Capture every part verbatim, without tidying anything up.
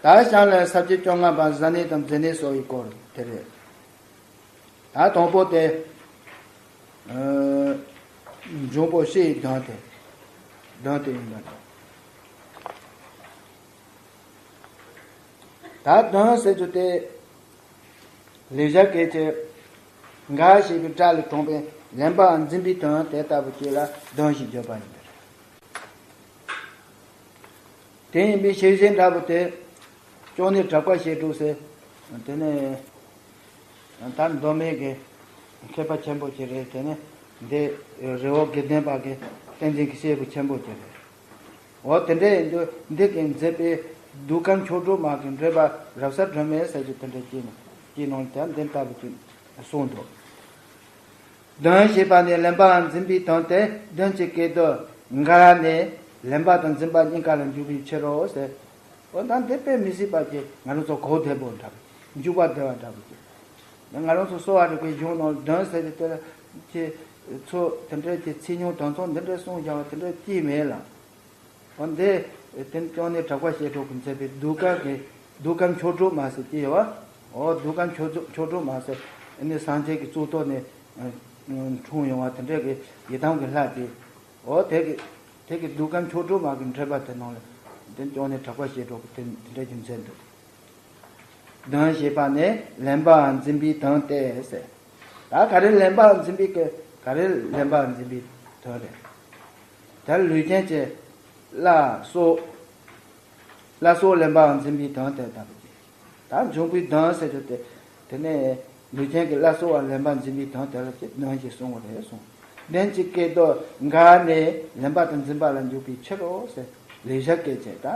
ད་ཞང་ལས་ས་བཅད་བཅོ་ལྔ་པ་བཟའ་ནི་དང་མཛེ་ནི་སོགས་ཡི་སྐོར་དེ་རེད། ད་དང་པོ་དེ། ཨ། འབྱུང་པོ་ཕྱི་ཡི་གདོན་དེ། གདོན་དེ་ཡིན་པ་དང་། ད་གདོན་ཟེར་རྒྱུ་དེ། ལེགས་སྦྱར་སྐད་ཀྱི། འགའ་ཞེས་པའི་སྒྲ་ལས་དྲངས་པའི་ལེན་པའམ་འཛིན་པའི་དོན་དེ་ལྟ་བུ་ཅིག་ལ་གདོན་ཞེས་བརྗོད་པ་ཡིན་པས། དེ་ཡིན་པའི་ཤེས་བྱའི་འདྲ་པོ་དེ། ཅོ་ནེ་གྲགས་པ་བཤད་སྒྲུབ་ཟེར། དེ་ནས། ད་མདོ་སྨད་ཀྱི་མཁས་པ་ཆེན་པོ་ཅིག་རེད། དེ་ནས་འདི་རི་བོ་དགེ་ལྡན་པ་གི་བསྟན་འཛིན་གྱི་སྐྱེས་བུ་ཆེན་པོ་ཅིག་རེད། འོ་དེ་འདྲ་ཡིན་དུས་འདི་གིས་མཛད་པའི་གདུལ་དཀའ་མཆོག་སྒྲོལ་མ་གི་འགྲེལ་པ་རབ་གསལ་སྒྲོན་མེ་ཟེར་གྱི་དེ་འདྲ་ཅིག་ནང་ཅིག་ནང་དེ་འདི་ལྟ་བུ་ཅིག་གསུངས་འདུག་གདོན་ཞེས་པ་ནི་ལེན་པའམ་འཛིན་པའི་དོན་ཏེ། གདོན་གྱི་སྐད་དོད་འགའ་ནི་ལེན་པ་དང་འཛིན་པ་གཉིས་ཀ་ལ་འཇུག་པའི་ཕྱིར་རོ་ཟེར། འོ་ད་འདི་དཔེ་མི་སྲིད་པ་ཅིག་ང་རང་ཚོ་གོ་བདེ་པོ་འདྲ་པོ། འཇུག་པ་བདེ་བ་འདྲ་པོ་ཅིག་ང་རང་ཚོ་གསོ་བ་རིག་པའི་གཞུང་ནང་གདོན་ཟེར་ཏེ་དེ་ལ་ཁྱེད་ཚོ་དེ་འདྲའི་ཅིག་ཚིག་ཉུང་དོན་ཚོ་འདི་འདྲའི་གསུངས་བཞག་པ་དེ་འདྲ་ཅིག་མེད་ལ། འོ་འདི་དེ་ནི་ཅོ་ནེ་གྲགས་པ་བཤད་སྒྲུབ་ཀྱིས་མཛད་པའི་གདུལ་དཀའ་གི་གདུལ་དཀའ་མཆོག་སྒྲོལ་མ་ཟེར་གྱི་ཡོད་པ། འོ་གདུལ་དཀའ་མཆོག་སྒྲོལ་མ་ཟེར་ནི་སངས་རྒྱས་ཀྱི་གཙུག་ཏོར་ནས་འཁྲུངས་ཡོང་བ་དེ་འདྲའི་གི་ཡི་དམ་གྱི་ལྷ་དེ། འོ་དེ་གི་དེ་གི་གདུལ་དཀའ་མཆོག་སྒྲོལ་མ་གི་འགྲེལ་པ་དེ་ནང་ལ་དེ་ནི་ཅོ་ནེ་གྲགས་པ་བཤད་སྒྲུབ་ཀྱིས་དེ་དེ་འདྲ་གི་མཛད་འདུག་གདོན་ཞེས་པ་ནི་ལེན་པའམ་འཛིན་པའི་དོན་ཏེ་ཟེར། ད་ག་རེ་ལེན་པའམ་འཛིན་པའི་གི་ག་རེ་ལེན་པའམ་འཛིན་པའི་དོན་རེད། ད་ལུས་ཅན་གྱི་བླ་སྲོག་བླ་སྲོག་ལེན་པའམ་འཛིན་པའི་དོན་ཏེ་ལྟ་བུ་ཅིག་ད་འབྱུང་པོའི་གདོན་ཟེར་རྒྱུ་དེ། དེ་ནས་ལུས་ཅན་གྱི་བླ་སྲོག་ལེན་པ་འཛིན་པའི་དོན་དེ་ལ་ཅིག་གདོན་ཞེས་གསུངས་པ་རེད་གསུངས། གདོན་གྱི་སྐད་དོད་འགའ་ནི་ལེན་པ་དང་འཛིན་པ་ལ་འཇུག་པའི་ཕྱིར་རོ་ཟེར། ལེགས་སྦྱར་སྐད་ཅེས་ད་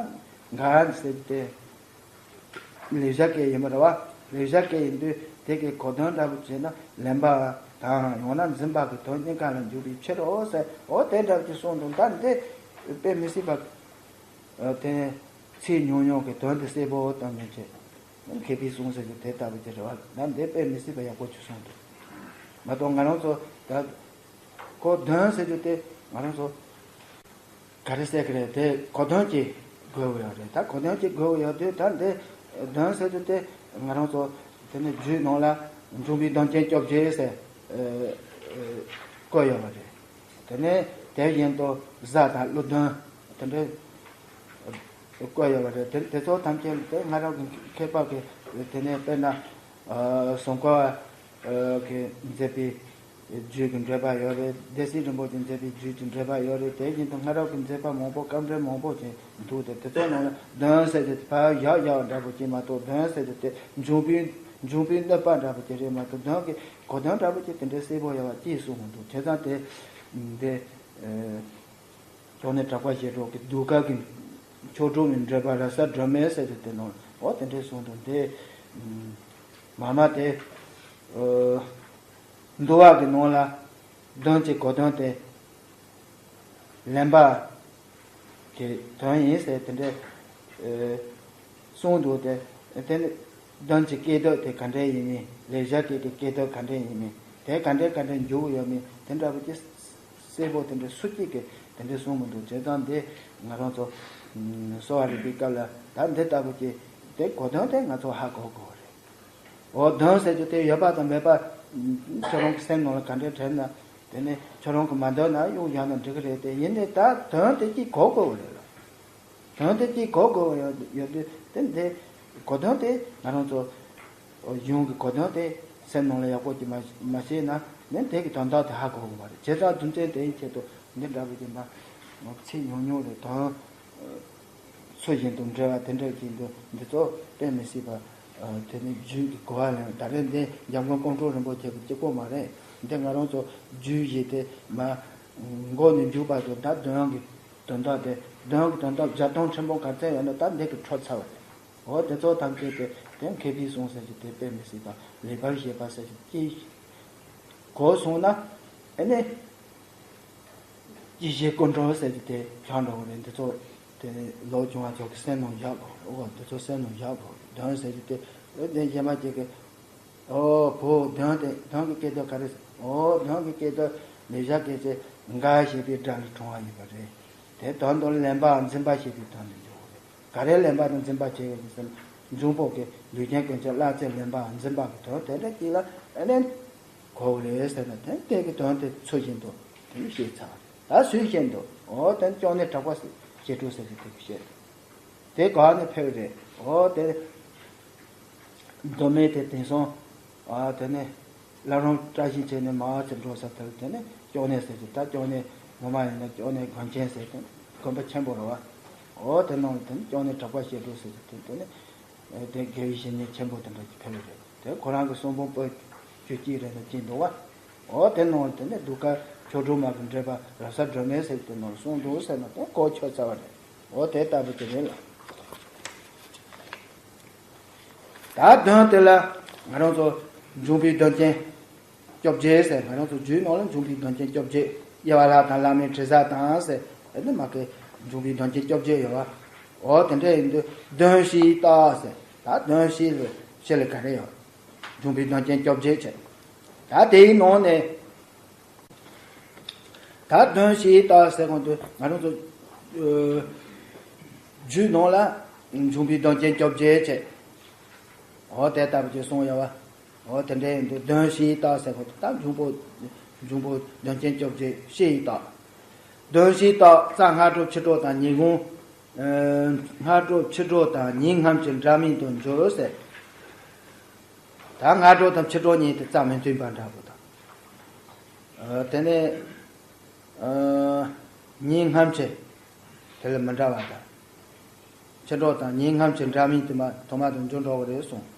འགའ་ཟེར་རྒྱུ་དེ། ལེགས་སྦྱར་སྐད་ཡིན་པ་རེད་བ། ལེགས་སྦྱར་སྐད་ཡིན་དུས་དེ་གའི་གོ་དོན་འདྲ་པོ་བྱས་ན་ལེན་པ་དང་ཡང་ན་འཛིན་པ་གི་དོན་གཉིས་ཀ་ལ་འཇུག་པའི་ཕྱིར་རོ་ཟེར། འོ་དེ་འདྲ་ཅིག་གསུངས་འདུག་ད་འདི་དཔེ་མི་སྲིད་པ། དེ་ཚིག་ཉུང་ཉུང་གི་དོན་དེ་གསལ་པོ་བཏང་མཁན་བྱས། མཁས་པའི་གསུང་ཟེར་གྱི་དེ་ལྟ་བུ་ཅིག་རེད་བ། ད་འདི་དཔེ་མི་སྲིད་པ་ཡག་པོ་ཅིག་གསུངས་འདུག་མ་གཏོགས་ང་རང་ཚོ་ད་གོ་དོན་ཟེར་རྒྱུ་དེ་ང་རང་ཚོ། ག་རེ་ཟེར་གི་རེད་དེ་གོ་དོན་གྱིས་དགོས་ཀྱི་ཡོད་རེད། ད་གོ་དོན་གྱིས་དགོས་ཀྱི་ཡོད་དུས་ད་འདི་གདོན་ཟེར་དུས་དེ་ང་རང་ཚོ་དེ་ནི་རྒྱུད་ནང་ལ་འབྱུང་པོའི་གདོན་ཅན་བཅོ་བརྒྱད་ཟེར་ཨ་ཨ་བཀོད་ཡོད་པ་རེད། དེ་ནས་དེ་བཞིན་དུ་གཟའ་དང་ཀླུ་གདོན་དེ་འདྲ་བཀོད་ཡོད་པ་རེད། དེ་དེ་ཚོ་ཐམས་ཅད་དེ་སྔ་རབས་ཀྱི་མཁས་པ་གིས་དེ་ནས་དཔེར་ན་ཨ་ཟུང་འཁོར་བ་གིས་མཛད་པའི་རྒྱུད་ཀྱི་འགྲེལ་པ་ཡོད་རེད། སྡེ་སྲིད་རིན་པོ་ཆེས་མཛད་པའི་རྒྱུད་ཀྱི་འགྲེལ་པ་ཡོད་རེད། དེ་བཞིན་དུ་སྔ་རབས་ཀྱི་མཛད་པ་མང་པོ་སྐབས་འགྲེལ་མང་པོ་ཅིག་འདུག་སྟེ་དེ་ཚོ་ནང་ལ་གདོན་ཟེར་ཏེ་ཕར་བཞག་བཞག་པ་འདྲ་པོ་ཅིག་མ་གཏོགས་གདོན་ཟེར་ཏེ་དེ་འབྱུང་པོའི་འབྱུང་པོའི་གནོད་པ་འདྲ་པོ་ཅིག་རེད་མ་གཏོགས་གདོན་གྱི་གོ་དོན་འདྲ་པོ་ཅིག་དེ་འདྲའི་གསལ་པོ་ཡོད་པ་ཅིག་གསུངས་མི་འདུག་བྱས་ཙང་དེ་འདི་ཨ་ཅོ་ནེ་གྲགས་པ་བཞད་སྒྲོགས་ཀྱི་གདུལ་དཀའ་གི་མཆོག་སྒྲོལ་མའི་འགྲེལ་པ་རབ་གསལ་སྒྲོན་མེ་ཟེར་ཏེ་དེ་ནང་འོ་དེ་འདྲའི་གསུངས་འདུག་འདི་མ་མ་དེ་ཨ་འདུལ་བ་གི་ནང་ལ་གདོན་གྱི་གོ་དོན་དེ་ལེན་པ་གི་དོན་ཡིན་ཟེར་དེ་འདྲའི་ཨ་གསུངས་འདུག་དེ་དེ་ནི་གདོན་གྱི་སྐད་དོད་དེ་ག་འདྲ་ཡིན་མིན། ལེགས་སྦྱར་སྐད་ཀྱི་སྐད་དོད་ག་འདྲ་ཡིན་མིན། དེ་ག་འདྲ་ག་འདྲ་འཇུག་ཡོད་མིན། དེ་འདྲ་བོ་ཅིག་གསལ་པོ་དེ་འདྲ་སུ་གཅིག་གིས་དེ་འདྲ་གསུང་མི་འདུག་བྱས་ཙང་འདི་ང་རང་ཚོ་གསོ་བ་རིག་པའི་སྐབས་ལ་ད་འདི་ལྟ་བུ་ཅིག་དེ་གོ་དོན་དེ་ང་ཚོ་ཧ་གོ་དགོས་རེད། འོ་གདོན་ཟེར་རྒྱུ་དེ་ཡོད་པ་དང་མེད་པ་ཁྱོད་རང་གི་སེམས་ནང་ལ་ག་འདྲ་དྲན་ན། དེ་ནས་ཁྱོད་རང་གིས་མ་འདོད་ན་གཡུག་བཞག་ན་འགྲིག་གི་རེད་དེ། ཡིན་ནའི་ད་དོན་དེ་གཅིག་གོ་དགོས་རེད་ལ། དོན་དེ་གཅིག་གོ་དགོས་ཡོད་ཡོད་དུས་དེ་འདི་གོ་དོན་དེ་ང་རང་ཚོ་གཞུང་གི་གོ་དོན་དེ་སེམས་ནང་ལ་ཡག་པོ་ཅིག་མ་མ་ཤེས་ན་ནི་དེ་གི་དོན་དག་དེ་ཧ་གོ་དགོས་པ་རེད། བྱས་ཙང་རྒྱུ་མཚན་དེའི་ཆེད་དུ་འདི་འདྲ་བོ་ཅིག་མ་ཚིག་ཉུང་ཉུང་རེད། དོན་ཚུལ་བཞིན་དུ་འགྲེལ་བ་དེ་འདྲ་ཅིག་འདུག་འདི་ཚོ་དཔེ་མི་སྲིད་པ། ཨ་དེ་ནི་རྒྱུད་ཀྱི་གོ་བ་ལེན། ད་རེས་འདི་འཇམ་མགོན་ཀོང་སྤྲུལ་རིན་པོ་ཆེ་གི་གཅིག་པོ་མ་རེད། འདི་ང་རང་ཚོ་རྒྱུད་བཞི་དེ་མ་མགོ་ནས་མཇུག་བར་དུ་ད་གདོན་གྱི་དོན་དག་དེ་གདོན་གྱི་དོན་དག་བརྒྱ་སྟོང་ཕྲན་བུ་ག་ཚད་ཡོད་ན་ད་འདི་གི་འཕྲོ་ཚར་བ་རེད། འོ་དེ་ཚོ་ཐམས་ཅད་དེ་དེ་མཁས་པའི་གསུང་ཟེར་གྱི་དེ་དཔེ་མི་སྲིད་པ་ལེགས་པར་བཤད་པ་ཟེར་གྱི་ཅི་གོ་སོང་ན་ཨ་ནི། ཀྱི་གཞི་ཀུན་འགྲོ་ཟེར་གྱི་དེ་བྱང་འགྲོ་གི་རེད། འདི་ཚོ་དེ་ལོ་ཆུང་བ་ཚོ་གི་སེམས་ནང་བཞག་དགོས་རེད། འོ་འདི་ཚོ་སེམས་ནང་བཞག་དགོས་རེད། གདོན་ཟེར་གྱི་དེ་འོ་དེ་གཞན་མ་ཅིག་གི་འོ་བོ་གདོན་དེ་གདོན་གྱི་སྐད་དོད་ག་རེ་ཟེར། འོ་གདོན་གྱི་སྐད་དོད་ལེགས་སྦྱར་སྐད་ཅེས་འགའ་ཞེས་པའི་སྒྲ་ལས་དྲངས་པ་ཡིན་པ་རེད། དེ་དོན་དུ་ལེན་པའམ་འཛིན་པ་ཞེས་པའི་དོན་དུ་འཇུག་གི་རེད། ག་རེ་ལེན་པ་དང་འཛིན་པ་བྱེད་ཡོད་ཟེར་ན། འབྱུང་པོ་གི་ལུས་ཅན་ཀུན་བྱེད་ལ་རྩེར་ལེན་པ་འཛིན་པ་གི་དོན་དེ་འདྲ་ཅིག་ལ་ཨ་ནི་གོ་བ་རེད་ཟེར་ན། དེ་དེ་གི་དོན་དེ་ཚུལ་བཞིན་དུ་དེ་ནི་ཤེས་ཚར་བ་རེད། ད་ཚུལ་བཞིན་དུ་འོ་དེ་ནི་སྐྱོན་ནི་དྲག་པ་ཞེ་དྲུག་ཟེར་གྱི་དེ་གི་བཤད། དེ་ག་ནས་ཕེབས་རེད། འོ་དེ་མདོ་སྨད་དེ་དེང་སང་ཨ་དེ་ནས་བླ་རུང་བཀྲ་ཤིས་འཁྱིལ་ནས་མར་ཚུར་འགྲོ་ས་དེར་དེ་ནས་སྐྱོ་གནས་ཟེར་གྱི། ད་སྐྱོ་གནས་ངོ་མ་ཡིན་ན་སྐྱོ་གནས་དགོན་ཆེན་ཟེར་དེ་དགོན་པ་ཆེན་པོ་རེད་བ། འོ་དེ་ནང་ལ་དེ་ནས་སྐྱོ་གནས་གྲགས་པ་ཞེ་དྲུག་ཟེར་གྱི་དེ་དེ་ནས་དེ་དགེ་བའི་བཤེས་གཉེན་ཆེན་པོ་དེ་འདྲ་ཅིག་ཕེབས་རེད། དེ་ཁོ་རང་གི་གསུང་འབུམ་པོད་བཅུ་གཅིག་རེ་ནས་ཅིག་འདུག་བ། འོ་དེ་ནང་ལ་དེ་ནས་གདུགས་དཀར་མཆོག་སྒྲོལ་མ་གི་འགྲེལ་པ་རབ་གསལ་སྒྲོན་མེ་ཟེར་གྱི་དེ་ནང་ལ་གསུངས་འདུག་ཟེར་ན་དེ་གོ་ཆོད་ཚར་བ་རེད། འོ་དེ་ལྟ་བུ་དེ་རེད་ལ། ད་དོན་དེ་ལ་ང་རང་ཚོ་འབྱུང་པོའི་དོན་རྐྱེན་བཅོ་བརྒྱད་ཟེར། ང་རང་ཚོ་རྒྱུད་ནང་ལ་འབྱུང་པོའི་དོན་རྐྱེན་བཅོ་བརྒྱད། དབྱེ་བ་ལྷ་དང་བླ་མའི་དྲི་ཟ་དང་ཟེར། ཨེ་ནི་མ་གི་འབྱུང་པོའི་དོན་རྐྱེན་བཅོ་བརྒྱད་ཡོད་བ། འོ་དེ་འདྲ་ཡིན་དུས་གདོན་བཞིའི་རྟགས་ཟེར། ད་གདོན་བཞི་ལ་ཕྱི་ལ་ག་རེ་ཡོད། འབྱུང་པོའི་དོན་རྐྱེན་བཅོ་བརྒྱད་བྱས། ད་དེའི་ནང་ནས། ད་གདོན་བཞིའི་རྟགས་ཟེར་གོང་དུ་ང་རང་ཚོ་ཨ་རྒྱུད་ནང་ལ་འབྱུང་པོའི་དོན་རྐྱེན་བཅོ་བརྒྱད་བྱས། འོ་དེ་ལྟ་བུ་ཅིག་གསུངས་ཡོད་བ། འོ་དེ་འདྲ་ཡིན་དུས་གདོན་བཞིའི་རྟགས་ཟེར་གོང་དུ་ད་འབྱུང་པོ་འབྱུང་པོ་དོན་རྐྱེན་བཅོ་བརྒྱད་བཞིའི་རྟགས། གདོན་བཞིའི་རྟགས་རྩ་སྔ་དྲོ་ཕྱི་དྲོ་དང་ཉིན་གུང་། ཨ་སྔ་དྲོ་ཕྱི་དྲོ་དང་ཉིན་སྔ་ཕྱི་འདྲ་མིན་དུ་འགྱུར་ཟེར། ད་སྔ་དྲོ་དང་ཕྱི་དྲོ་གཉིས་དེ་རྩ་མི་མཐུན་པ་འདྲ་པོ་དང་། ཨ་དེ་ནས་ཨ་ཉིན་སྔ་ཕྱི་དེ་ལ་མི་འདྲ་བ་དང་། ཕྱི་དྲོ་དང་ཉིན་སྔ་ཕྱི་འདྲ་མིན་དུ་མ་དུ་མ་དུ་འགྱུར་འགྲོ་གི་རེད་གསུངས།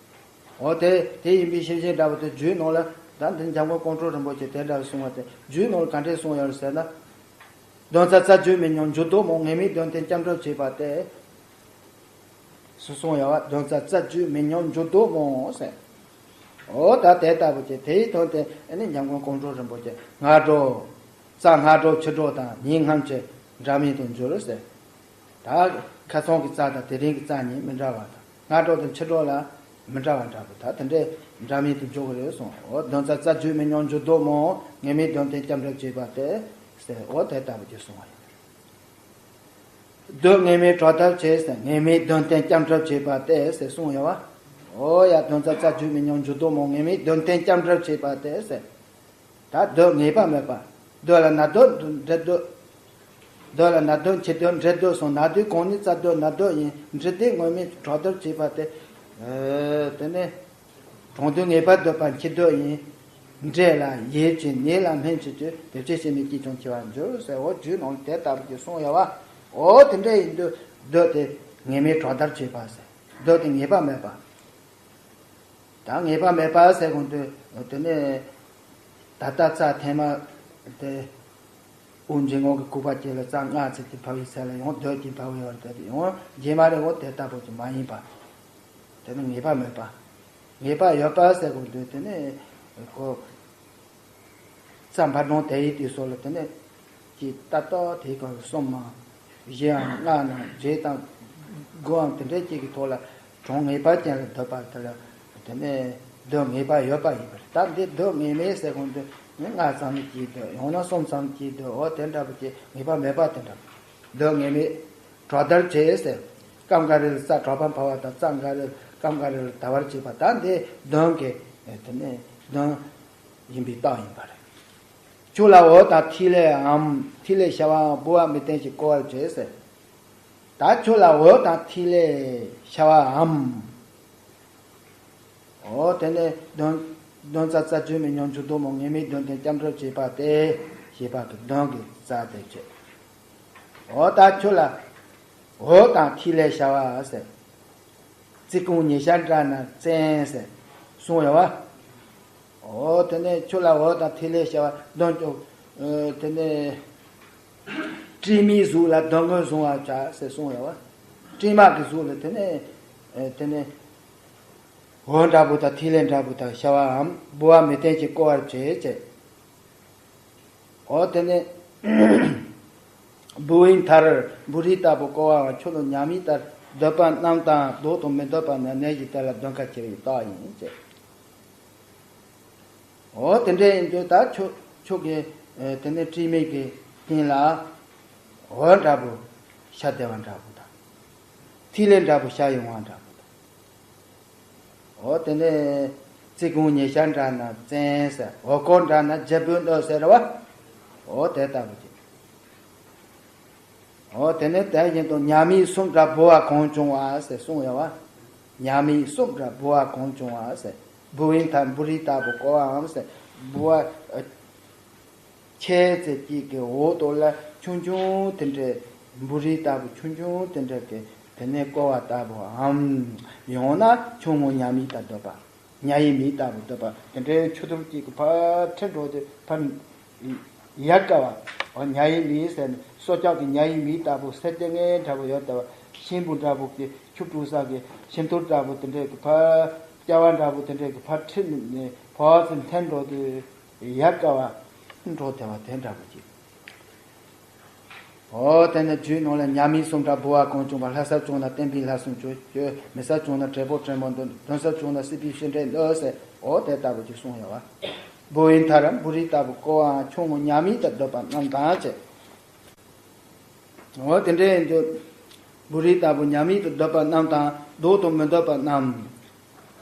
འོ་དེ་དེ་ཡིན་པའི་ཤེས་བཞིན་འདྲ་པོ་དེ་རྒྱུད་ནང་ལ་ད་འདི་འཇམ་མགོན་ཀོང་སྤྲུལ་རིན་པོ་ཆེ་དེ་འདྲ་གསུངས་པ་དེ་རྒྱུད་ནང་ལ་ག་འདྲས་གསུངས་ཡོད་རེད་ཟེར་ན། གདོན་རྩ་རྩ་རྒྱུད་མི་མྱོང་འགྱུར་ལྡོག་རྨོངས། ངེས་མེད་དོན་རྟེན་སྐྱབས་འགྲོ་བྱེད་པ་སྟེ། སུ་གསུངས་ཡོད་བ། གདོན་རྩ་རྩ་རྒྱུད་མི་མྱོང་འགྱུར་ལྡོག་རྨོངས་ཟེར། འོ་ད་དེ་ལྟ་བུ་ཅིག་དེའི་དོན་དེ་ཨ་ནི་འཇམ་མགོན་ཀོང་སྤྲུལ་རིན་པོ་ཆེ་སྔ་དྲོ། རྩ་སྔ་དྲོ་ཕྱི་དྲོ་དང་ཉིན་སྔ་ཕྱི་འདྲ་མིན་དུ་འགྱུར་ཟེར། ད་ཁ་སང་གི་རྩ་དང་དེ་རིང་གི་རྩ་གཉིས་མི་འདྲ་བ་དང་། སྔ་དྲོ་དང་ཕྱི་དྲོ་ལ་མི་འདྲ་བ་འདྲ་པོ། ད་དེ་འདྲའི་འདྲ་མིན་དུ་འཇོག་གི་རེད་གསུངས། འོ་གདོན་རྩ་རྩ་རྒྱུད་མི་མྱོང་འགྱུར་ལྡོག་རྨོངས། ངེས་མེད་དོན་རྟེན་སྐྱབས་འགྲོ་བྱེད་པ་སྟེ་ཟེར། འོ་དེ་ལྟ་བུ་ཅིག་གསུངས་པ་ཡིན། གདོད་ངེས་མེད་གྲོལ་ཐབས་བྱེད་ཟེར། ངེས་མེད་དོན་རྟེན་སྐྱབས་འགྲོ་བྱེད་པ་སྟེ་ཟེར་གསུངས་ཡོད་བ། འོ་ཡ་གདོན་རྩ་རྩ་རྒྱུད་མི་མྱོང་འགྱུར་ལྡོག་རྨོངས། ངེས་མེད་དོན་རྟེན་སྐྱབས་འགྲོ་བྱེད་པ་སྟེ་ཟེར། ད་གདོད་ངེས་པ་མེད་པ། གདོད་ལ་ན་གདོད་འབྲེལ་གདོད། གདོད་ལ་ན་གདོད་འཆི་གདོད་འབྲེལ་གདོད་གསུངས། ན་དུས་གང་ནས་རྩ་གདོད་ན་གདོད་ཡིན། འབྲེལ་དུས་ངེས་མེད་གྲོལ་གདོད་བྱེད་པ་སྟེ། ཨེ་དེ་ནས་གྲོང་དུས་ངེས་པར་འདོད་པ་འཆི་གདོད་ཡིན། འབྲེལ་ལ་ཡིད་ཀྱི་ནད་ལ་སྨན་བྱེད་དུས། དེ་ཕྱིར་ཤི་མི་སྐྱིད་ཀྱང་འཆི་བར་འགྱུར་ཟེར། འོ་རྒྱུད་ནང་དེ་ལྟ་བུ་ཅིག་གསུངས་ཡོད་བ། འོ་དེ་འདྲ་ཡིན་དུས་གདོད་དེ་ངེས་མེད་གྲོལ་གདོད་བྱེད་པ་ཟེར། གདོད་དེ་ངེས་པ་མེད་པ། ད་ངེས་པ་མེད་པ་ཟེར་གོང་དུ་དེ་ནས་ད་ལྟ་རྩ་ཐེངས་མ་དེ་དབུགས་འབྱིན་རྔུབ་ཀྱི་ལྐུགས་པ་ཅིག་ལ་རྩ་སྔ་ཚེ་དེ་འཕར་བའི་ཚེ་ལ་ཡང་གདོད་ཀྱིས་འཕར་བའི་བར་དུ་ཡང་རྗེས་མ་རེ་འོ་དེ་ལྟ་བུ་ཅིག་མ་ཡིན་པ། དེ་ནི་ངེས་པ་མེད་པ། ངེས་པ་ཡོད་པ་ཟེར་གོང་དུ་དེ་ནས་ཁོ། རྩ་འཕར་གྲོངས་དེ་ཡི་དུས་སོགས་ལ་དེ་ནས་ཀྱི་ལྟ་རྟོག་དེའི་སྐབས་སུ་གསུམ་མ། བཞི་ཡང་ལྔ་ན་བརྒྱད་དང་དགུའམ་དེ་འདྲའི་གཅིག་གི་ཐོག་ལ་གྲོངས་ངེས་པ་ཅན་ལ་འདོད་པ་དེ་ལ་དེ་ནས་གདོད་ངེས་པ་ཡོད་པ་ཡིན་པ་རེད། ད་འདི་གདོད་ངེས་མེད་ཟེར་གོང་དུ་ནི་ལྔ་ཙམ་གྱིས་འདོད། ཡང་ན་གསུམ་ཙམ་གྱིས་འདོད། འོ་དེ་འདྲ་པོ་ཅིག་ངེས་པ་མེད་པ་དེ་འདྲ། གདོད་ངེས་མེད་གྲོལ་གདོད་བྱེད་ཟེར། སྐབས་འགའ་རེ་ལ་རྩ་གྲོལ་བར་འཕར་བ་དང་། རྩ་འགའ་རེ་ལ་སྐབས་འགའ་རེ་ལ་དལ་བར་བྱེད་པ། ད་འདི་གདོད་ཀྱི་དེ་ནས་གདོད་ཡིན་པའི་རྟགས་ཡིན་པ་རེད། ཆུ་ལ་འོད་དང་ཐིག་ལེའམ། ཐིག་ལེ་ཤར་བའམ་ལྦུ་བ་མེ་སྟེང་ཞིག་བསྐོར་བར་བྱེད་ཟེར། ད་ཆུ་ལ་འོད་དང་ཐིག་ལེ་ཤར་བའམ། འོ་དེ་ནས་གདོན་གདོན་རྩ་རྩ་རྒྱུད་མི་མྱོང་འགྱུར་ལྡོག་རྨོངས། ངེས་མེད་དོན་རྟེན་སྐྱབས་འགྲོ་བྱེད་པ་སྟེ་ཞེས་པ་གི་གདོན་གྱི་རྩ་དེ་བྱེད། འོ་ད་ཆུ་ལ་འོད་དང་ཐིག་ལེ་ཤར་བ་ཟེར། ཙི་གུང་ཉི་ཤར་འདྲ་ན་བཙན་ཟེར་གསུངས་ཡོད་བ། འོ་དེ་ནས་ཆུ་ལ་འོད་དང་ཐིག་ལེ་ཤར་བ་གདོན་བཅོ། ཨ་དེ་ནས་སྤྲིན་མིག་གཟུགས་ལ་གདོན་ངོས་བཟུང་བར་བྱ་ཟེར་གསུངས་ཡོད་བ། སྤྲིན་མིག་གི་གཟུགས་ལ་དེ་ནས་ཨ་དེ་ནས་འོད་འདྲ་པོ་དང་ཐིག་ལེ་འདྲ་པོ་དང་ཤར་བའམ་ལྦུ་བ་མེ་སྟེང་ཞིག་བསྐོར་བར་བྱེད་ཅེས། འོ་དེ་ནས་ལྦུ་བའི་མཐར་འབུ་རིལ་ལྟ་བུ་བསྐོར་བའམ་ཆུ་ལ་ཉ་མིག་ལྟར་འདོད་པ་རྣམས་དང་ལྡོག་དང་མི་འདོད་པ་རྣམས་ནད་ཀྱི་དེ་ལ་གདོན་ཁ་ཆེ་བའི་རྟགས་ཡིན་ཅེས། འོ་དེ་འདྲ་ཡིན་དུས་ད་ཆུ་ཆུ་གི་ཨེ་དེ་ནས་སྤྲིན་མིག་གི་སྟེང་ལ་འོད་འདྲ་པོ་ཤར་བསྡད་པ་འདྲ་པོ་དང་། ཐིག་ལེ་འདྲ་པོ་ཤར་ཡོང་བ་འདྲ་པོ་དང་། འོ་དེ་ནས་ཙི་གུང་ཉི་ཤར་འདྲ་ན་བཙན་ཟེར། འོ་ཀོ་འདྲ་ན་རྒྱལ་པོའི་སྣོད་ཟེར་བ། འོ་དེ་ལྟ་བུ་ཅིག། འོ་དེ་ནས་དེ་བཞིན་དུ་ཉ་མིག་གསུམ་འདྲ་ལྦུ་བ་གང་བྱུང་བ་ཟེར་གསུངས་ཡོད་བ། ཉ་མིག་གསུམ་འདྲ་ལྦུ་བ་གང་བྱུང་བ་ཟེར། ལྦུ་བའི་མཐར་འབུ་རིལ་ལྟ་བུ་བསྐོར་བའམ་ཟེར། ལྦུ་བ་ཨ། ཁྱེད་ཚོས་ཀྱི་གི་འོག་ཏུ་ལ་ཆུང་ཆུང་དེ་འདྲའི་འབུ་རིལ་ལྟ་བུ་ཆུང་ཆུང་དེ་འདྲ་གི་དེ་ནས་བསྐོར་བ་ལྟ་བུའམ། ཡང་ན་ཆུང་ངུ་ཉ་མིག་དང་ལྡན་པ། ཉ་ཡི་མིག་ལྟ་བུ་ལྡན་པ་དེ་འདྲའི་ཆུ་ཐུར་གཅིག་གི་ཕར་ཁྲིད་འགྲོ་དུས་ཕར་ཡལ་དཀའ་བ། འོ་ཉ་ཡི་མིག་ཟེར་ནས་སྲོག་ཆགས་ཀྱི་ཉ་ཡི་མིག་ལྟ་བུ་སེར་ལྟས་ངན་འདྲ་བོ་ཡོད་ལྟ་བུ། ཤིང་བུ་འདྲ་བོ་གི་ཆུ་བྲུས་ས་གི་ཤིང་ཐུར་འདྲ་བོ་དེ་འདྲའི་གི་ཕར་སྐྱ་བ་འདྲ་བོ་དེ་འདྲའི་གི་ཕར་ཁྲིད་ནས་ཕར་ཚུར་འཐེན་འགྲོ་དུས། ཡལ་དཀའ་བ། འགྲོ་བདེ་བ་དེ་འདྲ་པོ་ཅིག། འོ་དེ་ནས་རྒྱུད་ནང་ལ་ཉ་མིག་གསུམ་འདྲ་ལྦུ་བ་གང་བྱུང་བ། ལྷ་སར་བྱུང་ན་བསྟན་པའི་ལྷ་སྲུང་སྤྱོད། མི་སར་བྱུང་ན་དྲེད་ཕོག་དྲེད་མོང་འདོན། གདོན་སར་བྱུང་ན་སྲིད་པའི་ཤི་འདྲེ་གནོད་ཟེར། འོ་དེ་ལྟ་བུ་ཅིག་གསུངས་ཡོད་བ། ལྦུ་བའི་མཐར་འབུ་རིལ་ལྟ་བུ་བསྐོར་བའམ། ཆུང་ངུ་ཉ་མིག་དང་ལྡན་པ་རྣམས་དང་བཅས། འོ་དེ་འདྲ་ཡིན་དུས། འབུ་རིལ་ལྟ་བུ་ཉ་མིག་དང་ལྡན་པ་རྣམས་དང་མདོག་དང་མི་ལྡན་པ་རྣམས།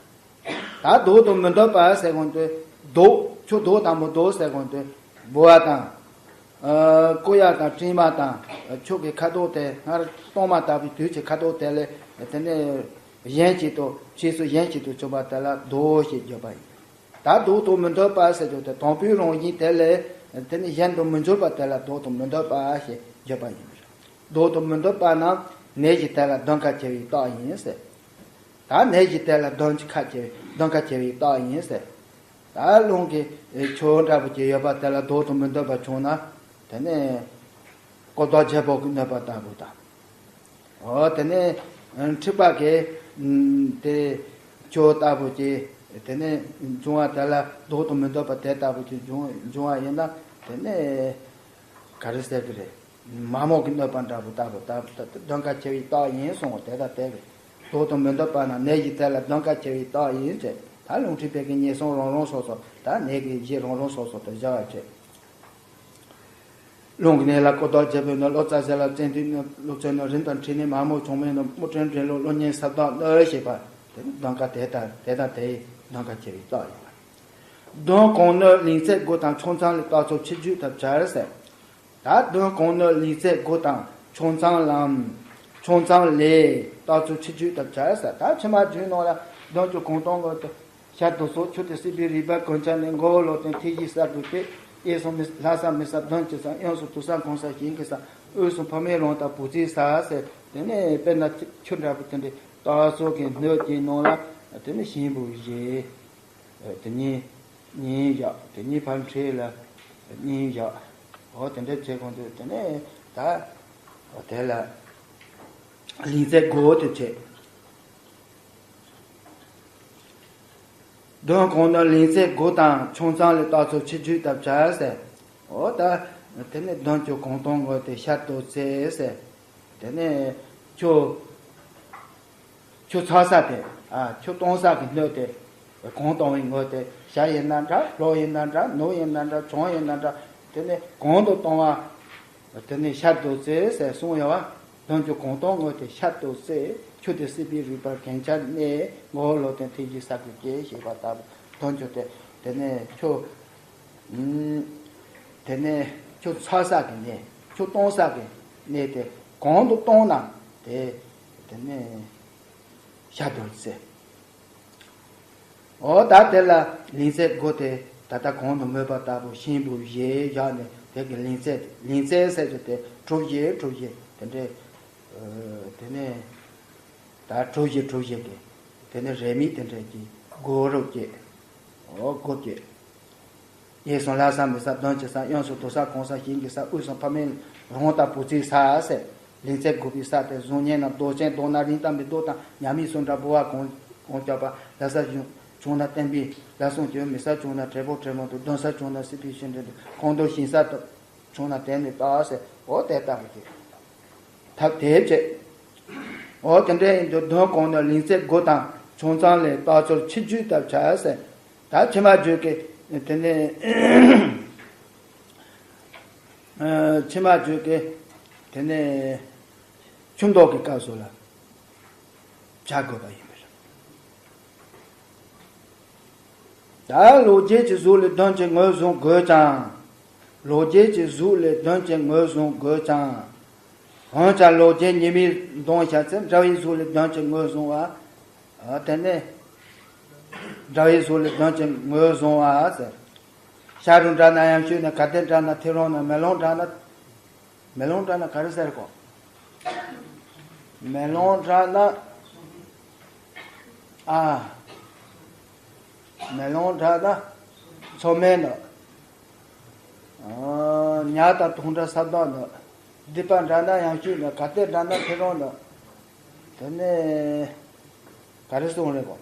ད་མདོག་དང་མི་ལྡན་པ་ཟེར་གོང་དུ། མདོག་ཁྱོད་མདོག་དང་མི་ལྡན་ཟེར་གོང་དུ། ལྦུ་བ་དང་། ཨ། ཀོ་ཡ་དང་སྲན་མ་དང་། ཁྱོད་ཀྱི་ཁ་དོག་དེ་སྔར་གཏོར་མ་བཏབ་པའི་དུས་ཀྱི་ཁ་དོག་དེ་ལས་དེ་ནས་གཞན་གཅིག་ཏུ་ཕྱིས་སུ་གཞན་གཅིག་ཏུ་གྱུར་པ་དེ་ལ་མདོག་ཞེས་བརྗོད་པ་ཡིན། ད་མདོག་དང་མི་ལྡན་པ་ཟེར་རྒྱུ་དེ་དང་པོའི་རང་བཞིན་དེ་ལས་དེ་ནི་གཞན་དུ་མི་འགྱུར་བ་དེ་ལ་མདོག་དང་མི་ལྡན་པ་ཞེས་བརྗོད་པ་ཡིན། མདོག་དང་མི་ལྡན་པ་རྣམས་ནད་ཀྱི་དོན་ལ་གདོན་ཁ་ཆེ་བའི་རྟགས་ཡིན་ཟེར། ད་ནད་ཀྱི་དོན་ལ་གདོན་ཁ་ཆེ་བའི་གདོན་ཁ་ཆེ་བའི་རྟགས་ཡིན་ཟེར། ད་རླུང་གི་ཁྱོ་འདྲ་པོ་ཅིག་ཡོད་པ་དེ་ལ་མདོག་དང་མི་ལྡན་པ་བྱུང་ན། དེ་ནི་ཀོ་ཏོག་བྱེད་པོ་གི་གནོད་པ་ལྟ་བུ་དང་། འོ་དེ་ནས་མཁྲིས་པ་གི་དེ་ཁྱོ་ལྟ་བུ་ཅིག་དེ་ནས་འབྱུང་བ་དེ་ལ་མདོག་དང་མི་ལྡན་པ་དེ་ལྟ་བུ་ཅིག་འབྱུང་འབྱུང་བ་ཡིན་ན། དེ་ནས་ག་རེ་ཟེར་གི་རེད། མ་མོ་གི་གནོད་པ་འདྲ་པོ་ལྟ་བུ་ལྟ་བུ་ལྟ་གདོན་ཁ་ཆེ་བའི་རྟགས་ཡིན་གསུངས་པ་དེ་དང་དེ་རེད། མདོག་དང་མི་ལྡན་པ་ན་ནད་ཀྱི་དོན་ལ་གདོན་ཁ་ཆེ་བའི་རྟགས་ཡིན་ཟེར། ད་རླུང་མཁྲིས་པའི་གི་ཉེན་སྲུང་རང་རང་སོ་སོ་དང་ནད་ཀྱི་གཞི་རང་རང་སོ་སོ་དུ་བཞག་པ་བྱེད། རླུང་གི་ནད་ལ་ཀོ་ཏོག་བྱེད་པོའི་ནད། གློ་རྩ་ཟད་ལ་བཙན་དུས་ནད། གློ་ཚད་ནད། རིམས་དང་མཁྲིས་ནད། མ་མོ་གྱོང་མའི་ནད། མོ་སྐྲན་འདྲེ་ལོག། གློ་གཉན་སྲབ་མདོག་གནོད་ཞེས་པ། དེ་ནི་གདོན་ཁ་དེ་དང་དེ་དང་དེའི་གདོན་ཁ་ཆེ་བའི་རྟགས་ཡིན་པ། གདོན་གང་གནོད་ལིང་ཚེ་དགུ་དང་ཆང་ཚང་ལས་རྟགས་ཚུལ་ཕྱིར་བརྗོད་དང་སྦྱར་ཟེར། ད་གདོན་གང་གནོད་ལིང་ཚེ་དགུ་དང་ཆང་ཚང་ལམ། ཆང་ཚང་ལས་རྟགས་ཚུལ་ཕྱིར་བརྗོད་དང་སྦྱར་ཟེར། ད་ཕྱི་མ་རྒྱུད་ནང་ལ་གདོན་གྱི་གང་གཏོང་གི་ཞལ་དུ་སོགས། ཆུ་དེ་སྲིད་པའི་རིག་པ་གང་ཆ་ནས། མགོ་བོ་ལོག་སྟེ་ཐིགས་ཀྱི་ས་དགུ་སྟེ། གཡས་སུ་མི་ལྷ་ས་མི་ས་གདོན་གྱི་ས། གཡོན་སུ་དུར་ས་གང་ས་ཞིང་གི་ས། དབུས་སུ་ཕ་མའི་རོང་དང་བུ་ཚའི་ས་ཟེར། དེ་ནས་དཔེར་ན་ཆུ་འདྲ་པོ་དེ་འདྲའི་རྟགས་ཚུལ་གྱི་སྣོད་ཀྱི་ནང་ལ་དེ་ནས་ཤིང་བུ་བཞི། དེ་གཉིས་གཉིས་བཞག་དེ་གཉིས་ཕར་འཕྲེད་ལ་གཉིས་བཞག་འོ་དེ་འདྲ་བྱེད་གོང་དུ་དེ་ནས་ད་དེ་ལ་ལིང་ཚེ་དགུ་དེ་བྱེད། གདོན་གང་གནོད་ལིང་ཚེ་དགུ་དང་ཆང་ཚང་ལས་རྟགས་ཚུལ་ཕྱིར་བརྗོད་དང་སྦྱར་ཟེར། འོ་ད་དེ་ནས་གདོན་གྱི་གང་གཏོང་གི་དེ་ཞལ་དུ་སོགས་ཟེར། དེ་ནས་ཆུ། ཆུ་ཚ་ས་དེ། ཨ། ཆུ་གཏོང་ས་གི་སྣོད་དེ། གང་གཏོང་བའི་དངོས་དེ་ཞལ་ཡིན་ན་འདྲ། ལོགས་ཡིན་ན་འདྲ། ནུབ་ཡིན་ན་འདྲ། བྱང་ཡིན་ན་འདྲ། དེ་ནས་གང་དུ་གཏོང་བ། དེ་ནས་ཞལ་དུ་སོགས་ཟེར་གསུངས་ཡོད་བ། གདོན་གྱི་གང་གཏོང་དངོས་དེ་ཞལ་དུ་སོགས། ཆུ་དེ་སྲིད་པའི་རིག་པར་གན་ཆ་ནས། མགོ་བོ་ལོག་སྟེ་ཐིགས་ཀྱི་ས་དགུ་སྟེ་ཞེས་པ་ལྟ་བུ། གདོན་གྱི་དེ། དེ་ནས་ཆུ། ཨུམ། དེ་ནས་ཆུ་ཚ་ས་གི་ནད། ཆུ་གཏོང་ས་གི་ནད་དེ་གང་དུ་གཏོང་ན་དེ། དེ་ནས་ཞལ་དུ་སོགས། འོ་ད་དེ་ལ་ལིང་ཚེ་དགུ་དེ་ད་ལྟ་གོང་དུ་སྨོས་པ་ལྟ་བུ་ཤིང་བུ་བཞི་བཞག་ནས་དེ་གི་ལིང་ཚེ། ལིང་ཚེ་ཟེར་རྒྱུ་དེ་གྲུ་བཞི་གྲུ་བཞི་དེ་འདྲའི། ཨ། དེ་ནས་ད་གྲུ་བཞི་གྲུ་བཞི་གི་དེ་ནས་རེ་མིག་དེ་འདྲའི་གི་སྒོ་རུ་བསྐྱེད། འོ་སྒོ་བསྐྱེད། གཡས་སུ་ལྷ་ས་མི་ས་གདོན་གྱི་ས། གཡོན་སུ་དུར་ས་གང་ས་ཞིང་གི་ས། དབུས་སུ་ཕ་མའི་རོང་དང་བུ་ཚའི་ས་ཟེར། ལིང་ཚེ་དགུ་པའི་ས་དེ་གཟུགས་བརྙན་ནམ་མདོག་ཅན་མདོག་ན་རིང་དང་མི་མདོག་དང་། ཉ་མིག་གསུམ་འདྲ་ལྦུ་བ་གང་གང་བྱུང་བ། ལྷ་སར་བྱུང་ན་བསྟན་པའི་ལྷ་སྲུང་སྤྱོད། མི་སར་བྱུང་ན་དྲེད་ཕོག་དྲེད་མོང་འདོན། གདོན་སར་བྱུང་ན་སྲིད་པའི་ཤི་འདྲེ་གནོད། གང་དུ་ཞིང་ས་དུ་བྱུང་ན་དེ་ནི་རྟགས་ཟེར། འོ་དེ་ལྟ་བུ་སྟེ། ཐབས་དེ་བྱེད། འོ་དེ་འདྲ་ཡིན་དུས་གདོན་གང་གནོད་ལིང་ཚེ་དགུ་དང་ཆང་ཚང་ལས་རྟགས་ཚུལ་ཕྱིར་བརྗོད་དང་སྦྱར་ཟེར། ད་ཕྱི་མ་བརྗོད་ཀྱི་དེ་ནས། ཨ། ཕྱི་མ་བརྗོད་ཀྱི་དེ་ནས་ཆུ་མདོག་གི་སྐབས་སུ་ལ། བྱ་དགོས་པ་ཡིན་པ་རེད། ད་ལོ་རྒྱུས་ཀྱི་གཟུགས་ལས་དོན་གྱི་ངོས་བཟུང་དགོས་ཀྱང་། ལོ་རྒྱུས་ཀྱི་གཟུགས་ལས་དོན་གྱི་ངོས་བཟུང་དགོས་ཀྱང་། འོན་ཀྱང་ལོ་རྒྱུས་ཉི་མའི་གདོང་བཤད་ཚེ་འདྲ་བའི་གཟུགས་ལས་དོན་གྱི་ངོས་བཟུང་བ། ཨ་དེ་ནས་འདྲ་བའི་གཟུགས་ལས་དོན་གྱི་ངོས་བཟུང་བ་ཟེར། ཤ་རུ་འདྲ་ན་ཡང་ཤུ་ན། ག་ཏེ་འདྲ་ན་ཐེ་རོང་ན། མེ་ལོང་འདྲ་ན། མེ་ལོང་འདྲ་ན་ག་རེ་ཟེར་གོ། མེ་ལོང་འདྲ་ན། ཨ། མེ་ལོང་འདྲ་ན་མཚོ་སྨན་ནོ། ཨ། ཉ་དང་དུང་འདྲ་ས་བདག་ནོ། སྡིག་པ་འདྲ་ན་ཡང་ཤུ་ནོ། ག་ཏེ་འདྲ་ན་ཐེ་རོང་ནོ། དེ་ནས་ག་རེ་གསུངས་རེད་གོ།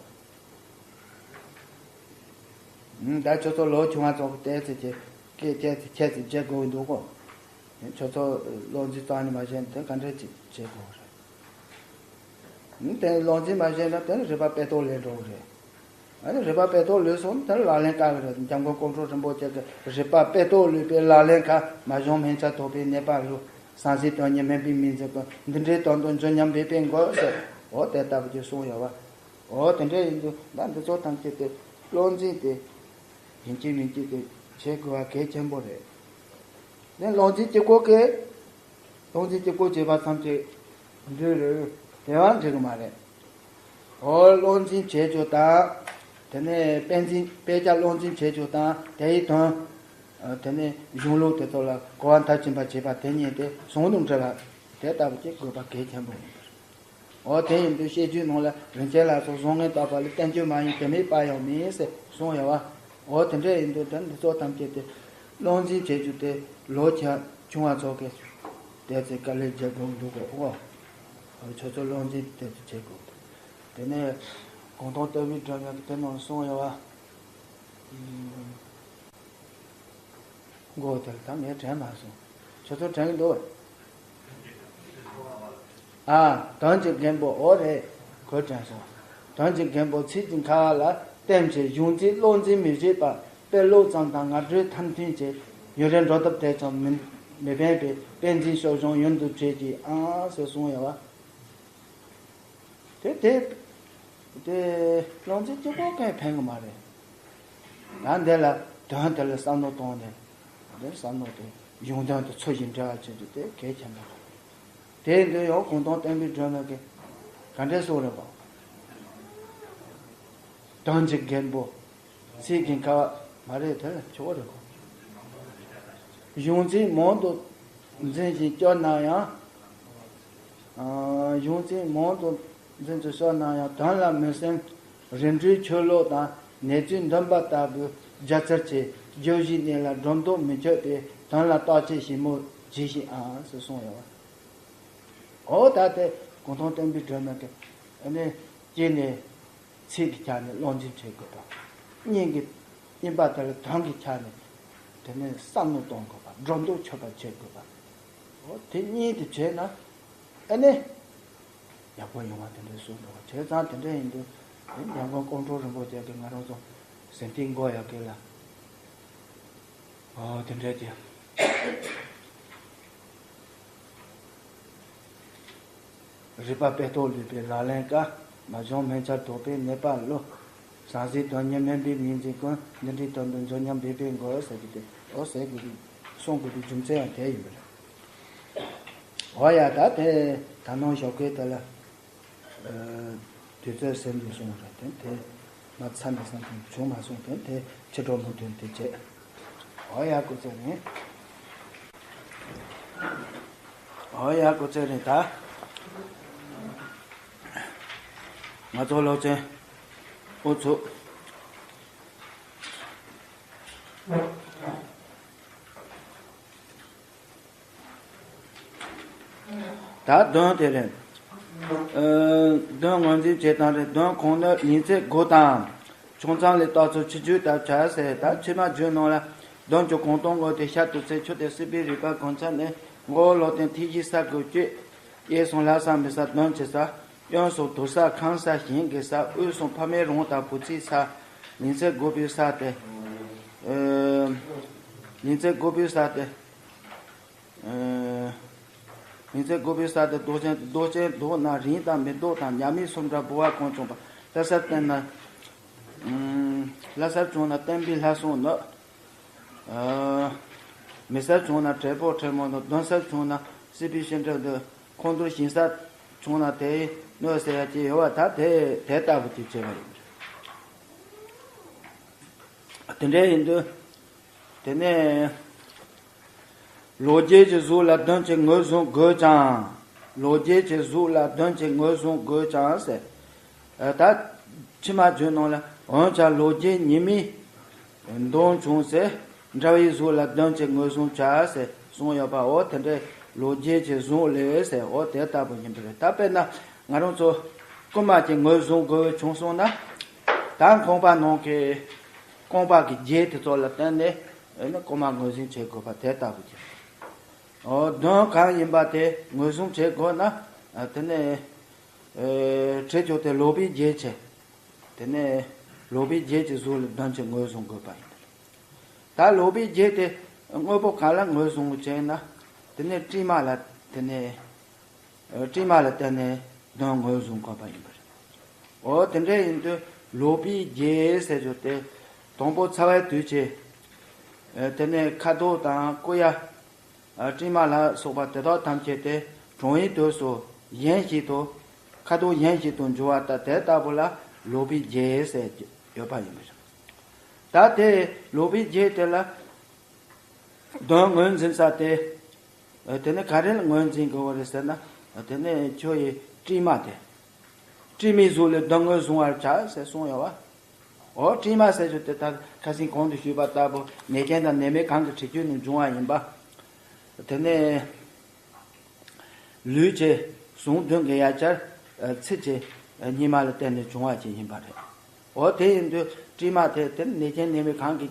ད་ཁྱོད་ཚོ་ལོ་ཆུང་བ་ཚོ་གི་ཏོག་ཙམ་གྱི་སྐད་ཏོག་ཙམ་ཁྱད་ཙམ་བརྗེ་དགོས་འདུག་གོ། ཁྱོད་ཚོ་བློ་འཛིན་རྩ་ནས་མ་བྱས་ན་དེ་ག་འདྲ་ཅིག་བྱེད་དགོས་རེད། དེ་བློ་འཛིན་མ་བྱས་ན་དེ་ནི་རིག་པ་དཔེ་ཏོག་ལོས་འགྲོ་གི་རེད། ཨ་ནི་རིག་པ་དཔེ་ཏོག་ལོས་སོང་ན་དེ་ནི་ལག་ལེན་དཀའ་གི་རེད། འཇམ་མགོན་ཀོང་སྤྲུལ་རིན་པོ་ཆེ་གི་རིག་པ་དཔེ་ཏོག་ལོས་པའི་ལག་ལེན་དཀའ། མ་བྱུང་སྨན་ཆ་དོགས་པའི་ནད་པ་ལུ། ཟང་ཟིང་དོན་གཉེར་སྨན་པའི་མིང་འཛིན་ཀུན། འདི་འདྲའི་དོན་དུ་འབྱོན་སྙམ་འབད་པའི་མགོན་ཟེར། འོ་དེ་ལྟ་བུ་ཅིག་གསུངས་ཡོད་པ། འོ་དེ་འདྲ་ཡིན་དུས་ད་འདི་ཚོ་ཐམས་ཅད་དེ་བློ་འཛིན་དེ་ཡིན་གཅིག་མིན་གཅིག་དེ་བྱེད་དགོས་པ་གལ་ཆེན་པོ་རེད། དེ་བློ་འཛིན་གཅིག་པོ་གིས་བློ་འཛིན་གཅིག་པོ་བྱེད་པ་ཙམ་གྱིས་འགྲིག་རེད། དེ་བ་འགྲིག་གི་མ་རེད། འོ་བློ་འཛིན་བྱེད་རྒྱུ་དང་། དེ་ནས་དཔེ་འཛིན་དཔེ་ཆ་བློ་འཛིན་བྱེད་རྒྱུ་དང་དེའི་དོན། དེ་ནས་གཞུང་ལུགས་དེ་ཚོ་ལ་གོ་བ་མཐར་ཕྱིན་པ་བྱེད་པ་དེ་གཉིས་དེ་ཟུང་དུ་འབྲེལ་བ་དེ་ལྟ་བུ་ཅིག་དགོས་པ་གལ་ཆེན་པོ་ཡིན་པ་རེད། འོ་དེ་ཡིན་དུས་བཤད་རྒྱུད་ནང་ལ་རིན་ཆེན་ལ་སོགས་བཟང་ངན་བརྟག་པ་ལས། བསྟན་བཅོས་མ་ཡིན་དེ་མེད་པ་ཡང་མིན་ཟེར་གསུངས་ཡོད་པ། འོ་དེ་འདྲ་ཡིན་དུས་ད་འདི་ཚོ་ཐམས་ཅད་དེ་བློ་འཛིན་བྱེད་རྒྱུ་དེ་ལོ་ཆ་ཆུང་བ་ཚོ་གིས་དེ་ཚེ་དཀའ་ལས་རྒྱག་དགོས་འདུག་གོ། འོ་ཁྱོད་ཚོ་བློ་འཛིན་དེ་ཚོ་བྱེད་དགོས་འདུག་དེ་ནས་གུང་སྟོང་བསྟན་པའི་སྒྲོན་མེ་གི་དེ་ནང་གསུངས་ཡོད་པ། མགོ་དེར་ད་ངས་དྲན་མ་སོང་། ཁྱོད་ཚོ་དྲན་གྱི་འདུག་ཨ། དོན་གྱི་རྒན་པོ། འོ་རེད། ཁོས་དྲན་སོང་། དོན་གྱི་རྒན་པོ་ཚིག་གི་ཁ་ལ་བསྟན་བྱས། གཞུང་ཚིག་བློ་འཛིན་མི་བྱེད་པ། དཔེ་ཀློག་ཙམ་དང་ངག་སྒྲོས་ཐམས་ཅད་ཀྱིས། ཡུན་རིང་འགྲོ་ཐབས་དེ་ཙམ་མི་མི་ཕན་པས། དཔེ་འཛིན་ཤོག་གཞུང་ཡུན་དུ་བྱེད་ཀྱི་ཨང་ཟེར་གསུངས་ཡོད་པ། དེ་དེ་དེ་བློ་འཛིན་གཅིག་པོ་གིས་ཕན་གི་མ་རེད། ཡང་འདི་ལ་དོན་དེ་ལ་བསམ་བློ་གཏོང་ནས། འདི་བསམ་བློ་དེ་གཞུང་དོན་དེ་ཚུལ་བཞིན་འགྲེལ་བ་བྱེད་རྒྱུ་དེ་གལ་ཆེན་པོ་རེད། དེ་འདི་ཡང་གུང་སྟོང་བསྟན་པའི་སྒྲོན་མེ་གིས་ག་འདྲས་གསུངས་རེད་པ། དོན་གྱི་རྒན་པོ། ཚིག་གི་ཁ་བ་མ་རེད་དེ་ཆོག་རེད་གོ། གཞུང་ཚིག་མང་དུ་འཛིན་ཞིང་སྐྱོར་ན་ཡང་། ཨ། གཞུང་ཚིག་མང་དུ་འཛིན་དུ་ཤོར་ན་ཡང་། དོན་ལ་མི་སེམས་རིམ་གྲོའི་ཆོས་ལུགས་དང་། ནེ་ཙོའི་འདུན་པ་ལྟ་བུའི་སྦྱར་ཚུལ་གྱིས། བརྗོད་གཞིའི་གནས་ལ་སྒྲོ་འདོགས་མི་གཅོད་པའི། དོན་ལ་བརྟག་དཔྱད་ཞིབ་མོ་གྱིས་ཤིག་ཨང་ཟེར་གསུངས་ཡོད་པ། འོ་ད་དེ་གུང་སྟོང་བསྟན་པའི་སྒྲོན་མེ་གིས་ཨ་ནི་གཅིག་ནས་ཚིག་གི་ཆ་ནས་བློ་འཛིན་བྱེད་དགོས་པ། གཉིས་ཀྱི་གཉིས་པ་དེ་ལ་དོན་གྱི་ཆ་ནས་དེ་ནས་བསམ་བློ་གཏོང་དགོས་པ། སྒྲོ་འདོགས་ཆོད་པ་བྱེད་དགོས་པ། འོ་དེ་གཉིས་དེ་བྱས་ན་ཨ་ནི་ཡག་པོ་ཡོང་བ་དེ་འདྲ་གསུངས་འདུག་བྱས་ཙང་དེ་འདྲ་ཡིན་དུས་འཇམ་མགོན་ཀོང་སྤྲུལ་རིན་པོ་ཆེ་གིས་ང་རང་ཚོ་ཟིན་ཐིག་འགོད་ཡག་གི་ལ། ཨོ་དེ་འདྲ་ཅིག་རིག་པ་དཔེ་ཏོག་ལོས་པའི་ལག་ལེན་དཀའ། མ་བྱུང་སྨན་ཆར་དོགས་པའི་ནད་པ་ལུ། ཟང་ཟིང་དོན་གཉེར་སྨན་པའི་མིང་འཛིན་ཀུན། འདི་འདྲའི་དོན་དུ་འབྱོན་སྙམ་འབད་པའི་མགོན་ཟེར་གྱི་དེ། ཨོ་ཟེར་གྱི་གསུང་དགོས་པའི་རྒྱུ་མཚན་ཡང་དེ་ཡིན་པ་རེད། འོ་ཡ། ད་དེ་ད་ནང་ཞོགས་ཀས་དེ་ལ། དུས་ཚོད་ཟིན་འདུག་གསུངས་རེད། དེ་དེ་མ་ཚར་ནས་བསམ་ཐེངས་བྱུང་མ་སོང་། དེ་དེ་ཕྱི་དྲོ་མུ་མཐུད་དེ་བྱེད། འོ་ཡ། སྐུ་ཚེ་རིང་། འོ་ཡ། སྐུ་ཚེ་རིང་། ད་ང་ཚོ་སློབ་ཚན་ཨུ་ཚུགས། ད་དོན་དེ་རེད། ཨ། དོན་ངོས་འཛིན་བྱེད་སྟངས་རེད། དོན་གོང་ནས་ཡིན་ཚད་དགུ་དང་། ཆུང་ཙག་ལས་བརྟག་ཚུལ་ཕྱི་རྒྱུད་ལྟར་བྱ་ཟེར། ད་ཕྱི་མ་རྒྱུད་ནང་ལ་དོན་གྱི་གོང་སྟོང་ངོས་དེ་ཤར་དུ་ཚེ་ཆུ་དེ་སྲིད་པའི་རིག་པ་གོང་ཚད་ནས་ངོ་བོ་ལོག་སྟེ་ཐིག་གཞིའི་ས་དགུ་བཅུ། གཡས་སུ་ལྷ་ས་མི་ས་དོན་གྱི་ས། གཡོན་སུ་དུར་ས་ཁང་ས་ཞིང་གི་ས། དབུས་སུ་ཕ་མེས་རང་དང་བུ་ཚའི་ས། ཡིན་ཚད་དགུ་པའི་ས་དེ། ཨ། ཡིན་ཚད་དགུ་པའི་ས་དེ། ཨ། མིང་ཚིག་དགོས་པའི་ས་དེ་ལྡོག་ཅན་དུ། ལྡོག་ཅན་ལྡོག་ན་རིང་དང་མི་ལྡོག་དང་། ཉ་མིག་སུམ་འདྲ་ལྦུ་བ་གང་བྱུང་བ། ལྷ་སར་བསྟན་ན། ལྷ་སར་བྱུང་ན་བསྟན་པའི་ལྷ་སྲུང་ནི། མི་སར་བྱུང་ན་བྲེ་པོ་བྲེ་མོ་ནི། གདོན་སར་བྱུང་ན་སྲིད་པའི་ཤིང་འབྲས་འདི། ཁོང་ཁྲོ་ཞན་སར་བྱུང་ན་དེ་ཡི་གནོད་ཟེར་ཡ་ཅིག་ཡོད་པ། ད་དེ་དེ་ལྟ་བུ་ཅིག་བྱས་པ་ཡིན། དེ་འདྲ་ཡིན་དུས། དེ་ནས། ལོ་རྒྱུས་ཀྱི་གཟུགས་ལ་གདོན་གྱི་ངོས་བཟུང་དགོས་ཀྱང་། ལོ་རྒྱུས་ཀྱི་གཟུགས་ལ་གདོན་གྱི་ངོས་བཟུང་དགོས་ཀྱང་ཟེར། ད་ཕྱི་མ་བརྗོད་ནང་ལ། འོན་ཀྱང་ལོ་རྒྱུས་ཉི་མའི་གདོན་བྱུང་ཟེར། འདྲ་བའི་གཟུགས་ལ་གདོན་གྱི་ངོས་བཟུང་བྱ་ཟེར་གསུངས་ཡོད་པ། འོ་དེ་འདྲའི་ལོ་རྒྱུས་ཀྱི་གཟུགས་ལས་ཟེར། འོ་དེ་ལྟ་བུ་ཡིན་པ་རེད། ད་དཔེར་ན་ང་རང་ཚོ་རྐུན་མ་གྱི་ངོས་བཟུང་དགོས་བྱུང་སོང་ན། ད་ཁང་པ་ནང་གི་རྐང་པ་གི་རྒྱན་དེ་ཚོ་ལ་བརྟེན་ནས་ཨེ་ནི་རྐུན་མ་ངོས་འཛིན་བྱེད་དགོས་པ་དེ་ལྟ་བུ་ཅིག། འོ་གདོན་གང་ཡིན་པ་དེ་ངོས་བཟུང་བྱེད་དགོས་ན། ཨ་དེ་ནས་ཨེ་བྲིས་ཆོག་དེ་ལོག་པའི་རྒྱན་བྱས། དེ་ནས་ལོག་པའི་རྒྱན་གྱི་གཟུགས་ལ་གདོན་གྱི་ངོས་བཟུང་དགོས་པ་ཡིན་པ་རེད། ད་ལོག་པའི་རྒྱན་དེ་དངོས་པོ་གང་ལ་ངོས་བཟུང་བྱས་ན། དེ་ནས་སྲིབ་མ་ལ་དེ་ནས་སྲིབ་མ་ལ་བརྟེན་ནས་གདོན་ངོས་བཟུང་དགོས་པ་ཡིན་པ་རེད། འོ་དེ་འདྲ་ཡིན་དུས་ལོག་པའི་རྒྱན་ཟེར་རྒྱུ་དེ། དང་པོ་ཚ་བའི་དུས་ཀྱི། ཨ་དེ་ནས་ཁ་དོག་དང་སྐུ་ཡ། ཨ་སྲིབ་མ་ལ་སོགས་པ་དེ་དག་ཐམས་ཅད་དེ་གྲང་བའི་དུས་སུ་གཞན་ཞིག་ཏུ། ཁ་དོག་གཞན་ཞིག་ཏུ་འགྱུར་བ་ལྟར་དེ་ལྟ་བུ་ལ་ལོག་པའི་རྒྱན་ཟེར་ཡོད་པ་ཡིན་པ་རེད། ད་དེ་ལོག་པའི་རྒྱན་དེ་ལ་གདོན་ངོས་འཛིན་ས་དེ། ཨ་དེ་ནས་ག་རེ་ལ་ངོས་འཛིན་དགོས་པ་རེད་ཟེར་ན། ཨ་དེ་ནས་ཁྱོད་ཡི་སྲིབ་མ་དེ། སྲིབ་མའི་གཟུགས་ལ་གདོན་ངོས་བཟུང་བར་བྱ་ཟེར་གསུངས་ཡོད་པ། འོ་སྲིབ་མ་ཟེར་རྒྱུ་དེ་ད་ཁ་སང་གོང་དུ་ཞུས་པ་ལྟ་བུ་ནད་ཅན་དང་ནད་མེད་གང་གི་དྲི་ཆུ་ནས་འབྱུང་བ་ཡིན་པ། དེ་ནས་ལུས་ཀྱི་ཟུངས་བདུན་གྱི་ཡ་གྱལ་ཚིལ་གྱི་སྙིགས་མ་ལ་བརྟེན་ནས་བྱུང་བ་ཅིག་ཡིན་པ་རེད། འོ་དེ་ཡིན་དུས་སྲིབ་མ་དེ་དེ་ནད་ཅན་ནད་མེད་གང་གི་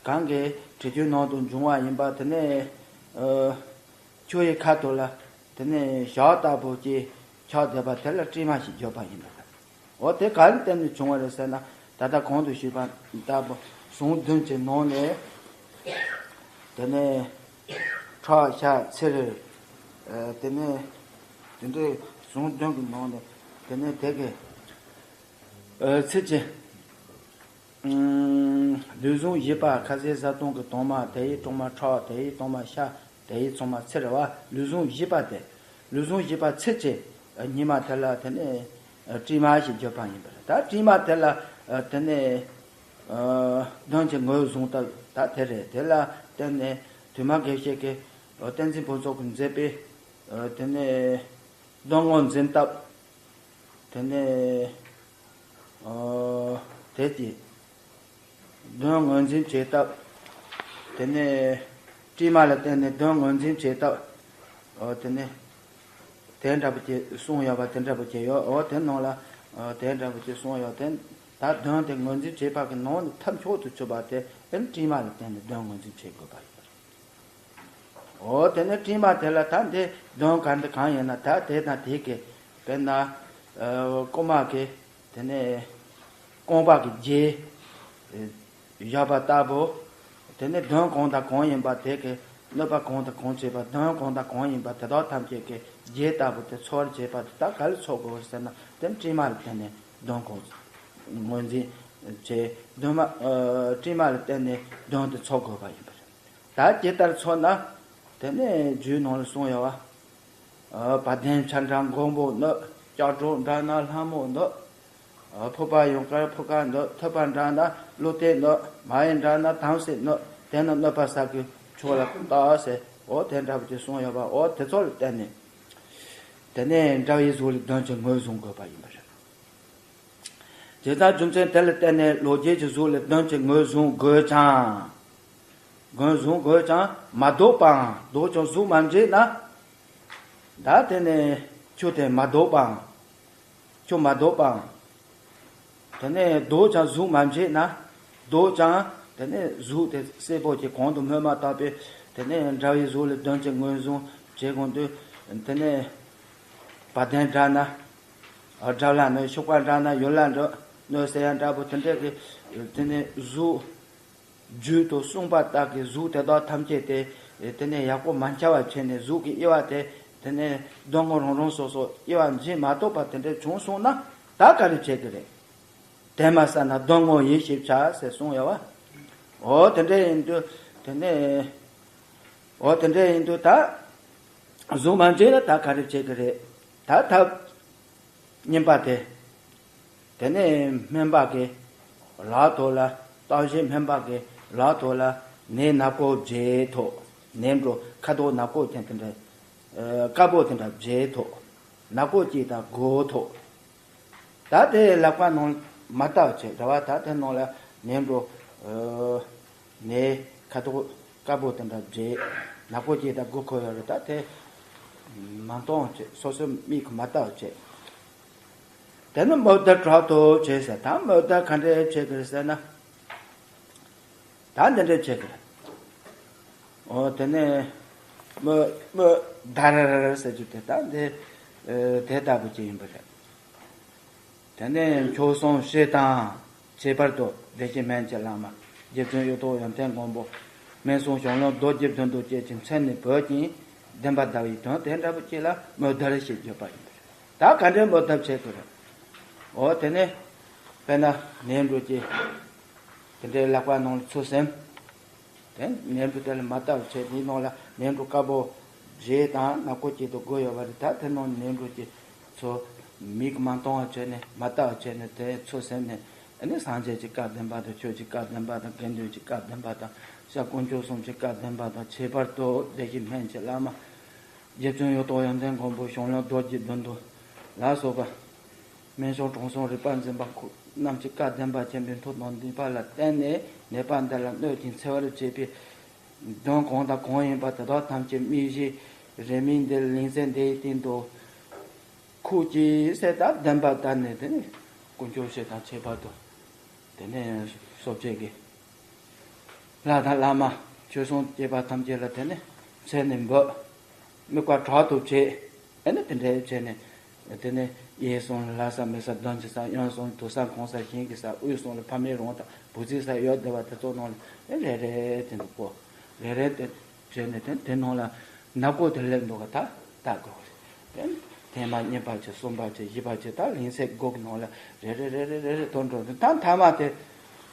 གང་གི་དྲི་ཆུའི་ནང་དུ་འབྱུང་བ་ཡིན་པ། དེ་ནས་ཁྱོད་ཡི་ཁ་དོག་ལ་དེ་ནས་ཞག་ལྟ་བུ་ཅིག་ཆགས་བསྡད་པ་དེ་ལ་སྲིབ་མ་ཞེས་བརྗོད་པ་ཡིན་པ་རེད། འོ་དེ་ག་ལ་བརྟེན་ནས་བྱུང་བ་རེད་ཟེར་ན། ད་ལྟ་གོང་དུ་ཞུས་པ་ལྟ་བུ་ཟུངས་བདུན་གྱི་ནང་ནས། དེ་ནས་ཁྲག་ཤ་ཚིལ། ཨ་དེ་ནས་དེ་འདྲའི་ཟུངས་བདུན་གྱི་ནང་ནས། དེ་ནས་དེ་གི་ཨ་ཚིལ་གྱི། ཨུམ། ལུས་ཟུངས་བཞི་པ་ཁ་ཟས་བཟའ་བཏུང་གི་དྭངས་མ། དེ་ཡི་དྭངས་མ་ཁྲག་དེ་ཡི་དྭངས་མ་ཤ། དེ་ཡི་དྭངས་མ་ཚིལ་རེད་པ། ལུས་ཟུངས་བཞི་པ་དེ། ལུས་ཟུངས་བཞི་པ་ཚིལ་གྱི་སྙིགས་མ་དེ་ལ་དེ་ནས་སྲིབ་མ་ཞེས་བརྗོད་པ་ཡིན་པ་རེད། ད་སྲིབ་མ་དེ་ལ་དེ་ནས་གདོན་གྱི་ངོས་བཟུང་སྟབས་ད་དེ་རེད། དེ་ལ་བརྟེན་ནས་དུ་མ་དགེ་བཤེས་ཀྱིས་བསྟན་འཛིན་ཕུན་ཚོགས་ཀྱིས་མཛད་པའི་དེ་ནས་གདོན་ངོས་འཛིན་སྟབས། དེ་ནས་ཨོ། དེ་གྱིས་གདོན་ངོས་འཛིན་བྱེད་སྟབས། དེ་ནས་སྲིབ་མ་ལ་བརྟེན་ནས་གདོན་ངོས་འཛིན་བྱེད་སྟབས། ཨོ་དེ་ནས་དེ་འདྲ་པོ་ཅིག་གསུངས་ཡོད་པ་དེ་འདྲ་པོ་ཅིག་ཡོད། ཨོ་དེ་ནང་ལ་ཨོ་དེ་འདྲ་པོ་ཅིག་གསུངས་ཡོད། དེ་ད་གདོན་དེ་ངོས་འཛིན་བྱེད་པ་གི་ནང་ནས་ཐབས་མཆོག་ཏུ་གྱུར་པ་དེ་ཨེ་སྲིབ་མ་ལ་བརྟེན་ནས་གདོན་ངོས་འཛིན་བྱེད་དགོས་པ་ཡིན། འོ་དེ་ནས་སྲིབ་མ་དེ་ལ་ད་འདི་གདོན་ག་འདི་གང་ཡིན་ན་ད་དེ་དང་དེ་གི་དཔེར་ན་ཨ་རྐུན་མ་གི་དེ་ནས་རྐང་པ་གི་རྒྱན་བཞག་པ་ལྟ་བུ། དེ་ནས་གདོན་གང་དང་གང་ཡིན་པ་དེ་གི་གནོད་པ་གང་དང་གང་བྱེད་པ། གདོན་གང་དང་གང་ཡིན་པ་དེ་དག་ཐམས་ཅད་ཀྱི་རྒྱན་ལྟ་བུ་དེ་ཚོར་བྱེད་པ་དེ་ད་ག་ལ་ཚོར་དགོས་ཟེར་ན། དེ་སྲིབ་མ་ལ་བརྟེན་ནས་གདོན་གང་ངོས་འཛིན་བྱེད། གདོན་མ་ཨ་སྲིབ་མ་ལ་བརྟེན་ནས་གདོན་དེ་ཚོར་དགོས་པ་ཡིན་པ་རེད། ད་ཇི་ལྟར་ཚོར་ན། དེ་ནས་རྒྱུད་ནང་ལ་གསུངས་ཡོད་པ། བ་དན་ཆ་འདྲ་མགོན་པོ་གནོད། ལྕགས་སྒྲོག་འདྲ་ན་ལྷ་མོ་གནོད། ཕུར་པ་ཡུངས་དཀར་ཕུར་ཁ་གནོད། ཐུབ་པ་འདྲ་ན་ཀླུ་རྟའི་གནོད། མ་ཧེ་འདྲ་ན་དམ་སྲི་གནོད། དེ་ནི་གནོད་པ་བསལ་གྱི་མཆོག་ལ་བལྟ་ཟེར། འོ་དེ་འདྲ་པོ་ཅིག་གསུངས་ཡོད་པ། འོ་དེ་ཚོ་ལ་བརྟེན་ནས། དེ་ནས་འདྲ་བའི་གཟུགས་ལ་གདོན་གྱི་ངོས་བཟུང་དགོས་པ་ཡིན་པ་རེད། དེ་ལྟར་རྒྱུ་མཚན་དེ་ལ་བརྟེན་ནས་ལོ་རྒྱུས་ཀྱི་གཟུགས་ལ་གདོན་གྱི་ངོས་བཟུང་དགོས་ཀྱང་། ངོས་བཟུང་དགོས་ཀྱང་མ་ལྡོག་པའམ། ལྡོག་ཀྱང་གཟུགས་མ་མཇལ་ན། ད་དེ་ནས་ཁྱོད་དེ་མ་ལྡོག་པའམ། ཁྱོད་མ་ལྡོག་པའམ། དེ་ནས་ལྡོག་ཀྱང་གཟུགས་མ་མཇལ་ན། ལྡོག་ཀྱང་དེ་ནས་གཟུགས་དེ་གསལ་པོ་ཅིག་གོང་དུ་སྨོས་མ་བཏགས་པའི་དེ་ནས་འདྲ་བའི་གཟུགས་ལ་གདོན་གྱི་ངོས་བཟུང་བྱེད་དགོས་དུས། དེ་ནས་བ་དན་འདྲ་ན། དགྲ་ལ་གནོད། ཤུག་པ་འདྲ་ན་ཡུལ་ལ་འགྲོ། གནོད་ཟེར་ཡ་འདྲ་པོ་དེ་འདྲ་གི་དེ་ནས་གཟུགས། རྒྱུད་དུ་གསུངས་པ་ལྟར་གྱི་གཟུགས་དེ་དག་ཐམས་ཅད་དེ་དེ་ནས་ཡག་པོ་མ་འཆར་བ་བྱས་ནས་གཟུགས་ཀྱི་དབྱེ་བ་དེ་ དེ་ནས་གདོང་ངོ་རང་རང་སོ་སོ་དབྱེ་བ་འབྱེད་མ་ཐུབ་པ་དེ་འདྲ་བྱུང་སོང་ན་ད་ག་རེ་བྱེད་ཀྱི་རེད། དེ་མ་ཟད་ན་གདོང་ངོ་ཡིད་ཤེས་བྱ་ཟེར་གསུངས་ཡོད་བ། འོ་དེ་འདྲ་ཡིན་དུས་དེ་ནས་འོ་དེ་འདྲ་ཡིན་དུས་ད་གཟུགས་མ་མཇལ་ན་ད་ག་རེ་བྱེད་ཀྱི་རེད། ད་ཐབས་གཉིས་པ་དེ། དེ་ནས་སྨན་པ་གིས་ལག་ཐོག་ལ་གཏམ་བཤད་སྨན་པ་གིས་ལག་ཐོག་ལ་ནད་ནག་པོ་བརྗེ་ཐོག་ནད་འགྲོ་ཁ་དོག་ནག་པོ་ཅན་དེ་འདྲ། དཀར་པོ་དེ་འདྲ་བརྗེ་ཐོག་ནག་པོ་གཅིག་དང་དགུ་ཐོག་ད་དེ་ལག་པ་ནང་མ་བཏབ་བྱས་རེད་བ། ད་དེ་ནང་ལ་ནད་འགྲོ་ནད་ཁ་དོག་དཀར་པོ་དེ་འདྲ་བརྗེ་ནག་པོ་གཅིག་དང་དགུ་འཁོར་ཡོད་རེད། ད་དེ་མ་མཐོང་བྱས་སོ་སོའི་མིག་གིས་མ་བཏབ་བྱས། དེ་ནི་མོ་དར་དྲག་ཏུ་བྱས་ཟེར། ད་མོ་དར་ག་འདྲས་བྱེད་ཀྱི་རེད་ཟེར་ན། ད་འདི་འདྲས་བྱེད་ཀྱི་རེད། འོ་དེ་ནས་མོ་མོ་དར་ཟེར་རྒྱུ་དེ་ད་འདི་དེ་ལྟ་བུ་ཅིག་ཡིན་པ་རེད། དེ་ནས་མཆོག་གསུམ་སྤྱི་དང་། ཁྱད་པར་དུ་བདེ་གཤེགས་སྨན་གྱི་བླ་མ། རྗེ་བཙུན་གཡུ་ཐོག་ཡོན་ཏན་མགོན་པོ། སྨན་གསུམ་བྱང་ལམ་རྡོ་རྗེ་མདུན་དུ་བསྐྱེད་ཅིང་མཚན་ནས་འབོད་ཅིང་བདེན་པ་གདའ་བའི་དོན་དེ་འདྲ་པོ་ཅིག་ལ་མོ་དར་ཞེས་བརྗོད་པ་ཡིན་པ་རེད། ད་ག་འདྲའི་མོ་དར་བྱེད་དགོས་རེད། འོ་དེ་ནས་དཔེར་ན་ནད་འགྲོ་ཅིག་དེ་འདྲའི་ལག་པ་ནང་ལ་ཚུར་ཟིན། དེ་ནས་ནད་འགྲོ་དེ་ལ་མ་བལྟ་བར་བྱས་དེའི་ནང་ལ་ནད་འགྲོ་དཀར་པོ་བརྗེ་དང་ནག་པོ་གཅིག་ཏུ་བགོས་ཡོད་པ་རེད། ད་དེ་ནང་ནད་འགྲོ་གཅིག་ཚུར་མིག་མ་མཐོང་བ་བྱས་ནས་མ་བལྟ་བ་བྱས་ནས་དེ་ཚུར་ཟིན་ནས་ཨ་ནི་སངས་རྒྱས་ཀྱི་བཀའ་བདེན་པ་དང་ཆོས་ཀྱི་བཀའ་བདེན་པ་དང་དགེ་འདུན་གྱི་བཀའ་བདེན་པ་དང་ཤར་དཀོན་མཆོག་གསུམ་གྱི་བཀའ་བདེན་པ་དང་ཁྱད་པར་དུ་བདེ་གཤེགས་སྨན་གྱི་བླ་མ་རྗེ་བཙུན་གཡུ་ཐོག་ཡོན་ཏན་མགོན་པོ་བྱང་ལམ་རྡོ་རྗེ་མདུན་དུ་ལ་སོགས་པ། སྨན་གཞུང་དྲང་སྲོང་རིག་པ་འཛིན་པ་ཁོ་རྣམས་ཀྱི་བཀའ་བདེན་པ་ཆེན་པོའི་མཐུ་དང་ནུས་པ་ལ་བརྟེན་ནས་ནད་པ་འདི་ལ་གནོད་ཅིང་འཚེ་བར་བྱེད་པའི་གདོན་གང་དང་གང་ཡིན་པ་དེ་དག་ཐམས་ཅད་རྨིག་བྱེད་རེ་མིག་འདི་ལིང་ཚེ་འདིའི་སྟེང་དུ་ཁུག་ཅིག་ཟེར། ད་བདེན་པ་ལྟར་ནས་དེ་ནི་དཀོན་མཆོག་སྤྱི་དང་ཁྱད་པར་དུ་དེ་ནས་གསོ་བྱེད་ཀྱི་ལྷ་དང་བླ་མ་ཆོས་སྲུང་སྐྱེས་པ་ཐམས་ཅད་ལ་དེ་ནི་མཚན་ནས་འབོད། དམིགས་པ་དྲག་ཏུ་བྱེད། ཨེ་ནི་དེ་འདྲའི་བྱས་ནས་དེ་ནི་གཡས་གསུམ་ལ་ལྷ་ས་མི་ས་གདོན་གྱི་ས། གཡོན་གསུམ་དུར་ས་གོང་ས་ཞིང་གི་ས། དབུས་གསུམ་ལ་ཕ་མེས་རང་དང་བུ་ཚའི་ས་ཡོད་བསྡད་པ་དེ་ཚོ་ནང་ལ་ཨེ་རེ་རེ་དེ་འདུག་གོ། རེ་རེ་དེ་བྱས་ནས་དེ་དེ་ནང་ལ་ནག་པོ་དེ་སླེབས་འདུག་ག། ད་ལྟ་དགོས་རེད། དེ་ཐེངས་མ་གཉིས་པ་བྱས་གསུམ་པ་བྱས་བཞི་པ་བྱས་ད་ལིང་ཚེ་དགུ་གི་ནང་ལ་རེ་རེ་རེ་རེ་རེ་རེ་དོན་འགྲོ་དུས་ད་མཐའ་མ་དེ་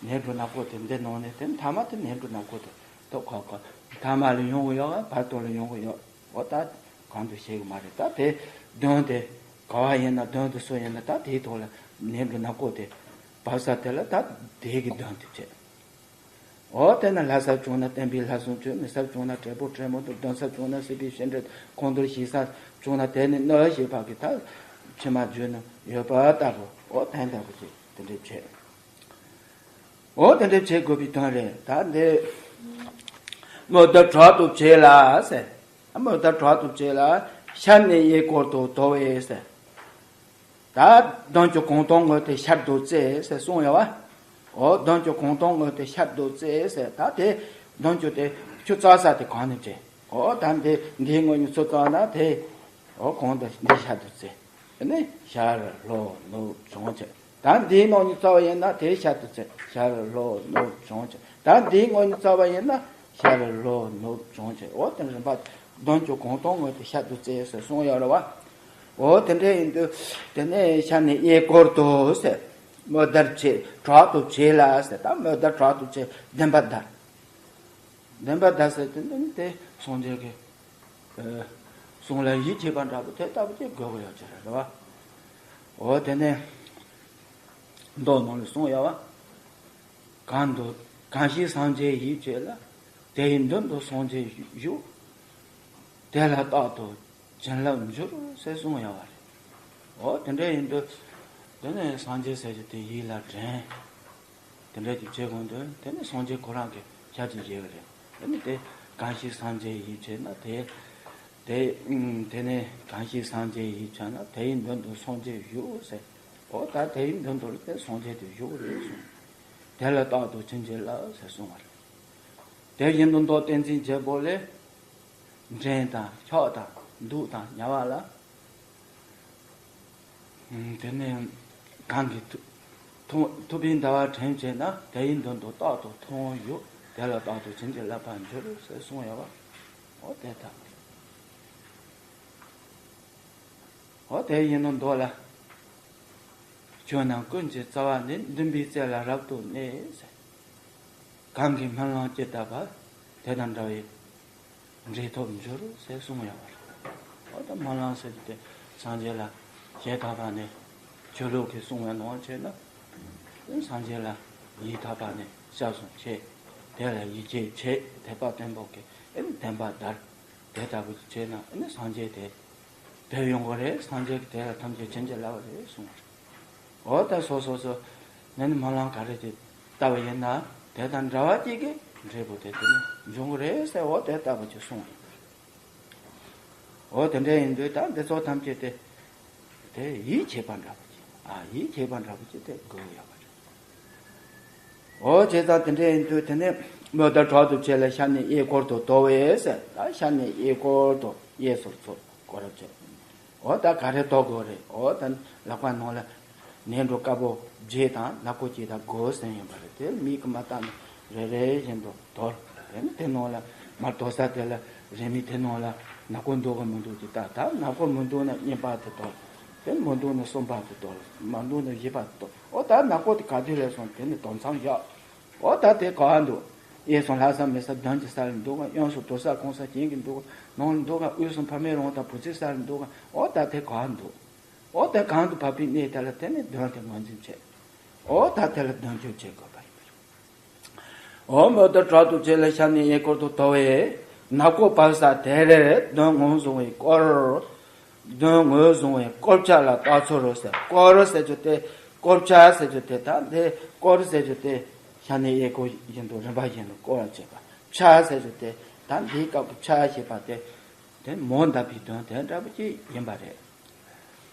ནད་འགྲོ་ནག་པོ་དེ་འདི་ནང་ནས་དེ་མཐའ་མ་དེ་ནད་འགྲོ་ནག་པོ་དེ་ཐོག་ཁ་ཁ་མཐའ་མ་ལ་ཡོང་གི་ཡོད་ག་བར་དོ་ལ་ཡོང་གི་ཡོད། འོ་ད་གང་དུ་བཤད་གི་མ་རེད། ད་དེ་གདོན་དེ་ག་བ་ཡིན་ན་གདོན་དེ་སུ་ཡིན་ན་ད་དེའི་ཐོག་ལ་ནད་འགྲོ་ནག་པོ་དེ་བབས་ས་དེ་ལ་ད་དེ་གི་གདོན་དེ་བྱེད། འོ་དེ་ན་ལྷ་སར་བྱུང་ན་བསྟན་པའི་ལྷ་སྲུང་མཆོད། མི་སར་བྱུང་ན་བྲན་པོ་བྲན་མོ་དང་། གདོན་སར་བྱུང་ན་སྲིད་པའི་ཤིང་འབྲས་ཁོང་རྡོལ། ཞིང་སར་བྱུང་ན་དེ་ནི་གནོད་ཞེས་པ་གི་ད་ཕྱི་མ་བརྗོད་ནི་ཡོད་པ་ལྟ་བུ། འོ་དེ་ལྟ་བུ་ཅིག་དེ་འདྲས་བྱེད། འོ་དེ་འདྲས་བྱེད་དགོས་པའི་དོན་རེད། ད་འདི་མོ་དར་དྲག་ཏུ་བྱེད་ལ་ཟེར། མོ་དར་དྲག་ཏུ་བྱེད་ལ་ཤར་ནས་གཡས་སྐོར་དུ་དོར་བས་ཟེར། ད་གདོན་གྱི་གང་དང་ངོས་དེ་ཤར་དུ་བཙལ་ཟེར་གསུངས་ཡོད་བ། འོ་གདོན་གྱི་གང་དང་ངོས་དེ་ཤར་དུ་བཙལ་ཟེར། ད་དེ་གདོན་གྱི་དེ་ཆུ་བཙག་ས་དེ་གང་ནས་བྱེད། འོ་ད་འདི་འདིའི་ངོས་ནས་ཆུ་བཙག་ན་དེ་འོ་གང་དུ་འདི་ཤར་དུ་བཙལ། དེ་ནས་ཤར་ལྷོ་ནུབ་བྱང་བྱེད། ད་འདིའི་ནང་ནས་བཙག་པ་ཡིན་ན་དེ་ཤར་དུ་བཙལ། ཤར་ལྷོ་ནུབ་བྱང་བྱེད། ད་འདིའི་ངོས་ནས་བཙག་པ་ཡིན་ན་ཤར་ལྷོ་ནུབ་བྱང་བྱེད། འོ་དེ་རིམ་པ་གདོན་གྱི་གང་དང་ངོས་དེ་ཤར་དུ་བཙལ་ཟེར་གསུངས་ཡོད་རེད་བ། འོ་དེ་འདྲ་ཡིན་དུས་དེ་ནས་ཤར་ནས་གཡས་སྐོར་དུ་ཟེར། མོ་དར་བྱེད་དྲག་ཏུ་བྱེད་ལ་ཟེར། ད་མོ་དར་དྲག་ཏུ་བྱེད་བདེན་པ་དར། བདེན་པ་དར་ཟེར་དེ་འདི་ནི་དེ་སངས་རྒྱས་ཀྱི་གསུང་ལ་ཡིད་ཆེས་པ་འདྲ་པོ་དེ་ལྟ་བུ་ཅིག་དགོས་ཀྱི་ཡོད་ཀྱི་རེད་བ། འོ་དེ་ནས་མདོ་ནང་ལ་གསུངས་ཡོད་བ། གང་དུ་གང་ཞིག་སངས་རྒྱས་ཡིད་བྱེད་ལ། དེ་ཡི་མདུན་དུ་སངས་རྒྱས་བཞུགས། དེ་ལ་རྟག་ཏུ་བྱིན་རླབས་འཇུག་ཟེར་གསུངས་ཡོད་བ་རེད། འོ་དེ་འདྲ་ཡིན་དུས་དེ་ནས་སངས་རྒྱས་ཟེར་རྒྱུ་དེ་ཡིད་ལ་དྲན། དེ་འདྲ་ཅིག་བྱེད་དགོས་འདུག་དེ་ནི་སངས་རྒྱས་ཁོ་རང་གི་ཞལ་གྱིས་བཞེས་པ་རེད། དེ་ནི་དེ་གང་ཞིག་སངས་རྒྱས་ཡིད་བྱེད་ན། དེ་དེ་དེ་ནི་གང་ཞིག་སངས་རྒྱས་ཡིད་བྱེད་ན། དེ་ཡི་མདུན་དུ་སངས་རྒྱས་བཞུགས་ཟེར། འོ་ད་དེ་ཡི་མདུན་དུ་དེ་སངས་རྒྱས་དེ་བཞུགས་རེད་གསུངས། དེ་ལ་རྟག་ཏུ་བྱིན་གྱིས་བརླབས་ཟེར་གསུངས་པ་རེད། དེ་བཞིན་དུ་མདོ་བསྟན་འཛིན་རྒྱལ་པོ་ལས། འདྲེན་དང་འཕྱག་དང་འདུད་དང་ཉལ་བ་ལ། དེ་ནས་གང་གིས་ཐུབ་ཐུབ་པའི་ཟླ་བ་དྲན་བྱས་ན། དེ་ཡི་མདུན་དུ་རྟག་ཏུ་མཐོང་བར་བཞུགས། དེ་ལ་རྟག་ཏུ་བྱིན་གྱིས་བརླབ་པར་འགྱུར་ཟེར་གསུངས་ཡོད་བ། འོ་དེ་ལྟ། འོ་དེ་ཡིན་ནོ་མདོ་ལ། ཆོས་རྣམས་ཀུན་གྱི་རྩ་བ་ནི། འདུན་པའི་རྩེ་ལ་རབ་ཏུ་གནས་ཟེར། གང་གིས་སྨོན་ལམ་ཇི་ལྟ་བར། དེ་དང་འདྲ་བའི་འབྲས་ཐོབ་འགྱུར་ཟེར་གསུངས་ཡོད་པ་རེད། འོ་ད་སྨོན་ལམ་ཟེར་དེ་སངས་རྒྱས་ལ་ཞལ་ཐོག་པ་ནས་ཆོས་ལུགས་ཀྱིས་གསུངས་པའི་ནང་བྱས་ན། སངས་རྒྱས་ལ་ཡིད་ཐོག་པ་ནས་སྐྱབས་སུ་མཆི། དེ་ལ་ཡིད་ཆེས་བྱེད། དད་པ་བརྟན་པོ་གིས་ཨེ་ནི་བསྟན་པ་དར། དེ་ལྟ་བུ་བྱས་ན་ཨེ་ནི་སངས་རྒྱས་དེ་དེ་ཡོང་གི་རེད། སངས་རྒྱས་ཀྱིས་དེ་ལ་ཐམས་ཅད་མཁྱེན་ཅིང་བརླག་པ་རེད་གསུངས་པ་རེད། འོ་ད་སོ་སོ་སོ་ནས་ནི་སྨོན་ལམ་ག་རེ་ཅིག་བཏབ་པ་ཡིན་ན་དེ་དང་འདྲ་བ་ཅིག་གི་འབྲས་བུ་དེ་དེ་ནི་འབྱུང་གི་རེད་ཟེར། འོ་དེ་ལྟ་བུ་ཅིག་གསུངས་ཡོད། འོ་དེ་འདྲ་ཡིན་དུས་ད་འདི་ཚོ་ཐམས་ཅད་དེ་དེ་ཡིད་ཆེས་པ་འདྲ་བོ་ཅིག་ཨ་ཡིད་ཆེས་པ་འདྲ་བོ་ཅིག་དེ་དགོས་ཡོད་པ་རེད། འོ་བྱས་ཙང་དེ་འདྲ་ཡིན་དུས་དེ་ནས་མོ་དང་གྲོགས་དུ་བྱས་ལ་ཤ་ནི་གཡས་སྐོར་དུ་དོར་བས་ཟེར། ད་ཤ་ནི་གཡས་སྐོར་དུ་གཡས་སུ་ཚུར་སྐོར་ར་བྱས། འོ་ད་ག་རེ་དོར་དགོས་རེད། འོ་ད་ལག་པ་ནང་ལ་ནས་འགྲོ་དཀར་པོ་བརྒྱད་དང་ནག་པོ་གཅིག་དང་སྒོ་ཟེར་ཡིན་པ་རེད། དེ་མིག་གིས་མ་བལྟས་ན་རེ་རེ་བཞིན་དུ་དོར། དེ་ནི་དེ་ནང་ལ་མར་དོར་ས་དེ་ལ་རེ་མིག་དེ་ནང་ལ་ནག་པོ་འདུག་ག་མི་འདུག་ཅིག་ལྟ། ད་ནག་པོ་མི་འདུག་ན་གཉིས་པ་དེ་དོར། དེ་མི་འདུག་ན་གསུམ་པ་དེ་དོར། མ་འདུག་ན་བཞི་པ་དེ་དོར། འོ་ད་ནག་པོ་དེ་ག་དུས་ལས་སོང་དེ་ནི་དོར་མཚམས་བཞག་འོ་ད་དེ་ག་བ་འདུག་གཡས་སུ་ལྷ་ས་མི་ས་གདོན་གྱི་ས་ལ་འདུག་ག་གཡོན་སུ་དུར་ས་གོང་ས་སྦྱིན་གྱི་འདུག་ག་ནང་ལ་འདུག་ག་དབུས་སུ་ཕ་མེས་རང་དང་བུ་ཚའི་ས་ལ་འདུག་ག་འོ་ད་དེ་ག་བ་འདུག་འོ་དེ་གང་དུ་བབས་པའི་གནས་དེ་ལ་དེ་ནི་གདོན་དེ་ངོས་འཛིན་བྱེད། འོ་ད་དེ་ལ་གདོན་བཅོམ་བྱེད་དགོས་པ་ཡིན་པ་རེད། འོ་མོ་དང་གྲོགས་དུ་བྱས་ལ་ཤ་ནི་གཡས་སྐོར་དུ་དོར་བས། ནག་པོ་བབས་ས་དེར་གདོན་ངོས་བཟུང་བའི་སྐོར། གདོན་ངོས་བཟུང་བའི་སྐོར་ཆ་ལ་བརྟག་ཚུལ་ཟེར། སྐོར་ཟེར་རྒྱུ་དེ་སྐོར་ཆ་ཟེར་རྒྱུ་དེ་ད་འདི་སྐོར་ཟེར་རྒྱུ་དེ་ཤ་ནི་གཡས་སྐོར་བཞིན་དུ་རིམ་པ་བཞིན་དུ་སྐོར་བ་བྱེད་པ། ཆ་ཟེར་རྒྱུ་དེ་ད་འདིའི་སྐབས་ཀྱི་ཆ་ཞེས་པ་དེ་དེ་མོ་འདབ་པའི་དོན་དེ་འདྲ་པོ་ཅིག་ཡིན་པ་རེད།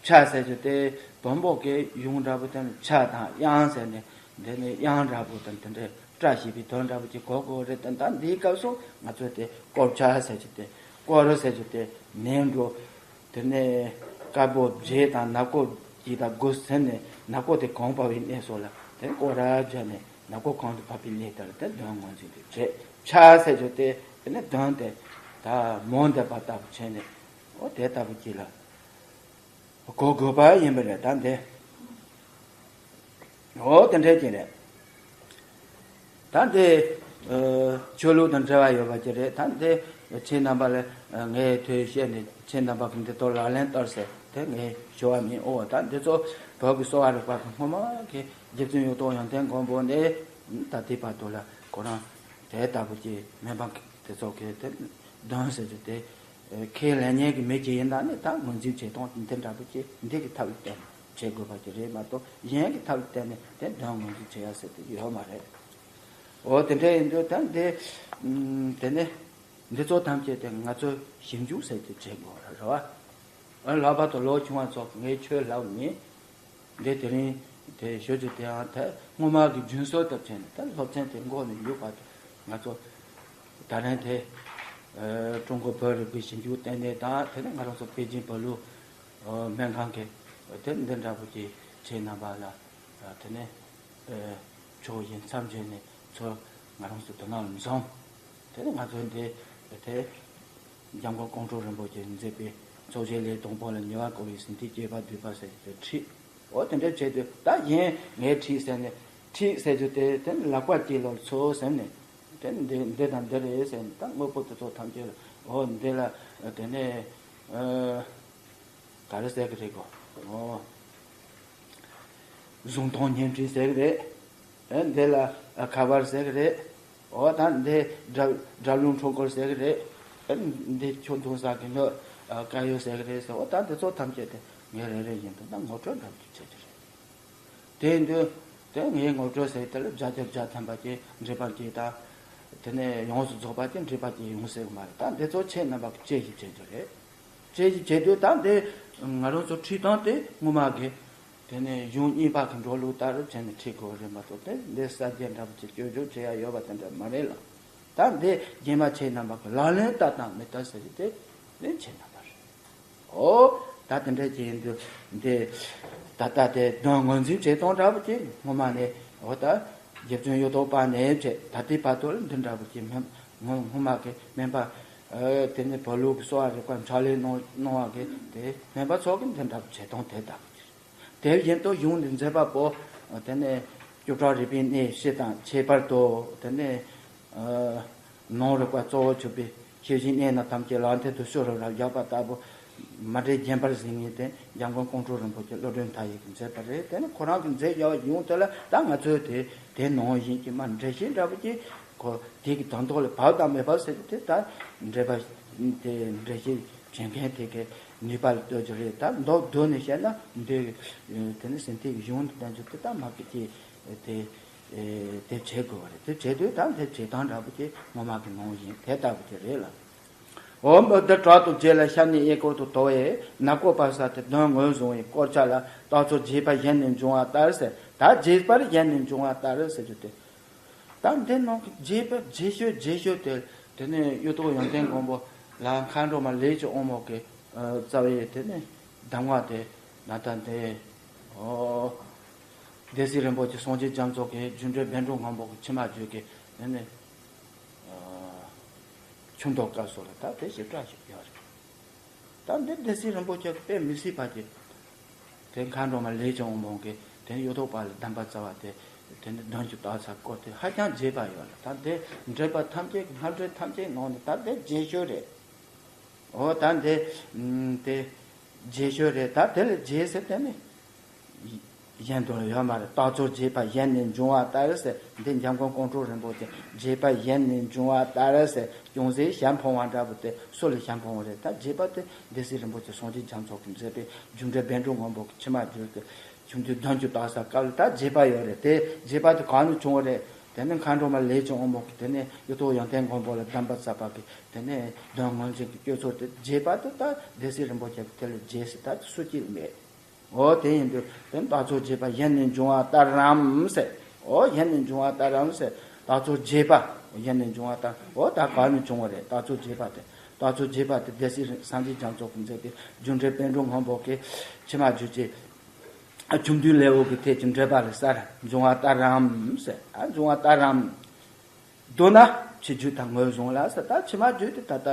ཆ་ཟེར་རྒྱུ་དེ་བོན་པོ་གི་གཞུང་འདྲ་པོ་དེ་ནི་ཆ་དང་དབྱངས་ཟེར་ནས་འདི་ནི་དབྱངས་འདྲ་པོ་དང་དེ་འདྲའི་སྒྲ་ཞེས་པའི་དོན་འདྲ་པོ་ཅིག་གོ་དགོས་རེད། དེ་ད་འདིའི་སྐབས་སུ་ང་ཚོས་དེ་སྐོར་ཆ་ཟེར་རྒྱུ་དེ་སྐོར་ཟེར་རྒྱུ་དེ་ནས་འགྲོ། དེ་ནས་དཀར་པོ་བརྒྱད་དང་ནག་པོ་གཅིག་དང་དགུ་ཟེར་ནས་ནག་པོ་དེ་གོང་བབས་པའི་གནས་སུ་ལ་དེ་སྐོར་ར་བརྒྱབ་ནས་ནག་པོ་གོང་དུ་བབས་པའི་གནས་དེ་ལ་དེ་གདོན་ངོས་འཛིན་དུ་བྱེད། ཆ་ཟེར་རྒྱུ་དེ་དེ་ནས་གདོན་དེ་ད་མོ་འདབ་པ་ལྟ་བུ་བྱས་ནས་འོ་དེ་ལྟ་བུ་ཅིག་ལ། གོ་དགོས་པ་ཡིན་པ་རེད། ད་འདི་འོ་དེ་འདྲ་ཅིག་རེད། ད་འདི་ཆོས་ལུགས་དང་འབྲེལ་བ་ཡོད་པ་ཅིག་རེད། ད་འདི་ཁྱེད་རྣམ་པ་ལ་ངས་ཐོས་བཤད་ནས་ཁྱེད་རྣམ་པ་གི་འདི་ཐོག་ལག་ལེན་བསྟར་ཟེར་དེ་ངས་ཞུ་བ་མིན། འོ་ད་འདི་ཚོ་བོད་ཀྱི་གསོ་བ་རིག་པ་གི་སྔོན་མ་གི་རྗེ་བཙུན་གཡུ་ཐོག་ཡོན་ཏན་མགོན་པོ་ནས་ད་ལྟའི་བར་དུ་ལ་ཁོ་རང་དེ་ལྟ་བུ་ཅིག་མི་འབངས་དེ་ཚོ་གི་དེ་གདོན་ཟེར་རྒྱུ་དེ། ཁས་ལེན་མཁན་གྱི་མི་ཅིག་ཡིན་ན་ནི་ད་ངོས་འཛིན་བྱེད་སྟངས་འདི་འདྲ་པོ་ཅིག་འདི་གི་ཐབས་ལ་བརྟེན་ནས་བྱེད་དགོས་པ་ཅིག་རེད་མ་གཏོགས་གཞན་གྱི་ཐབས་ལ་བརྟེན་ནས་དེ་གདོན་ངོས་འཛིན་བྱེད་ཡ་ཟེར་དེ་ཡོད་མ་རེད། འོ་དེ་འདྲ་ཡིན་དུས་ད་འདི་དེ་ནས་འདི་ཚོ་ཐམས་ཅད་དེ་ང་ཚོས་ཞིབ་འཇུག་ཟེར་དེ་བྱེད་དགོས་རེད་བ། ལྷག་པར་དུ་ལོ་ཆུང་བ་ཚོ་ངས་ཆོས་ལབ་ནི། འདི་དེ་རིང་དེ་ཞོ་ཅིག་དེའང་དེ་སྔོན་མ་གི་རྒྱུན་སྲོལ་ལྟར་བྱས་ནས་དེ་སློབ་ཚན་དེ་འགོ་ནས་ཡོད་པ་དེ་ང་ཚོ་ད་རིང་དེ་ཀྲུང་གོ་བོད་རིག་པའི་ཞིབ་འཇུག་ལྟེ་གནས་དང་དེ་ནས་ང་རང་ཚོ་པེ་ཅིན་བོད་ལུགས་སྨན་ཁང་གི་དེ་འདི་འདྲ་པོ་ཅིག་ཁྱེད་རྣམ་པ་ལ་དེ་ནས་ཕྱོགས་བཞིན་མཚམས་བྱས་ནས་ཚུར་ང་རང་ཚོ་དོ་སྣང་ལ་འཛོམས། དེ་ནས་ང་ཚོ་འདི་དེ། འཇམ་མགོན་ཀོང་སྤྲུལ་རིན་པོ་ཆེས་མཛད་པའི་ཚོགས་ཆེན་ལས་དང་པོ་ལ་ཉེ་བར་བསྐོར་བའི་ཟིན་ཐིག་བཅས་པ་བསྡུས་པ་ཟེར་གྱི་ཁྲིད། འོ་དེ་འདྲ་བྱས་དུས་ད་གཞན་ངས་ཁྲིད་ཟེར་ནས་ཁྲིད་ཟེར་རྒྱུ་དེ་དེ་ནི་ལག་པ་གཅིག་ལ་ཚུར་ཟེར་ནས་དེ་འདི་འདི་དང་འདི་རེད་ཟེར་ནས་ད་དངོས་པོ་དེ་ཚོ་ཐམས་ཅད་ལ་འོ་འདི་ལ་དེ་ནས་ག་རེ་ཟེར་གི་རེད་གོ། འོ། གཟུངས་ཐུང་བརྙན་འཕྲིན་ཟེར་གི་རེད། ཨེ་འདི་ལ་ཁ་པར་ཟེར་གི་རེད། འོ་ད་འདི་སྒྲ་སྒྲ་ལུང་འཕྲུལ་འཁོར་ཟེར་གི་རེད། ཨེ་འདི་ཆུ་འཐུང་ས་གི་ནི་དཀར་ཡོལ་ཟེར་གི་རེད་ཟེར། འོ་ད་འདི་ཚོ་ཐམས་ཅད་དེ་ངས་རེ་རེ་བཞིན་དུ་ད་ངོ་སྤྲོད་འདྲ་པོ་ཅིག་བྱེད་ཀྱི་རེད། དེ་ཡིན་དུས་དེ་ངས་ངོ་སྤྲོད་ཟེར་དེ་ལ་བརྒྱ་ཆ་བརྒྱ་ཐམ་པ་ཅིག་འགྲིག་པ་ཅིག་དང་། དེ་ནས་ཡོངས་སུ་རྫོགས་པ་ཅིག་འགྲིག་པ་ཅིག་ཡོང་སྲིད་གི་མ་རེད། ད་འདི་ཚོ་ཁྱེད་རྣམ་པ་གི་དཔྱད་ཞིབ་བྱེད་རྒྱུ་རེད། དཔྱད་ཞིབ་བྱེད་དུས་ད་འདི་ང་རང་ཚོ་ཁྲིད་སྟངས་དེ་སྔོན་མ་གི་དེ་ནས་གཞུང་རྙིང་པ་གི་འགྲོ་ལུགས་ལྟར་བྱས་ནས་ཁྲིད་དགོས་རེད་མ་གཏོགས་དེ་འདི་གསར་བརྗེ་འདྲ་པོ་ཅིག་སྐྱོན་བརྗོད་བྱེད་ཡ་ཡོད་པ་དེ་འདྲ་མ་རེད་ལ། ད་འདི་རྗེས་མ་ཁྱེད་རྣམ་པ་གི་ལག་ལེན་བསྟར་དང་མི་བསྟར་ཟེར་རྒྱུ་དེ་ནི་ཁྱེད་རྣམ་པ་རེད། འོ། ད་དེ་འདྲ་ཅིག་ཡིན་དུས་འདི་ད་ལྟ་དེ་གདོན་ངོས་འཛིན་བྱེད་སྟངས་འདྲ་པོ་ཅིག་སྔོན་མ་ནས་འོ་ད་རྗེ་བཙུན་གཡུ་ཐོག་པ་ནས་བྱས་ད་ལྟའི་བར་དུ་ལ་འདི་འདྲ་པོ་ཅིག་སྔོན་སྔོན་མ་གི་སྨན་པ་ ཨ་དེ་ནས་བོད་ལུགས་ཀྱི་གསོ་བ་རིག་པ་འཕྲོ་ལེན་གནང་གནང་བ་གི་དེ་སྨན་པ་ཚོ་གི་འདི་འདྲ་བྱེད་སྟངས་དེ་ལྟ་བུ་ཅིག་དེ་བཞིན་དུ་གཞུང་འདི་མཛད་པ་པོ་དེ་ནས་སྐྱོབ་གྲོགས་རིག་པའི་གནས་སྤྱི་དང་ཁྱད་པར་དུ་དེ་ནས་ཨ་ནང་རིག་པ་གཙོ་བོ་གྱུར་པའི་ཤེས་བཞིན་གནས་རྣམས་ཐམས་ཅད་ལག་མཐིལ་དུ་ཤོག་རབ་རབ་བཞག་པ་ལྟ་བུ་མ་འདྲེས་བརྒྱན་པར་གཟིགས་ངེས་ཏེ། འཇམ་མགོན་ཀོང་སྤྲུལ་རིན་པོ་ཆེ་བློ་གྲོས་མཐའ་ཡས་ཀྱིས་མཛད་པ་རེད། དེ་ནི་ཁོ་རང་གིས་མཛད་ཡོད་ཡོང་དེ་ལ་ད་ང་ཚོས་དེ་དེ་ནང་བཞིན་གྱི་མ་འགྲེལ་བཤད་འདྲ་པོ་ཅིག་ཁོ་དེ་གི་དོན་དག་ལ་བབ་དང་མི་བབ་ཟེར་གྱི་དེ་ད་འགྲེལ་པ་དེ་འགྲེལ་བཤད་བྱེད་མཁན་དེ་གི་ནུས་པ་ལ་ལྟོས་ཀྱི་རེད། ད་མདོར་བསྡུས་ནས་བཤད་ན་འདི་དེ་ནི་ཟིན་ཐིག་གཞུང་དུ་བསྟན་རྒྱུ་དེ་ད་མ་གི་ཅིག་དེ་དེ་བྱེད་དགོས་པ་རེད། དེ་བྱེད་དུས་ད་དེ་བྱེད་སྟངས་འདྲ་པོ་ཅིག་སྔོན་མ་གི་ནང་བཞིན་དེ་ལྟ་བུ་དེ་རེད་ལ། འོ་འདི་དྲག་ཏུ་བརྗེད་ལ་ཞབས་ནི་གཡས་སྐོར་དུ་དོར་བས་ནག་པོ་པ་ས་དེ་གདོན་ངོས་བཟུང་བའི་དཀོར་ཆ་ལ་རྟགས་ཚུལ་བརྗེད་པ་གཞན་ནས་འབྱུང་བ་ལྟར་ཟེར། ད་བརྗེད་པར་གཞན་ནས་འབྱུང་བ་ལྟར་ཟེར་རྒྱུ་དེ། ད་འདི་ནང་གི་བརྗེད་པ་བརྗེད་ཤོས་བརྗེད་ཤོས་དེ་དེ་ནས་གཡུ་ཐོག་ཡོན་ཏན་མགོན་པོ་ལ་མཁའ་འགྲོ་མ་ལས་ཀྱི་དབང་མོ་གི་རྩ་བའི་དེ་ནས་གདམས་ངག་དེ་ད་ལྟ་འདི་ཨོ་སྡེ་སྲིད་རིན་པོ་ཆེ་སངས་རྒྱས་རྒྱ་མཚོ་གི་རྒྱུ་འབྲས་བཻ་ཌཱུརྱ་ངང་པོ་གི་ཕྱི་མ་བརྗོད་ཀྱི་དེ་ནས། ཆུ་མདོག་དཀར་སོགས་ལ་ད་དེ་ཞིབ་ཕྲ་ཞིག་ཡོད་རེད། ད་འདི་སྡེ་སྲིད་རིན་པོ་ཆེ་དཔེ་མི་སྲིད་པ་ཅིག་དེ་མཁའ་འགྲོ་མ་ལས་ཀྱི་དབང་མོ་གིས་དེ་གཡུ་ཐོག་པ་ལ་གདམས་པ་སྩལ་བ་དེ་དེ་ནི་གདོན་གྱི་རྟགས་ཚུལ་བཀོད་དེ་ཧ་ཅང་བརྗེད་པ་ཡོད་ལ། ད་འདི་འགྲེལ་པ་ཐམས་ཅད་ཀྱི་སྔ་འགྲེལ་ཐམས་ཅད་ནང་ནས་ད་འདི་བརྗེད་ཤོས་རེད། འོ་ད་འདི་དེ་བརྗེད་ཤོས་རེད། ད་དེ་ལ་བརྗེད་ཟེར་དེ་ནི། གཞན་དུ་ཡོད་མ་རེད། རྟགས་ཚུལ་བརྗེད་པ་གཞན་ནས་འབྱུང་བ་ལྟར་ཟེར། འདི་འཇམ་མགོན་ཀོང་སྤྲུལ་རིན་པོ་ཆེ་བརྗེད་པ་གཞན་ནས་འབྱུང་བ་ལྟར་ཟེར། ཅུང་ཟད་ཞལ་འཕངས་པ་འདྲ་པོ་དེ་སུ་ལ་ཞལ་འཕངས་པ་རེད། ད་བརྗེད་པ་དེ་སྡེ་སྲིད་རིན་པོ་ཆེ་སངས་རྒྱས་རྒྱ་མཚོ་གིས་མཛད་པའི་རྒྱུ་འབྲས་བཻ་ཌཱུརྱ་ངང་པོ་གི་ཕྱི་མ་བརྗོད་ཀྱི་ཆུ་མདོག་གདོན་གྱི་རྟགས་ཚུལ་བཀོད་ལ་ད་བརྗེད་པ་ཡོད་རེད། དེ་བརྗེད་པ་དེ་གང་ནས་བྱུང་བ་རེད། དེ་ནི་མཁའ་འགྲོ་མ་ལས་ཀྱི་དབང་མོ་གིས་དེ་ནས་གཡུ་ཐོག་ཡོན་ཏན་མགོན་པོ་ལ་གདམས་པ་སྩལ་བ་གིས་དེ་ནས་གདོན་ངོས་འཛིན་གྱི་སྤྱོད་ཚུལ་དེ་བརྗེད་པ་དེ་ད་སྡེ་སྲིད་རིན་པོ་ཆེ་གིས་དེ་ལ་བརྗེད་ཟེར་ད་སུ་གཅིག་མེད། འོ་དེ་ཡིན་དུས་དེ་རྟགས་ཚུལ་བརྗེད་པ་གཞན་ནས་འབྱུང་བ་ལྟར་རམ་ཟེར། འོ་གཞན་ནས་འབྱུང་བ་ལྟར་རམ་ཟེར། རྟགས་ཚུལ་བརྗེད་པ་གཞན་ནས་འབྱུང་བ་ལྟར། འོ་ད་གང་ནས་བྱུང་བ་རེད། རྟགས་ཚུལ་བརྗེད་པ་དེ། རྟགས་ཚུལ་བརྗེད་པ་དེ་སྡེ་སྲིད་སངས་རྒྱས་རྒྱ་མཚོ་གིས་མཛད་པའི་རྒྱུ་འབྲས་བཻ་ཌཱུརྱ་ངང་པོ་གི་ཕྱི་མ་བརྗོད་ཀྱི་ཆུ་མདོག་ལེའུ་གི་ཐད་ཀྱི་འགྲེལ་པ་ལ་ཟེར། འབྱུང་བ་ལྟར་རམ་ཟེར། ཨ་འབྱུང་བ་ལྟར་རམ། མདོར་ན་ཕྱི་རྒྱུད་དང་ངོས་བཟུང་ལ་ཟེར། ད་ཕྱི་མ་རྒྱུད་དེ་ད་ལྟ་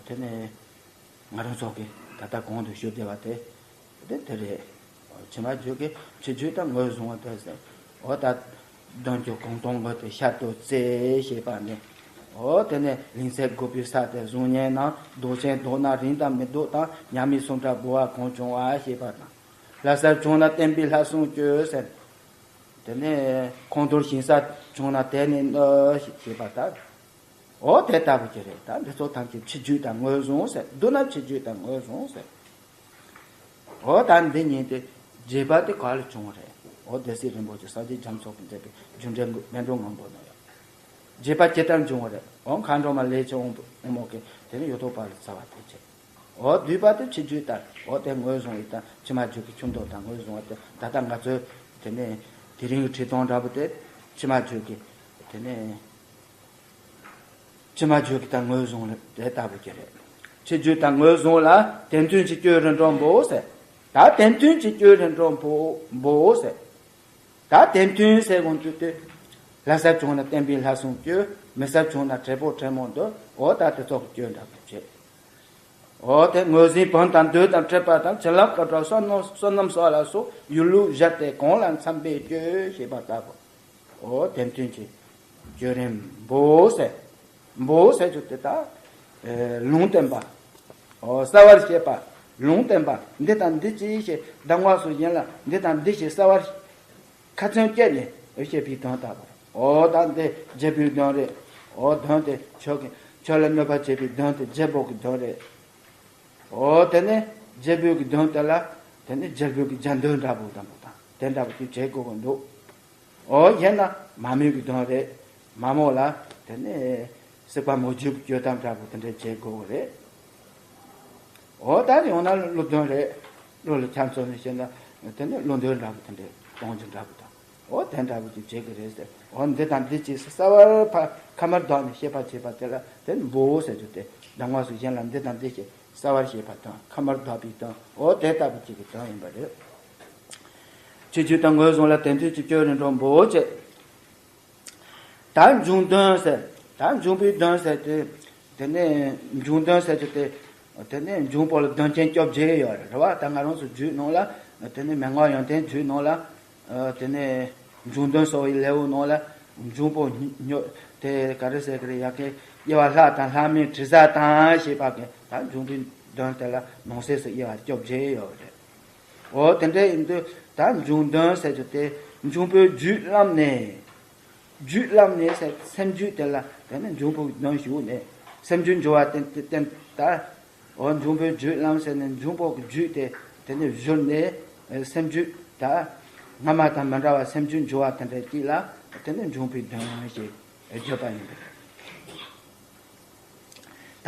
དེ་ནས་ང་རང་ཚོ་གིས་ད་ལྟ་གོང་དུ་ཞུས་བསྡད་པ་དེ་དེ་དེ་རེད། ཕྱི་མ་རྒྱུད་ཀྱི་ཕྱི་རྒྱུད་དང་ངོས་བཟུང་བ་དེ་ཟེར། འོ་ད་གདོན་གྱི་གང་སྟོང་ངོས་དེ་ཤར་དུ་བཙལ་ཞེས་པ་ནི། འོ་དེ་ནས་ལིང་ཚེ་དགུ་པའི་ས་དེ་གཟུགས་བརྙན་ནང་ལྡོག་ཅན་ལྡོག་ན་རིང་དང་མི་ལྡོག་དང་ཉ་མིག་གསུམ་འདྲ་འབུལ་བ་གང་བྱུང་བ་ཞེས་པ་དང་། ལྷ་སར་བྱུང་ན་བསྟན་པའི་ལྷ་སྲུང་བསྐྱོད་ཟེར། དེ་ནས་ཁོང་རྡོར་ཞིང་ས་བྱུང་ན་དེ་ནི་གནོད་ཞེས་པ་ལྟར། འོ་དེ་ལྟ་བུ་ཅིག་རེད། ད་འདི་ཚོ་ཐམས་ཅད་ཕྱི་རྒྱུད་དང་ངོས་བཟུང་ཟེར། མདོར་ན་ཕྱི་རྒྱུད་དང་ངོས་བཟུང་ཟེར། འོ་ད་འདི་གཉིས་དེ་བརྗེད་པ་དེ་ག་ལ་བྱུང་བ་རེད། འོ་སྡེ་སྲིད་རིན་པོ་ཆེ་སངས་རྒྱས་རྒྱ་མཚོ་གིས་མཛད་པའི་རྒྱུ་འབྲས་བཻ་ཌཱུརྱ་ངང་པོ་ནོ་ཡོད། བརྗེད་པ་ཇི་ལྟར་འབྱུང་བ་རེད། འོ་མཁའ་འགྲོ་མ་ལས་ཀྱི་དབང་པོ་དབང་མོ་གིས་དེ་ནི་གཡུ་ཐོག་པ་ལ་སྩལ་བ་དེ་བྱས། འོ་བསྡུས་པ་དེ་ཕྱི་རྒྱུད་ལྟར། འོ་དེ་ངོས་བཟུང་ཡིན་ད་ཕྱི་མ་རྒྱུད་ཀྱི་ཆུ་མདོག་དང་ངོས་བཟུང་བ་དེ་ད་ལྟ་ང་ཚོས་དེ་ནས་དེ་རིང་གི་ཁྲིད་སྟངས་འདྲ་པོ་དེ་ཕྱི་མ་རྒྱུད་ཀྱི་དེ་ནས་ཕྱི་མ་རྒྱུད་ཀྱི་ད་ངོས་བཟུང་ལ་དེ་ལྟ་བུ་ཅིག་རེད། ཕྱི་རྒྱུད་དང་ངོས་བཟུང་ལ་དེ་མཐུན་གྱི་སྐྱོན་རེ་འགྲོ་འབོ་ཟེར། ད་དེ་མཐུན་གྱི་སྐྱོན་རེ་འགྲོ་འབོ་འབོ་ཟེར། ད་དེ་མཐུན་ཟེར་གོང་དུ་དེ། ལྷ་སར་བྱུང་ན་བསྟན་པའི་ལྷ་སྲུང་བསྐྱོད། མི་སར་བྱུང་ན་བྲན་པོ་བྲན་མོ་འདོད། འོ་ད་དེ་ཚོ་གི་སྐྱོན་འདྲ་པོ་བྱེད། འོ་དེ་ངོས་ཟིན་བོན་དང་མདོས་དང་འཕྲད་པ་དང་བྱིན་རླབས་སྐབས་འགྲོ་བསོད་ནམས་བསོད་ནམས་སོགས་ལ་སོགས་ཡུལ་ལུགས་བཞག་སྟེ་གང་ལ་འཚམ་པའི་སྤྱོད་ཞེས་པ་ལྟ་བུ། འོ་དེ་མཐུན་གྱི་སྤྱོད་རིམ་འབོ་ཟེར། འབོ་ཟེར་རྒྱུ་དེ་ད། ཨེ་ལུང་བསྟན་པ། འོ་གསལ་བར་བཤད་པ། ལུང་བསྟན་པ། འདི་དང་འདི་ཅི་ཞེས་གདམས་ངག་སོགས་གཞན་ལ་འདི་དང་འདི་ཞེས་གསལ་བར་ཁ་ཚོན་བཅད་ནས་བཤད་པའི་དོན་ལྟ་བུ། འོ་ད་འདི་རྒྱལ་པོའི་གདོན་རེད། འོ་གདོན་དེ་ཁྱོད་ཀྱི་ཁྱོད་ལ་གནོད་པ་བྱེད་པའི་གདོན་དེ་རྒྱལ་པོ་གི་གདོན་རེད། འོ་དེ་ནས་རྒྱལ་པོའི་གི་གདོན་དེ་ལ་དེ་ནས་རྒྱལ་པོའི་གི་རྒྱལ་གདོན་འདྲ་པོ་དང་པོ་དང་དེ་འདྲ་པོ་ཅིག་བྱེད་དགོས་ཀྱི་འདུག་འོ་ཡིན་ན་མ་མོའི་གི་གདོན་རེད། མ་མོ་ལ་དེ་ནས་སྲིད་པ་མོ་རྒྱུད་ཀྱི་སྤྱོད་སྟངས་འདྲ་པོ་དེ་འདྲ་བྱེད་དགོས་ཀྱི་རེད། འོ་ད་ཡང་ན་ཀླུ་གདོན་རེད། ཀླུ་ལ་ཆ་མཚོན་ནས་བཤད་ན་དེ་ནས་ཀླུ་གདོན་འདྲ་པོ་དེ་འདྲ་གཏོང་རྒྱུ་འདྲ་པོ་དང་། འོ་དེ་འདྲ་པོ་ཅིག་བྱེད་ཀྱི་རེད་ཟེར། འོ་འདི་དང་འདི་ཅིག་གསལ་བར་ཕ་ཁ་མར་བརྡབས་ནས་བཤད་པ་བྱེད་པ་དེ་ལ་དེ་ནི་འབོ་ཟེར་རྒྱུ་དེ་གདམས་ངག་སོགས་གཞན་ལ་འདི་དང་འདི་ཞེས་གསལ་བར་བཤད་པ་དང་ཁ་མར་བརྡབས་པའི་དོན། འོ་དེ་ལྟ་བུ་ཅིག་གི་དོན་ཡིན་པ་རེད། ཕྱི་རྒྱུད་དང་ངོས་བཟུང་ལ་དེ་མཐུན་གྱི་སྐྱོན་རེ་འགྲོ་འབོ་བྱེད། ད་འབྱུང་གདོན་ཟེར། ད་འབྱུང་པོའི་གདོན་ཟེར་དེ། དེ་ནས་འབྱུང་གདོན་ཟེར་རྒྱུ་དེ། དེ་ནས་འབྱུང་པོ་ལ་གདོན་རྐྱེན་བཅོ་བརྒྱད་ཡོད་རེད་བ། ད་ང་རང་ཚོ་རྒྱུད་ནང་ལ། དེ་ནས་མན་ངག་ཡོན་ཏན་རྒྱུད་ནང་ལ། དེ་ནས་འབྱུང་གདོན་གསོ་བའི་ལེའུ་ནང་ལ། འབྱུང་པོ་ཉོ་དེ་ག་རེ་ཟེར་གི་རེད། ཡ་གི་དབྱེ་བ་ལྷ་དང་ལྷ་མིན་དྲི་ཟ་དང་ཞེས་པ་གི། ད་འབྱུང་པོའི་གདོན་དེ་ལ་ནང་གསེས་སུ་དབྱེ་བ་བཅོ་བརྒྱད་ཡོད་རེད། འོ་དེ་འདྲ་ཡིན་དུས་ད་འབྱུང་གདོན་ཟེར་རྒྱུ་དེ་འབྱུང་པོའི་རྒྱུད་ལམ་ནས། རྒྱུད་ལམ་ནས་ཟེར་སེམས་རྒྱུད་དེ་ལ་དེ་ནི་འབྱུང་པོའི་གདོན་ཞུགས་ནས། སེམས་རྒྱུད་འབྱུང་བ་བརྟེན་བརྟེན་ད། འོ་འབྱུང་པོའི་རྒྱུད་ལམ་ཟེར་ནས་འབྱུང་པོ་གི་རྒྱུད་དེ་དེ་ནི་བཞུར་ནས། སེམས་རྒྱུད་ད་སྔ་མ་དང་མི་འདྲ་བ་སེམས་རྒྱུད་འབྱུང་བ་དེ་འདྲ་ཅིག་ལ་དེ་ནི་འབྱུང་པོའི་གདོན་ཞེས་བརྗོད་པ་ཡིན་པས། ད་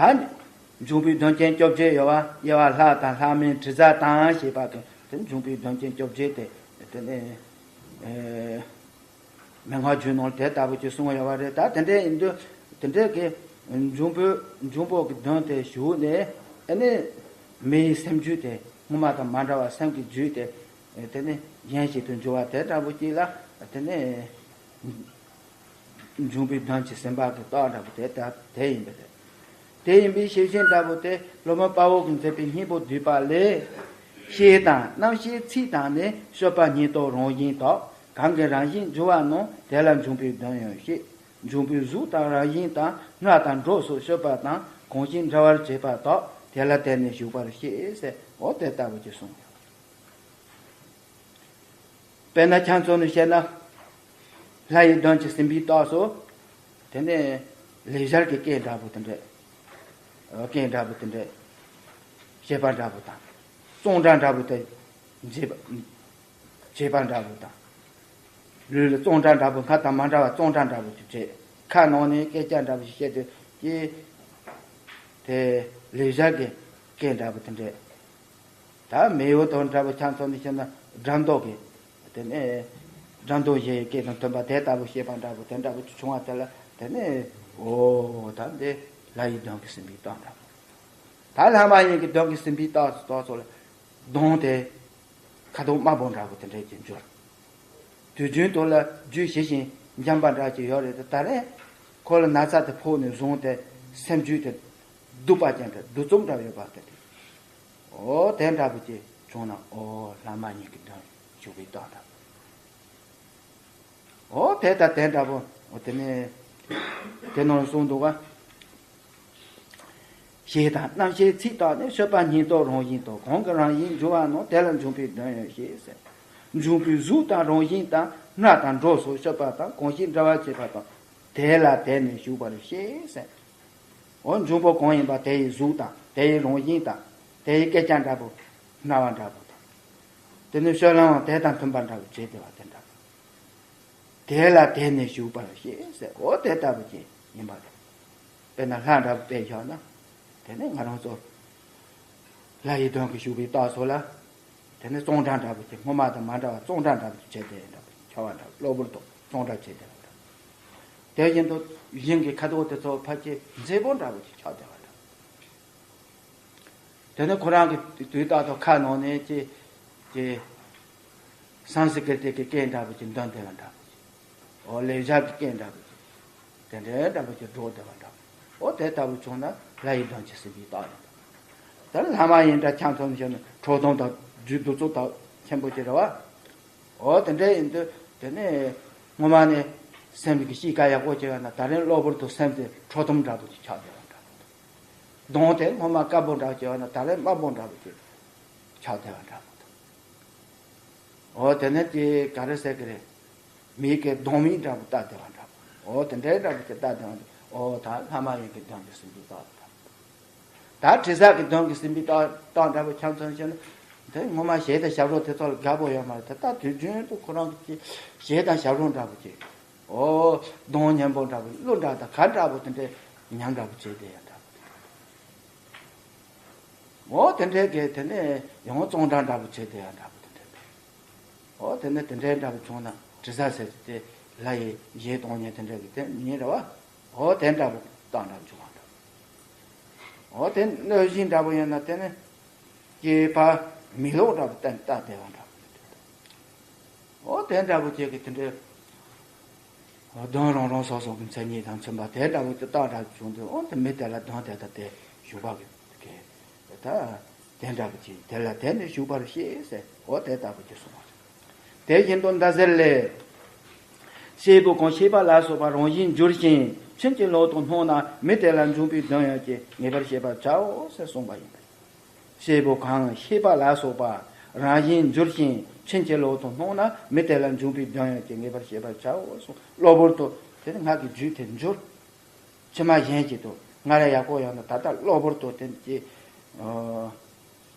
འབྱུང་པོའི་གདོན་རྐྱེན་བཅོ་བརྒྱད་ཡོད་པ། དབྱེ་བ་ལྷ་དང་ལྷ་མིན་དྲི་ཟ་དང་ཞེས་པ་གི་དེ་འབྱུང་པོའི་གདོན་རྐྱེན་བཅོ་བརྒྱད་དེ། དེ་ནས་ཨེ་མན་ངག་རྒྱུད་ནང་དེ་ལྟ་བུ་ཅིག་གསུངས་ཡོད་པ་རེད། ད་དེ་འདྲ་ཡིན་དུས་དེ་འདྲའི་གི་འབྱུང་པོ་འབྱུང་པོ་གི་གདོན་དེ་ཞུགས་ནས། ཨ་ནི་མི་ཡི་སེམས་རྒྱུད་དེ་སྔོན་མ་དང་མ་འདྲ་བ་སེམས་ཀྱི་རྒྱུད་དེ་དེ་ནས་གཞན་ཞིག་ཏུ་འགྱུར་བ་དེ་ལྟ་བུ་ཅིག་ལ། དེ་ནས། འབྱུང་པོའི་གདོན་གྱིས་ཟིན་པ་གི་རྟགས་འདྲ་པོ་དེ་ལྟ་དེ་ཡིན་པ་རེད། དེ་ཡིན་པའི་ཤེས་བཞིན་འདྲ་པོ་དེ་སློབ་དཔོན་དཔའ་བོ་གིས་མཛད་པའི་སྙིང་པོ་བསྡུས་པ་ལས། ཤེས་དང་རྣམ་ཤེས་ཚིག་དང་ནི། སྤྱོད་པ་ཉིད་རྟོག་རང་བཞིན་རྟོག་གང་གི་རང་བཞིན་འགྱུར་བ་རྣམས། དེ་ལ་འབྱུང་པོའི་གདོན་ཡང་བཤད། འབྱུང་པོའི་གཟུགས་དང་རང་བཞིན་དང་། སྔགས་དང་གྲོགས་སོགས་སྤྱོད་པ་དང་། གང་ཞིག་འབྲེལ་བར་བྱེད་པ་རྟོག་དེ་ལ་དེ་ནི་ཞུགས་པར་བཤད་ཟེར། འོ་དེ་ལྟ་བུ་ཅིག་གསུངས་ཡོད། དཔེར་ན་ཁྱེད་ཚོ་ནས་བཤད་ན། ལྷ་ཡི་གདོན་གྱིས་ཟིན་པའི་རྟགས་སུ། དེ་ནས་ལེགས་སྦྱར་གྱི་སྐད་འདྲ་པོ་དེ་འདྲས། སྐད་འདྲ་པོ་དེ་འདྲས། བཤད་པ་འདྲ་པོ་དང་། བརྩོན་འགྲུས་འདྲ་པོ་དེ། བྱེད་པ། བྱེད་པ་འདྲ་པོ་དང་། ལུས་ལ་བརྩོན་འགྲུས་འདྲ་པོ། སྔར་དང་མ་འདྲ་བ་བརྩོན་འགྲུས་འདྲ་པོ་ཅིག་བྱེད། ཁ་ནང་ནས་སྐད་ཆ་འདྲ་པོ་ཞིག་བཤད་དུས་ཀྱི། དེ་ལེགས་སྦྱར་གྱི་སྐད་འདྲ་པོ་དེ་འདྲས། ད་མེ་ཡོ་དང་འདྲ་པོ་ཁྱེད་ཚོ་ནས་བཤད་ན་སྒྲ་མདོ་གི། དེ་ནས་སྒྲ་མདོ་བཞི་ཡི་སྐད་དང་མཐུན་པ་དེ་ལྟ་བུ་བཤད་པ་འདྲ་པོ་དེ་འདྲ་པོ་བྱུང་བ་དེ་ལ་དེ་ནས། འོ་ད་འདི་ལྷ་ཡི་གདོན་གྱིས་ཟིན་པའི་རྟགས་འདྲ་པོ། ད་ལྷ་མ་ཡིན་གྱི་གདོན་གྱིས་ཟིན་པའི་རྟགས་སུ་རྟགས་སུ་ལ་གདོན་དེ་ཁ་དོག་དམར་པོ་འདྲ་པོ་དེ་འདྲས་ཀྱི་འགྱུར། དུས་རྒྱུན་དུ་ལ་རྒྱུད་ཞི་ཞིང་འཇམ་པ་འདྲ་ཅིག་ཡོད་རེད་དེ། ད་རེས་ཁོ་ལ་ན་ཚ་དེ་ཕོག་ནས་བཟུང་སྟེ་སེམས་རྒྱུད་དེ་སྡུག་པ་ཅན་དང་གདུག་རྩུབ་འདྲ་ཡོད་པ་དེ་རེད། འོ་དེ་འདྲ་པོ་ཅིག་བྱུང་ན། འོ་ལྷ་མ་ཡིན་གྱི་གདོན་ཞུགས་པའི་རྟགས་འདྲ། འོ་དེ་ལྟ་དེ་འདྲ་པོ། འོ་དེ་ནས་དེ་ནང་གསུངས་འདུག་ག་ཤེས་དང་རྣམ་ཤེས་ཚིག་དང་ནི། སྤྱོད་པ་ཉིད་རྟོག་རང་བཞིན་རྟོག་གང་གི་རང་བཞིན་འགྱུར་བ་རྣམས། དེ་ལ་འབྱུང་པོའི་གདོན་ཡང་བཤད་ཟེར། འབྱུང་པོའི་གཟུགས་དང་རང་བཞིན་དང་། སྔགས་དང་གྲོགས་སོགས་སྤྱོད་པ་དང་། གང་ཞིག་འབྲེལ་བར་བྱེད་པ་དང་། དེ་ལ་དེ་ནི་ཞུགས་པར་བཤད་ཟེར། འོ་འབྱུང་པོ་གང་ཡིན་པ་དེ་ཡི་གཟུགས་དང་། དེ་ཡི་རང་བཞིན་དང་། དེ་ཡི་སྐད་ཆ་འདྲ་པོ། སྨྲ་བ་འདྲ་པོ་དང་། དེ་ནི་སྤྱོད་ལམ་དེ་དང་མཐུན་པ་འདྲ་པོ་བྱེད་བདེ་བ་དེ་འདྲ་པོ། དེ་ལ་དེ་ནི་ཞུགས་པར་བཤད་ཟེར། འོ་དེ་ལྟ་བུ་ཅིག་ཡིན་པ་རེད། དཔེར་ན་ལྷ་འདྲ་པོ་དཔེ་བཞག་ན། དེ་ནི་ང་རང་ཚོ་ལྷ་ཡི་གདོན་གྱིས་ཞུགས་པའི་རྟགས་སོགས་ལ། དེ་ནི་བརྩོན་འགྲུས་འདྲ་པོ་ཅིག་སྔོན་མ་དང་མ་འདྲ་བ་བརྩོན་འགྲུས་འདྲ་པོ་ཅིག་བྱས་ཏེ་འདྲ་པོ་ཅིག་ཁྱབ་པ་འདྲ་པོ། གློ་བུར་དུ་བརྩོན་འགྲུས་བྱས་ཏེ་འདྲ་པོ། དེ་བཞིན་དུ་ཞིང་གི་ཁ་དོག་དེ་ཚོ་ཕལ་ཆེར་མཛེས་པོ་འདྲ་པོ་ཅིག་ཆགས་བསྡད་པ་འདྲ། དེ་ནི་ཁོ་རང་གི་དུས་རྟག་ཏུ་ཁ་ནང་ནས་ཀྱི་ཀྱི་སཾ་སྐྲྀ་ཏ་གི་སྐད་འདྲ་པོ་ཅིག་འདོན་བསྡད་པ་འདྲ་པོ་ཅིག་འོ་ལེགས་སྦྱར་གྱི་སྐད་འདྲ་པོ་ཅིག་དེ་འདྲའི་འདྲ་པོ་ཅིག་སྒྲོག་བསྡད་པ་འདྲ་པོ། འོ་དེ་ལྟ་བུ་བྱུང་ན་ལྷ་ཡི་གདོན་གྱིས་ཟིན་པའི་རྟགས་ཡིན་པ། ད་ལྷ་མ་ཡིན་འདྲ་ཁྱེད་ཚོ་ནས་བཤད་ན་ཁྲོ་གདོན་དང་རྒྱུད་གདུག་རྩུབ་དང་ཆེན་པོ་ཅིག་རེད་བ། འོ་དེ་འདྲ་ཡིན་དུས་དེ་ནས་སྔོན་མ་ནས་སེམས་ཀྱི་གཤིས་ཀ་ཡག་པོ་ཅིག་ཡོད་ན། ད་རིང་གློ་བུར་དུ་སེམས་དེ་ཁྲོ་གདོན་འདྲ་པོ་ཅིག་ཆགས་བསྡད་པ་འདྲ་པོ་འདུག་གདོན་དེ་སྔོན་མ་དཀར་པོ་འདྲ་ཅིག་ཡོད་ན། ད་རིང་དམར་པོ་འདྲ་པོ་ཅིག་ཆགས་བསྡད་པ་འདྲ་པོ་འདུག་འོ་དེ་ནས་དེ་ག་རེ་ཟེར་གི་རེད། མིག་གིས་གདོན་མིག་འདྲ་པོ་ལྟ་བསྡད་པ་འདྲ་པོ། འོ་དེ་འདྲའི་འདྲ་པོ་ཅིག་ལྟ་བསྡད་པ་འདྲ། འོ་ད་ལྷ་མ་ཡིན་གྱི་གདོན་གྱིས་ཟིན་པའི་རྟགས་འདྲ་པོ། ད་དྲི་ཟ་གི་གདོན་གྱིས་ཟིན་པའི་རྟགས་རྟགས་འདྲ་པོ་ཁྱེད་ཚོ་ནས་བཤད་ན། དེ་ངོ་མ་གཞས་དང་ཞབས་བྲོ་དེ་ཚོ་ལ་དགའ་པོ་ཡོད་མ་རེད། ད་ལྟ་དུས་རྒྱུན་དུ་ཁོ་རང་གི་གཞས་དང་ཞབས་བྲོ་འདྲ་པོ་ཅིག་འོ་གདོང་སྙན་པོ་འདྲ་པོ། གླུ་འདྲ་དང་གར་འདྲ་པོ་དེ་འདྲའི་ཉམས་འདྲ་པོ་བྱས་བསྡད་ཡ་འདྲ་པོ། འོ་དེ་འདྲའི་གི་དེ་ནས་ཡང་བརྩོན་འགྲུས་འདྲ་པོ་བྱས་བསྡད་ཡ་འདྲ་པོ་དེ་འདྲ་འདུག་འོ་དེ་ནས་དེ་འདྲའི་འདྲ་པོ་བྱུང་ན་དྲི་ཟ་ཟེར་གྱི་དེ་ལྷ་ཡི་གཞས་གཏོང་མཁན་དེ་འདྲ་གི་དེ་མིན་རེད་བ། འོ་དེ་འདྲ་པོ་རྟགས་འདྲ་པོ་བྱུང་བ་འདྲ། འོ་དེ་གནོད་སྦྱིན་འདྲ་པོ་ཡིན་ན་དེ་ནི་སྐྱེས་པ་མེ་ལོང་འདྲ་པོ་བསྟན་བལྟ་བསྡད་པ་འདྲ་པོ་དེ་འདྲ་འདུག་འོ་དེ་འདྲ་པོ་བྱས་གི་དེ་འདྲའི་ གདོན་རང་རང་སོ་སོ་གི་མཚན་ཉིད་དང་མཚོན་པ་དེ་འདྲ་བོ་དེ་རྟགས་འདྲ་བྱུང་དུས། འོ་དེ་མི་དེ་ལ་གདོན་དེ་དང་དེ་ཞུགས་པ་གི་གི་ད་དེ་འདྲ་བོ་ཅིག་དེ་ལ་དེ་ནི་ཞུགས་པར་ཤེས་ཟེར། འོ་དེ་ལྟ་བུ་ཅིག་གསུངས་པ་རེད། དེ་བཞིན་དུ་མདའ་གཟེར་ལས། ཤེལ་བུ་གང་ཤེས་པ་ལ་སོགས་པ་རང་བཞིན་འགྱུར་ཞིང་ཕྱིན་ཅི་ལོག་ཏུ་སྣང་ན་མི་དེ་ལ་འབྱུང་པོའི་གདོན་ཡོད་ཅེས་ངེས་པར་ཤེས་པར་བྱའོ་ཞེས་གསུངས་པ་ཡིན། ཤེལ་བུ་གང་ཤེས་པ་ལ་སོགས་པ་རང་བཞིན་འགྱུར་ཞིང་ཕྱིན་ཅི་ལོག་ཏུ་སྣང་ན་མི་དེ་ལ་འབྱུང་པོའི་གདོན་ཡོད་ཅེས་ངེས་པར་ཤེས་པར་བྱའོ་གསུངས། གློ་བུར་དུ་དེ་ནི་ང་གི་རྒྱུད་དེ་འགྱུར། ཕྱི་མ་གཞན་ཞིག་ཏུ་སྔར་ཡག་པོ་ཡོད་ན་ད་ལྟ་གློ་བུར་དུ་དེ་ཀྱི་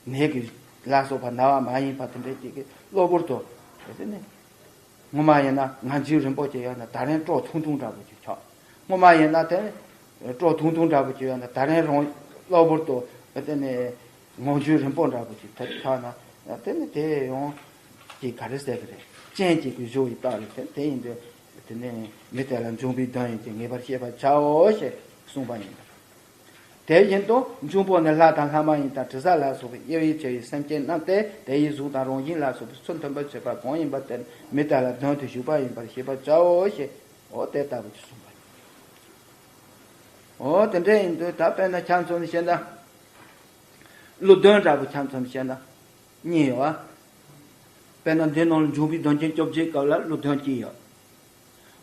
ནད་ཀྱི་ལ་སོགས་པ་ན་བ་མ་ཡིན་པ་དེ་འདྲ་ཅིག་གི་གློ་བུར་དུ་དེ་ནི་སྔོན་མ་ཡིན་ན་ངང་རྒྱུད་རིང་པོ་ཅིག་ཡོད་ན་ད་རིང་སྤྲོ་ཐུང་ཐུང་འདྲ་པོ་ཅིག་ཆགས། སྔོན་མ་ཡིན་ན་དེ་སྤྲོ་ཐུང་ཐུང་འདྲ་པོ་ཅིག་ཡོད་ན་ད་རིང་རང་གློ་བུར་དུ་དེ་ནི་ངང་རྒྱུད་རིང་པོ་འདྲ་པོ་ཅིག་དེ་ཆགས་ན་དེ་ནི་དེ་ཡང་ཅིག་ག་རེ་ཟེར་གི་རེད། རྐྱེན་གཅིག་གི་གཞུག་ཡི་རྟགས་རེད། དེ་དེ་ཡིན་དུས་དེ་ནི་མི་དེ་ལ་འབྱུང་པོའི་གདོན་ཡིན་ཅེས་ངེས་པར་ཤེས་པར་བྱའོ་ཞེས་གསུངས་པ་ཡིན། དེ་བཞིན་དུ་འབྱུང་པོ་ནི་ལྷ་དང་ལྷ་མ་ཡིན་དང་དྲི་ཟ་ལ་སོགས་པའི་དབྱེ་བས་ཕྱེ་བའི་སེམས་ཅན་རྣམས་ཏེ་དེ་ཡི་གཟུགས་དང་རང་བཞིན་ལ་སོགས་པའི་ཚུལ་མཐུན་པར་བྱེད་པ་གང་ཡིན་པ་དེར་མི་དེ་ལ་གདོན་དུ་ཞུགས་པ་ཡིན་པར་ཤེས་པར་བྱའོ་ཞེས། འོ་དེ་ལྟ་བུ་ཅིག་གསུངས་པ་ཡིན། འོ་དེ་འདྲ་ཡིན་དུས་ད་དཔེར་ན་ཆ་མཚོན་བཤད་ན། ཀླུ་གདོན་འདྲ་པོ་ཆ་མཚོན་བཤད་ན་གཉིས་ཡོད་ཨ། དཔེར་ན་འདི་ནང་ལ་འབྱུང་པོའི་གདོན་རྐྱེན་བཅོ་བརྒྱད་སྐབས་ལ་ཀླུ་གདོན་གཅིག་ཡོད།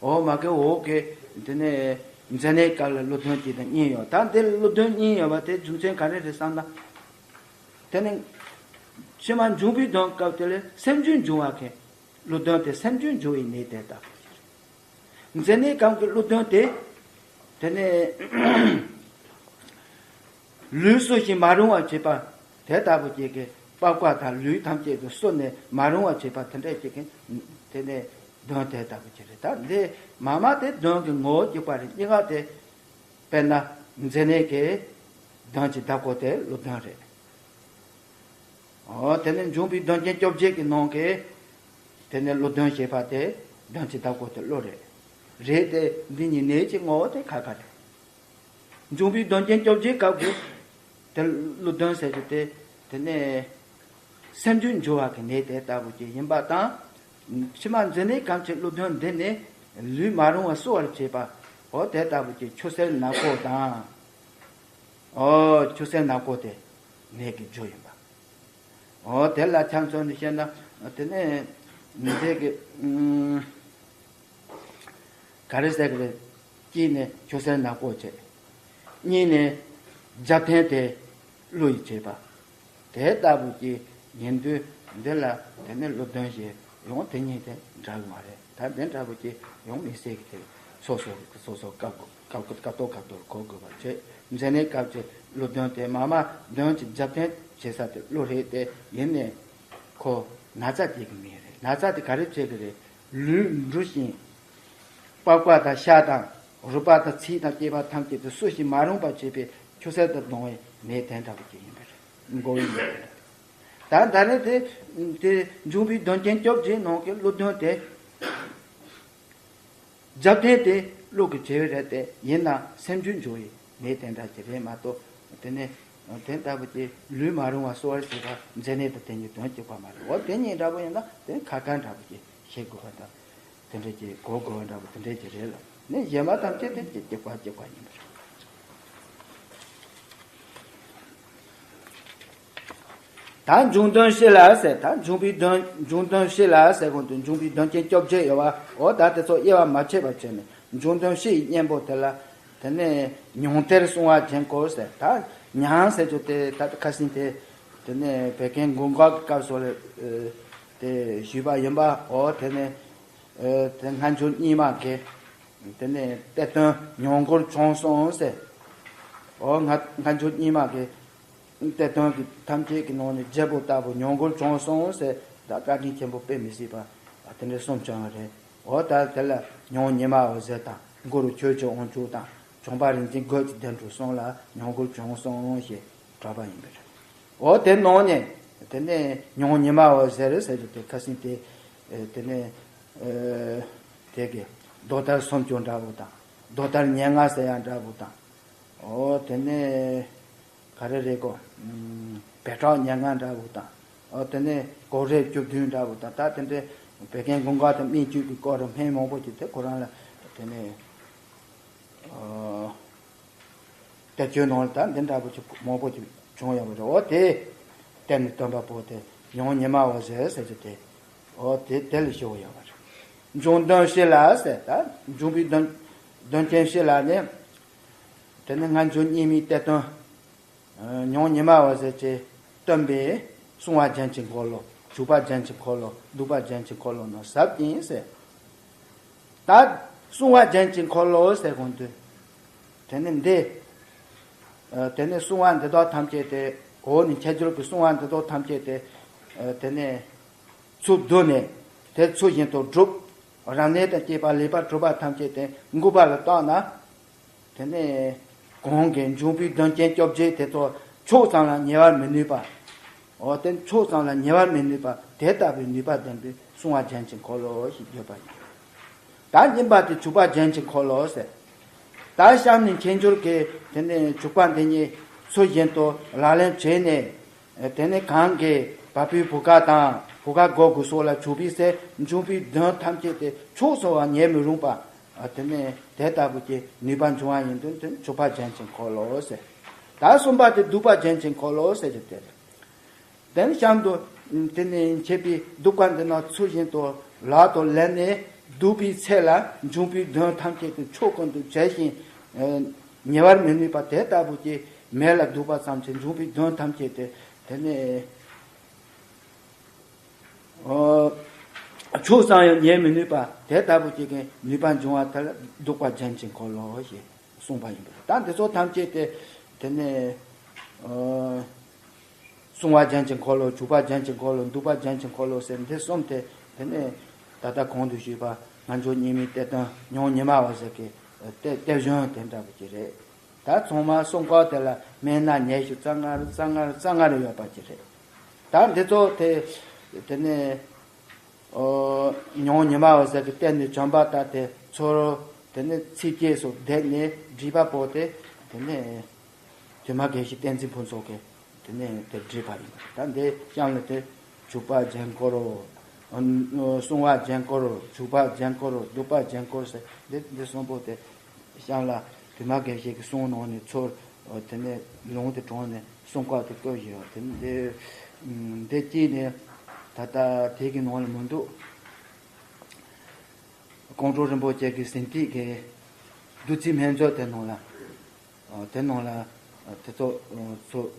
འོ་མ་གི་འོག་གི་དེ་ནས་མཛེ་ནད་སྐབས་ལ་ཀླུ་གདོན་གཅིག་དང་གཉིས་ཡོད། ད་འདི་ཀླུ་གདོན་གཉིས་ཡོད་པ་དེ་རྒྱུ་མཚན་ག་རེ་རེད་བསམ་ན། དེ་ནི་ཕྱི་མ་འབྱུང་པོའི་གདོན་སྐབས་དེ་ལ་སེམས་རྒྱུད་འབྱུང་བ་གི་ཀླུ་གདོན་དེ་སེམས་རྒྱུད་འབྱུང་བའི་ནད་དེ་ལྟ་བུ་ཞིག་རེད། མཛེ་ནད་སྐབས་ཀྱི་ཀླུ་གདོན་དེ། དེ་ནས་ལུས་གསོ་ཞིང་མ་རུང་བར་བྱེད་པ། དེ་ལྟ་བུ་ཅིག་གི་པགས་པ་དང་ལུས་ཐམས་ཅད་དུ་གསོ་ནས་མ་རུང་བར་བྱེད་པ་དེ་འདྲ་ཅིག་གི་དེ་ནས་གདོན་དེ་ལྟ་བུ་ཅིག་རེད། ད་འདི་མ་མ་དེ་གདོན་གྱི་ངོ་བོ་གཅིག་པ་རེད། གཉིས་ཀ་དེ་དཔེར་ན་མཛེ་ནད་ཀྱི་གདོན་གྱི་བདག་པོ་དེ་ཀླུ་གདོན་རེད། འོ་དེ་ནས་འབྱུང་པོའི་གདོན་རྐྱེན་བཅོ་བརྒྱད་ཀྱི་ནང་གི་དེ་ནས་ཀླུ་གདོན་ཞེས་པ་དེ་གདོན་གྱི་བདག་པོ་དེ་ཀླུ་རེད། རེད་དེ་འདི་གཉིས་ནད་ཀྱི་ངོ་བོ་དེ་ཁ་ཁ་རེད། འབྱུང་པོའི་གདོན་རྐྱེན་བཅོ་བརྒྱད་སྐབས་ཀྱི་དེ་ཀླུ་གདོན་ཟེར་རྒྱུ་དེ་དེ་ནས་སེམས་རྒྱུད་འབྱུང་བ་གི་ནད་དེ་ལྟ་བུ་ཅིག་ཡིན་པ་དང་། ཕྱི་མ་མཛེ་ནད་སྐབས་ཀྱི་ཀླུ་གདོན་འདི་ནི་ལུས་མ་རུང་བ་གསོ་བར་བྱེད་པ། འོ་དེ་ལྟ་བུ་ཅིག་ཆུ་སེར་ནག་པོ་དང་། འོ་ཆུ་སེར་ནག་པོ་དེ་ནད་ཀྱི་རྒྱུ་ཡིན་པ། འོ་དེ་ལ་ཆ་མཚོན་ནས་བཤད་ན་དེ་ནས་མི་དེ་གི་ཨུམ་ག་རེ་ཟེར་གི་རེད། གཅིག་ནས་ཆུ་སེར་ནག་པོ་བྱེད། གཉིས་ནས་རྒྱབ་རྟེན་དེ་ཀླུ་ཡིས་བྱེད་པ། དེ་ལྟ་བུ་ཅིག་ཡིན་དུས་འདི་ལ་དེ་ནས་ཀླུ་གདོན་ཞེས་ཡང་དེ་གཉིས་དེ་འདྲ་གི་མ་རེད། ད་འདི་འདྲ་བུ་ཅིག་ཡང་དམིགས་བསལ་གྱི་དེ་སོ་སོ་སོ་སོ་སྐབས་སྐབས་སྐབས་ཐོག་སྐབས་ཐོག་གོ་དགོས་པ་བྱེད། མཛེ་ནད་སྐབས་ཀྱི་ཀླུ་གདོན་དེ་མ་མ་གདོན་གྱི་རྒྱབ་རྟེན་བྱེད་ས་དེ་ཀླུ་རེད་དེ། ཡིན་ནས་ཁོ་ན་ཚ་དེ་གི་མིང་རེད། ན་ཚ་དེ་ག་རེ་བྱེད་གི་རེད། ལུས་འབྲུ་བཞིན། པགས་པ་དང་ཤ་དང་རུས་པ་དང་ཚིལ་དང་སྐྱེས་པ་ཐམས་ཅད་དུ་གསོ་ཞིང་མ་རུངས་པར་བྱེད་པའི་ཆུ་སེར་དུ་ལྡང་བའི་ནད་དེ་འདྲ་བོ་ཅིག་ཡིན་པ་རེད། མགོ་བོའི་ནད་དེ་འདྲ། ད་ད་རེས་དེ་དེ་འབྱུང་པོའི་གདོན་རྐྱེན་བཅོ་བརྒྱད་ནང་གི་ཀླུ་གདོན་དེ། རྒྱབ་རྟེན་དེ་ཀླུ་གི་བྱེད་པ་རེད་དེ། ཡིན་ན་སེམས་རྒྱུད་འབྱུང་བའི་ནད་དེ་འདྲ་ཅིག་རེད་མ་གཏོགས། དེ་ནས་དེ་ལྟ་བུ་ཅིག་ལུས་མ་རུང་བ་གསོ་བར་བྱེད་པ་མཛེ་ནད་དང་དེ་གཉིས་དོན་གཅིག་པ་མ་རེད། འོ་དེ་གཉིས་འདྲ་པོ་ཡིན་ན་དེ་ཁ་ཁ་འདྲ་པོ་ཅིག་ཤེས་དགོས་པ་དང་། དེ་འདྲ་ཅིག་གོ་དགོས་པ་འདྲ་པོ་དེ་འདྲ་ཅིག་རེད་ལ། ནི་གཞན་པ་ཐམས་ཅད་དེ་གཅིག་གཅིག་པ་གཅིག་པ་ཡིན་པ་རེད། ད་འབྱུང་གདོན་ཕྱི་ལ་ཟེར། ད་འབྱུང་པོའི་གདོན། འབྱུང་གདོན་ཕྱི་ལ་ཟེར་གོང་དུ་འབྱུང་པོའི་གདོན་རྐྱེན་བཅོ་བརྒྱད་ཡོད་པ། འོ་ད་དེ་ཚོ་དབྱེ་བ་མ་ཕྱེ་བར་བྱས་ནས་འབྱུང་གདོན་ཕྱི་ཡི་གཉེན་པོ་དེ་ལ། དེ་ནས་མྱང་གཏེར་གསུང་བ་ཅན་སྐོར་ཟེར། ད་མྱང་ཟེར་རྒྱུ་དེ་ད་ཁ་སང་དེ། དེ་ནས་བད་ཀན་མགོན་པོ་གི་སྐབས་སུ་ལ་དེ་ཞུས་པ་ཡིན་པ། འོ་དེ་ནས་དེ་སྔ་འགྱུར་རྙིང་མ་གི། དེ་ནས་གཏེར་སྟོན་མྱང་མགུར་བྱང་གསུངས་ཟེར། འོ་སྔ་སྔ་འགྱུར་རྙིང་མ་གི་གཏེར་སྟོན་གྱི་ཐམས་ཅད་ཀྱི་ནང་ནས་རྒྱལ་པོ་ལྟ་བུ་མྱང་མགུར་བྱང་གསུངས་ཟེར། ད་བཀའ་དྲིན་ཆེན་པོ་དཔེ་མི་སྲིད་པ་དེ་འདྲ་གསུངས་བྱུང་བ་རེད། འོ་ད་དེ་ལ་མྱང་ཉི་མ་འོད་ཟེར་དང་མགུར་ཆོས་ཀྱི་དབང་ཕྱུག་དང་བྱམས་པ་རིག་འཛིན་རྒོད་ཀྱི་བདེ་འགྲོ་གསུམ་ལ་མྱང་མགུར་བྱང་གསུངས་ཞེས་གྲགས་པ་ཡིན་པས། འོ་དེ་ནང་ནས་དེ་ནས་མྱང་ཉི་མ་འོད་ཟེར་ཟེར་གྱི་དེ་ཁ་སང་དེ། དེ་ནས་དེ་གི་རྡོ་ལྟར་སུམ་ཅུ་འདྲ་བོ་དང་། རྡོ་ལྟར་ཉེར་ལྔ་ཟེར་ཡ་འདྲ་བོ་དང་། འོ་དེ་ནས་ག་རེ་རེད་གོ། བེ་ཏྲག་ཉེར་ལྔ་འདྲ་བོ་དང་། འོ་དེ་ནས་གོ་རེ་བཅུ་བདུན་འདྲ་བོ་དང་། ད་དེ་འདྲའི་བད་ཀན་མགོན་པོ་དང་སྨན་བཅོས་ཀྱི་སྐོར་རུ་སྨན་མང་པོ་ཅིག་དེ་ཁོ་རང་ལ་ དེ་ནས་ཨ་གཏེར་ཆོས་ནང་ལ་ད་འདི་འདྲ་པོ་ཅིག་མང་པོ་ཅིག་བྱུང་ཡོད་པ་རེད། འོ་དེ་གཏེར་ནས་བཏོན་པ་པོ་དེ་མྱོང་ཉི་མ་འོད་ཟེར་ཟེར་གྱི་དེ། འོ་དེ་དེ་ལ་ཞུ་བ་ཡོད་པ་རེད། འབྱུང་དོན་ཞི་ལ་ཟེར། ད་འབྱུང་པོའི་དོན་དོན་རྐྱེན་ཞི་ལ་ནི། དེ་ནི་སྔ་འགྱུར་རྙིང་མའི་གཏེར་སྟོན། ཨ་མྱོང་ཉི་མ་འོད་ཟེར་གྱིས་བཏོན་པའི་གསུང་བ་རྒྱན་གྱི་འཁོར་ལོ། འཇུག་པ་རྒྱན་གྱི་འཁོར་ལོ། བསྡུ་བ་རྒྱན་གྱི་འཁོར་ལོ་ནང་ཟབ་ཅིང་ཟེར། ད་གསུང་བ་རྒྱན་གྱི་འཁོར་ལོ་ཟེར་གོང་དུ། དེ་ནི་འདི། ཨ་དེ་ནི་གསུང་བ་འདི་དག་ཐམས་ཅད་དེ། འོག་ནས་མཁྱེན་སྦྱོར་གྱི་གསུང་བ་འདི་དག་ཐམས་ཅད་དེ། ཨ་དེ་ནི་ཚུར་བསྡུ་ནས་དེ་ཚུལ་བཞིན་དུ་སྒྲུབ། རབ་གནས་དང་བཅས་པ་ལེགས་པར་གྲུབ་པ་ཐམས་ཅད་དེ་འགོད་པ་ལ་བརྟགས་ན། དེ་ནས་གོང་གི་འབྱུང་པོའི་དོན་རྐྱེན་བཅོ་བརྒྱད་དེ་ཚོ་ཕྱོགས་ཙམ་ལ་ཉེ་བར་མི་ནུས་པ། འོ་དེ་ཕྱོགས་ཙམ་ལ་ཉེ་བར་མི་ནུས་པ་དེ་ལྟ་བུའི་ནུས་པ་ལྡན་པའི་གསུང་བ་རྒྱན་གྱི་འཁོར་ལོ་ཞེས་བརྗོད་པ་ཡིན། ད་གཉིས་པ་དེ་འཇུག་པ་རྒྱན་གྱི་འཁོར་ལོ་ཟེར། ད་གཤམ་ནས་མཁྱེན་སྦྱོར་གྱི་དེ་ནས་འཇུག་པ་འདི་ཉིད་ཚུལ་བཞིན་དུ་ལག་ལེན་བྱས་ནས། དེ་ནས་གང་གི་བ་སྤུའི་བུ་ག་དང་བུ་ག་སྒོ་དགུ་སོགས་ལ་འཇུག་པའི་ཚེ་འབྱུང་པོའི་དོན་ཐམས་ཅད་དེ་ཕྱོགས་སུ་བ་ཉེ་མི་རུང་བ། དེ་ནས་དེ་ལྟ་བུ་གྱི་ནུས་པ་འབྱུང་བ་ཡིན་དུས་དེ་འཇུག་པ་རྒྱན་གྱི་འཁོར་ལོ་ཟེར། ད་གསུམ་པ་དེ་བསྡུ་བ་རྒྱན་གྱི་འཁོར་ལོ་ཟེར་གྱི་དེ་རེད། དེ་ནས་གཤམ་དུ་དེ་ནས་མཁྱེན་པའི་བསྡུ་བ་འདི་ནང་ཚུལ་བཞིན་དུ་ལག་ཏུ་ལེན་ནས་བསྡུ་བའི་ཚེ་ལ་འབྱུང་པོའི་དོན་ཐམས་ཅད་དེ་ཕྱོགས་ཀུན་ཏུ་བྱས་ཤིང་ཉེ་བར་མི་ནུས་པ་དེ་ལྟ་བུ་གྱི་མེ་ལ་བསྡུ་བ་ཙམ་གྱིས་འབྱུང་པོའི་དོན་ཐམས་ཅད་དེ་དེ་ནས་ཕྱོགས་ཙམ་ཡང་ཉེ་མི་ནུས་པ་དེ་ལྟ་བུ་གཅིག་གི་ནུས་པ་འབྱུང་བ་དེ་ལ་བསྡུ་བ་རྒྱན་གྱི་འཁོར་ལོ་ཞེས་གསུངས་པ་ཡིན་པ་རེད། ད་འདི་ཚོ་ཐམས་ཅད་དེ་དེ་ནས་གསུང་བ་རྒྱན་གྱི་འཁོར་ལོ། འཇུག་པ་རྒྱན་གྱི་འཁོར་ལོ། བསྡུ་བ་རྒྱན་གྱི་འཁོར་ལོ་ཟེར་འདི་གསུམ་དེ་དེ་ནས་ད་ལྟ་གོང་དུ་ཞུས་པ་སྔ་འགྱུར་རྙིང་མའི་གཏེར་སྟོན་མྱོང་ཉི་མ་འོད་ཟེར་གྱི་གཏེར་གཞུང་དེ་འདྲ་བོ་ཅིག་རེད། ད་ཚང་མ་གསུང་སྐོར་དེ་ལ་སྨན་སྣ་ཉི་ཤུ་རྩ་ལྔ་རྩ་ལྔ་རྩ་ལྔ་རེ་ཡོད་པ་ཅིག་རེད། ད་འདི་ཚོ་དེ་དེ་ནས་ཨོ་མྱོང་ཉི་མ་འོད་ཟེར་གྱི་གཏེར་ནས་བྱོན་པ་ལྟར་དེ་ཚོར། དེ་ནས་ཚིགས་བཅད་སོགས་བསྡེབས་ནས་བྲིས་པ་པོ་དེ་དེ་ནས་དུ་མ་དགེ་བཤེས་བསྟན་འཛིན་ཕུན་ཚོགས་ཀྱིས་དེ་ནས་དེ་བྲིས་པ་ཡིན། ད་འདི་གཤམ་ལ་དེ་འཇུག་པ་རྒྱན་སྐོར་རོ། གསུང་བ་རྒྱན་སྐོར་རོ། འཇུག་པ་རྒྱན་སྐོར་རོ། བསྡུ་བ་རྒྱན་སྐོར་ཟེར་འདི་འདི་གསུམ་པོ་དེ་གཤམ་ལ་དུ་མ་དགེ་བཤེས་ཀྱི་གསུང་ནང་ནས་ཚོར། དེ་ནས་ལུང་དུ་དྲངས་ནས་གསུང་སྐོར་དུ་བཀོད་བཞིན་ཡོད། དེ་ནས་འདི་འདི་གཅིག་ནས་ད་ལྟ་དེ་གི་ནང་ལ་མི་འདུག་ཀོང་སྤྲུལ་རིན་པོ་ཆེ་གི་ཟིན་ཏིག་གི་བདུད་རྩིའི་སྨན་མཛོད་དེ་ནང་ལ། དེ་ནང་ལ་དེ་ཚོ་ཚོ་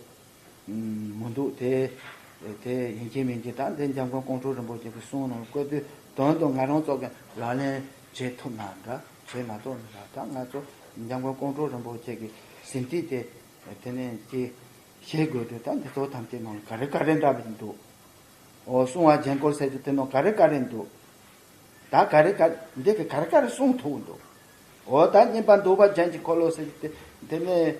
མི་འདུག་དེ་དེ་ཡིན་གཅིག་མིན་གཅིག་ད་འདི་འཇམ་མགོན་ཀོང་སྤྲུལ་རིན་པོ་ཆེ་གི་གསུང་ནང་བཀོད་དུས་དོན་དུ་ང་རང་ཚོ་གི་ལག་ལེན་བྱེད་ཐུབ་ན་འདྲ། བྱེད་མ་ཐུབ་ན་འདྲ། ད་ང་ཚོ་འཇམ་མགོན་ཀོང་སྤྲུལ་རིན་པོ་ཆེ་གི་ཟིན་ཏིག་དེ་དེ་ནས་ཅི་ཤེས་དགོས་དུས་ད་འདི་ཚོ་ཐམས་ཅད་ནང་ལ་ག་རེ་ག་རེ་འདྲ་བ་འདུག་ཨོ་གསུང་བ་རྒྱན་སྐོར་ཟེར་གྱི་དེ་ནང་ག་རེ་ག་རེ་འདུག་ད་ག་རེ་ག་འདི་གི་ག་རེ་ག་རེ་གསུང་ཐུབ་འདུག་ཨོ་ད་གཉིས་པ་བསྡུ་བ་རྒྱན་གྱི་འཁོར་ལོ་ཟེར་གྱི་དེ་དེ་ནས་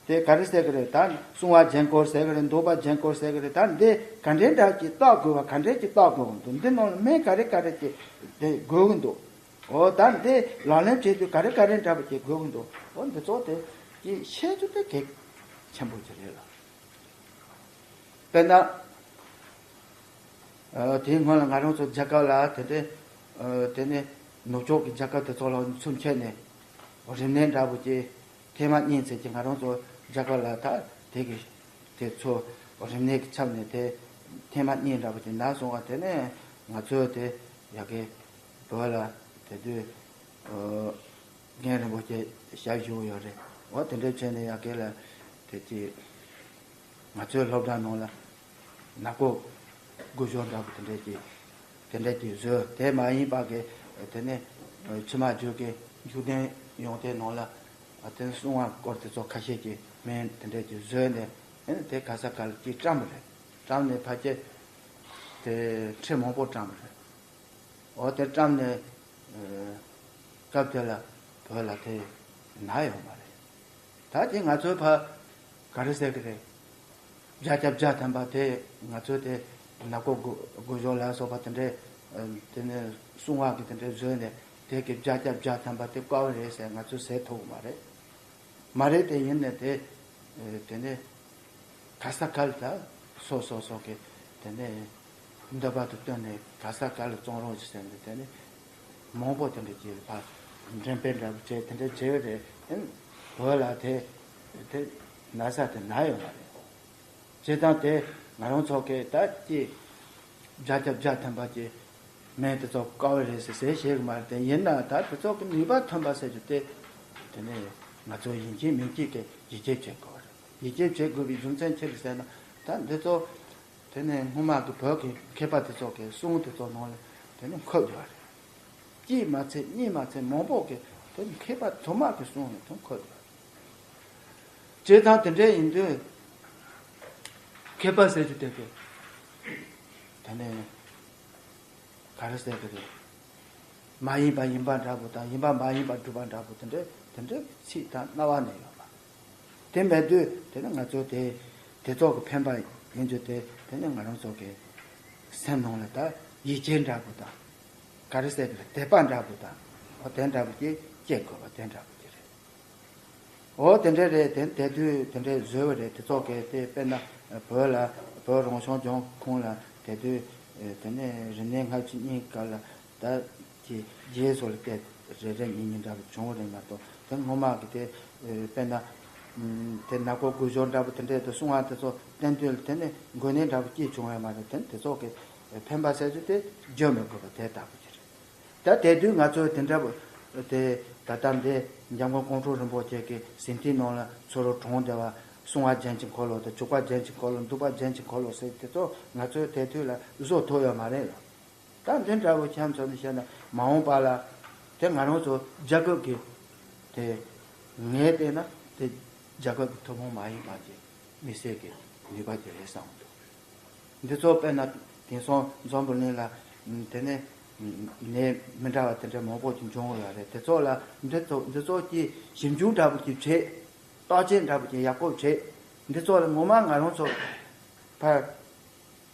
དེ་ག་རེ་ཟེར་གི་རེད། ད་གསུང་བ་རྒྱན་སྐོར་ཟེར་གི་རེད། བསྡུ་བ་རྒྱན་སྐོར་ཟེར་གི་རེད། ད་འདི་ག་འདྲའི་འདྲ་གྱི་བརྟག་དགོས་པ་ག་འདྲའི་གྱི་བརྟག་དགོས་པ་འདུག་འདི་ནང་ལ་སྨན་ག་རེ་ག་རེ་གྱི་དེ་དགོས་གི་འདུག་ཨོ་ད་འདི་ལག་ལེན་བྱེད་དུས་ག་རེ་ག་རེ་འདྲ་པོ་ཅིག་དགོས་ཀྱི་འདུག་ཨོ་འདི་ཚོ་དེ་ཅིག་ཤེས་རྒྱུ་དེ་གལ་ཆེན་པོ་ཅིག་རེད་ལ། དཔེར་ན། ཨ་དེའི་སྔོན་ལ་ང་རང་ཚོ་རྒྱ་གར་ལ་དེ་འདྲའི་ཨ་དེ་ནས་ནུབ་ཕྱོགས་ཀྱི་རྒྱལ་ཁབ་དེ་ཚོ་ལ་ཚུར་འཁྱེར་ནས་རིམས་ནད་འདྲ་པོ་ཅིག་ཐེངས་མ་གཉིས་ཙམ་ཅིག་ང་རང་ཚོ་རྒྱ་གར་ལ་ད་དེ་གི་དེ་ཚོ་རིམས་ནད་ཀྱི་ཆབ་ནས་དེ་ཐེངས་མ་གཉིས་འདྲ་པོ་ཅིག་ན་སོང་བ། དེ་ནས་ང་ཚོས་དེ་ཡ་གི་བོད་ལ་དེ་དུས་ཨོ་རྒན་རིན་པོ་ཆེ་ཞབས་ཞུ་ཡོད་རེད། འོ་དེ་འདྲའི་བྱས་ནས་ཡ་གི་ལ་དེ་ཅི་ང་ཚོའི་སློབ་གྲྭ་ནང་ལ་ནག་པོ་སྒོ་ཞོ་འདྲ་པོ་དེ་འདྲའི་ཅི་དེ་འདྲའི་ཅི་བཟོས། དེ་མ་ཡིན་པ་གི་དེ་ནས་ཕྱི་མ་བརྗོད་ཀྱི་འཇུག་རྟེན་ཡོང་དེ་ནང་ལ་དེ་གསུང་བ་སྐོར་དེ་ཚོ་ཁ་ཤས་ཀྱི་སྨན་དེ་འདྲའི་ཅི་བཟོས་ནས་དེ་ག་ས་ག་ལ་ཅི་བཀྲམ་པ་རེད། བཀྲམ་ནས་ཕལ་ཆེར་དེ་ཁྲི་མང་པོ་བཀྲམ་པ་རེད། འོ་དེ་བཀྲམ་ནས་སྐབས་དེ་ལ་བོད་ལ་དེ་ན་ཡོད་མ་རེད། ད་དེ་ང་ཚོའི་ཕ་ག་རེ་ཟེར་གི་རེད། བརྒྱ་ཆ་བརྒྱ་ཐམ་པ་དེ་ང་ཚོའི་དེ་ནག་པོ་སྒོ་སྒོ་ཞོ་ལ་སོགས་པ་དེ་འདྲའི་དེ་ནས་གསུང་བ་གི་དེ་འདྲའི་བཟོས་ནས་དེ་གི་བརྒྱ་ཆ་བརྒྱ་ཐམ་པ་དེ་བཀག་པ་རེད་ཟེར་ང་ཚོས་ཟེར་ཐུབ་གི་མ་རེད། མ་རེད་དེ་ཡིན་ནས་དེ་དེ་ནས་ག་ས་ག་ལ་ད་སོ་སོ་སོ་གི་དེ་ནས་འདོད་པ་དང་བསྟུན་ནས་ག་ས་ག་ལ་བཙོང་རོགས་ཞེས་ཟེར་ནས་དེ་ནས་མང་པོ་དེ་འདྲ་ཅིག་ཕར་ འགྲེམས་སྤེལ་འདྲ་པོ་བྱས་དེ་འདྲ་བྱས་པ་རེད། ཨེ་བོད་ལ་དེ་དེ་ན་ཚ་དེ་ན་ཡོད་མ་རེད། བྱས་ཙང་དེ་ང་རང་ཚོ་གི་ད་ཀྱི་བརྒྱ་ཆ་བརྒྱ་ཐམ་པ་གྱི་སྨན་དེ་ཚོ་དཀའ་བ་རེད་ཟེར་ཟེར་ཤེས་གི་མ་རེད། དེ་ཡིན་ན་ད་དེ་ཚོ་གི་ནུས་པ་ཐོན་པ་ཟེར་རྒྱུ་དེ་དེ་ནས་ང་ཚོ་ཡིན་གཅིག་མིན་གཅིག་གི་ཡིད་ཆེས་བྱེད་དགོས་པ་རེད། ཡིད་ཆེས་བྱེད་དགོས་པའི་རྒྱུ་མཚན་ཅི་རེད་ཟེར་ན། ད་འདི་ཚོ་དེ་ནས་སྔོན་མ་གི་བོད་ཀྱི་མཁས་པ་དེ་ཚོ་གི་གསུང་དེ་ཚོ་ནང་ལ་དེ་ནས་འཁོད་ཡོད་རེད། གཅིག་མ་ཚད་གཉིས་མ་ཚད་མང་པོ་གི་དེ་ནས་མཁས་པ་ཐོག་མ་གི་གསུང་ནས་དེ་འཁོད་ཡོད་རེད། བྱས་ཙང་དེ་འདྲ་ཡིན་དུས་མཁས་པ་ཟེར་རྒྱུ་དེ་གི་དེ་ནས་ག་རེ་ཟེར་གི་རེད། མ་ཡིན་པ་ཡིན་པ་འདྲ་པོ་དང་ཡིན་པ་མ་ཡིན་པ་སྒྲུབ་པ་འདྲ་པོ་དེ་འདྲ་དེ་འདྲ་ཚིག་དང་རྣ་བ་ནས་ཡོད་པ། དེ་མེད་དུས་དེ་ནི་ང་ཚོ་དེ་དེ་ཚོ་གི་ཕན་པ་ཡིན་རྒྱུ་དེ་དེ་ནི་ང་རང་ཚོ་གི་སེམས་ནང་ལ་ད་ཡིད་ཆེས་འདྲ་པོ་དང་། ག་རེ་ཟེར་གི་རེད། དད་པ་འདྲ་པོ་དང་། འོ་དེ་འདྲ་པོ་ཅིག་སྐྱེ་དགོས་པ་དེ་འདྲ་པོ་ཅིག་རེད། འོ་དེ་འདྲ་རེད། དེ་དེ་དུས་དེ་འདྲ་བཟོས་པ་རེད། དེ་ཚོ་གས་དེ་དཔེར་ན་བོད་ལ་བོད་རང་སྐྱོང་ལྗོངས་ཁོངས་ལ་དེ་དུས་དེ་ནས་རིག་གནས་ལྔ་བཅུ་གཉིས་ཀ་ལ་ད་ཀྱི་རྗེས་སུ་ལ་དེ་རེ་རེ་གཉིས་གཉིས་འདྲ་པོ་བྱུང་བ་རེད་མ་གཏོགས། དེ་སྔོན་མ་གི་དེ་དཔེར་ན་དེ་ནག་པོ་དགུ་ཞོ་འདྲ་པོ་དེ་འདྲ་དེ་གསུང་བ་དེ་ཚོ་བསྟན་དུས་ལ་དེ་ནས་འགོས་ནད་འདྲ་པོ་སྐྱེས་བྱུང་བ་མ་རེད། དེ་དེ་ཚོ་གི་ཕན་པ་ཟེར་རྒྱུ་དེ་བརྗོད་མི་དགོས་པ་དེ་ལྟ་བུ་ཅིག་རེད། ད་དེ་དུས་ང་ཚོས་དེ་འདྲ་བོ་དེ་ད་ལྟ་འདི་འཇམ་མགོན་ཀོང་སྤྲུལ་རིན་པོ་ཆེ་གི་ཟིན་བྲིས་ནང་ལ་ཚུར་གྲངས་བསྡུ་བ། བསྲུང་བ་རྒྱན་གྱི་འཁོར་ལོ་དང་། འཇུག་པ་རྒྱན་གྱི་འཁོར་ལོ། འདུལ་བ་རྒྱན་གྱི་འཁོར་ལོ་ཟེར་དེ་ཚོ་ང་ཚོས་དེ་དུས་ལ་བཟོ་ཐུབ་ཡོད་མ་རེད་ལ། ད་འདི་འདྲ་བོ་ཁྱེད་ཚོ་ནས་བཤད་ན་མ་འོངས་པ་ལ་དེ་ང་རང་ཚོ་རྒྱལ་ཁབ་ཀྱི་དེ་ངས་བལྟས་ན་དེ་རྒྱལ་ཁབ་ཀྱི་ཐུན་མོང་མ་ཡིན་པ་གྱི་དམིགས་བསལ་གྱི་ནུས་པ་དེ་རེད་བསམ་འདུག་འདི་ཚོ་དཔེར་ན་དེང་སང་འཛམ་བུ་གླིང་ལ་དེ་ནས་ནད་མི་འདྲ་བ་དེ་འདྲ་མང་པོ་ཅིག་འབྱུང་གི་ཡོད་རེད། དེ་ཚོ་ལ་འདི་ཚོ་འདི་ཚོ་གྱི་ཞིབ་འཇུག་འདྲ་པོ་ཅིག་བྱེད། བརྟག་དཔྱད་འདྲ་པོ་ཅིག་ཡག་པོ་བྱེད། འདི་ཚོ་ལ་ངོ་མ་ང་རང་ཚོ་ཕར་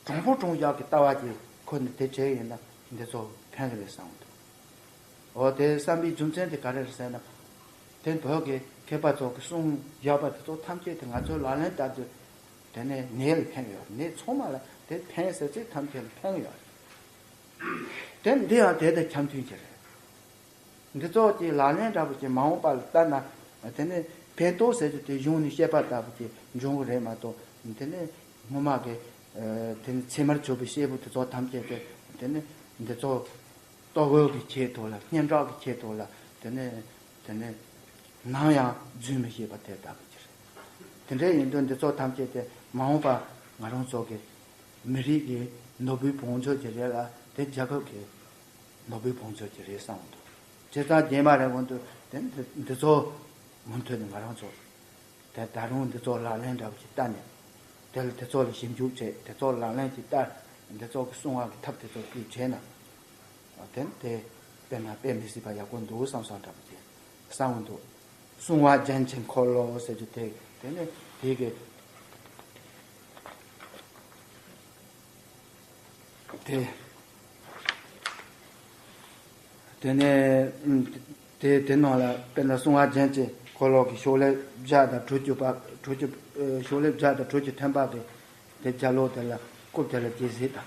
དྲང་པོ་དྲང་བཞག་གི་ལྟ་བ་ཅིག་ཁོ་ནས་དེ་བྱས་ཡིན་ན་འདི་ཚོ་ཕན་གི་རེད་བསམ་འདུག་འོ་དེ་བསམ་པའི་རྒྱུ་མཚན་དེ་ག་རེ་རེད་ཟེར་ན། དེ་བོད་ཀྱི་མཁས་པ་ཚོ་གི་གསུང་བཞག་པ་དེ་ཚོ་ཐམས་ཅད་དེ་ང་ཚོའི་ལག་ལེན་བསྟར་དུས་དེ་ནས་ནད་ལ་ཕན་ཡོད། ནད་ཚང་མ་ལ་དེ་ཕན་ཟེར་ཚིག་ཐམས་ཅད་ལ་ཕན་ཡོད། དེ་འདི་ཡང་དེ་དང་འཆམ་མཐུན་གྱི་རེད། འདི་ཚོ་གི་ལག་ལེན་འདྲ་པོ་ཅིག་མ་འོངས་པ་ལ་བསྟར་ན་དེ་ནས་ཕན་ཐོགས་ཟེར་རྒྱུ་དེ་གཞུང་ནས་བཤད་པ་ལྟ་བུ་ཅིག་འབྱུང་གི་རེད་མ་གཏོགས། དེ་ནས་སྔོན་མ་གི་དེ་ནས་ཚད་མར་གྱུར་པའི་སྐྱེས་བུ་དེ་ཚོ་ཐམས་ཅད་དེ་དེ་ནས་འདི་ཚོ་ལྟོ་གོས་ཀྱི་ཆེད་དུ་ལ་སྙན་གྲགས་ཀྱི་ཆེད་དུ་ལ་དེ་ནས་དེ་ནས་ནམ་ཡང་རྫུན་མི་བཤད་པ་དེ་ལྟ་བུ་ཅིག་རེད། དེ་འདྲ་ཡིན་དུས་འདི་ཚོ་ཐམས་ཅད་དེ་མ་འོངས་པ་ང་རང་ཚོ་གི་མི་རིགས་ཀྱི་ནོར་བུའི་བང་མཛོད་ཅིག་རེད་ལ། དེ་རྒྱལ་ཁབ་ཀྱི་ནོར་བུའི་བང་མཛོད་ཅིག་རེད་བསམ་འདུག་བྱས་ཙང་རྗེས་མ་རེ་འོང་དུས་དེ་འདི་འདི་ཚོ་མུ་མཐུད་ནས་ང་རང་ཚོ་དེ་ད་རུང་འདི་ཚོ་ལག་ལེན་འདྲ་བོ་ཞིག་བསྟར་ནས། དེ་ལ་དེ་ཚོ་ལ་ཞིབ་འཇུག་བྱས། དེ་ཚོ་ལག་ལེན་གྱི་བསྟར། འདི་ཚོ་གི་སྲུང་བ་གི་ཐབས་དེ་ཚོ་བརྒྱུད་བྱས་ན། དེ་དེ་དཔེར་ན་དཔེ་མི་སྲིད་པ་ཡག་པོ་འདུག་བསམ་བསམ་འདྲ་པོ་དེ་བསམ་འདུག་བསྲུང་བ་རྒྱན་ཆེན་འཁོར་ལོ་ཟེར་རྒྱུ་དེ་དེ་ནི་དེ་གི་དེ། དེ་ནས་དེ་དེ་ནང་ལ་དཔེར་ན་བསྲུང་བ་རྒྱན་ཆེན་འཁོར་ལོ་གི་ཤོག་ལེབ་བརྒྱ་དང་དྲུག་ཅུ་པ། དྲུག་ཅུ་ཤོག་ལེབ་བརྒྱ་དང་དྲུག་ཅུ་ཐམ་པ་གི་དེ་རྒྱ་ལོ་དེ་ལ་རྐུབ་དེ་ལ་དེ་གཟིགས་དང་།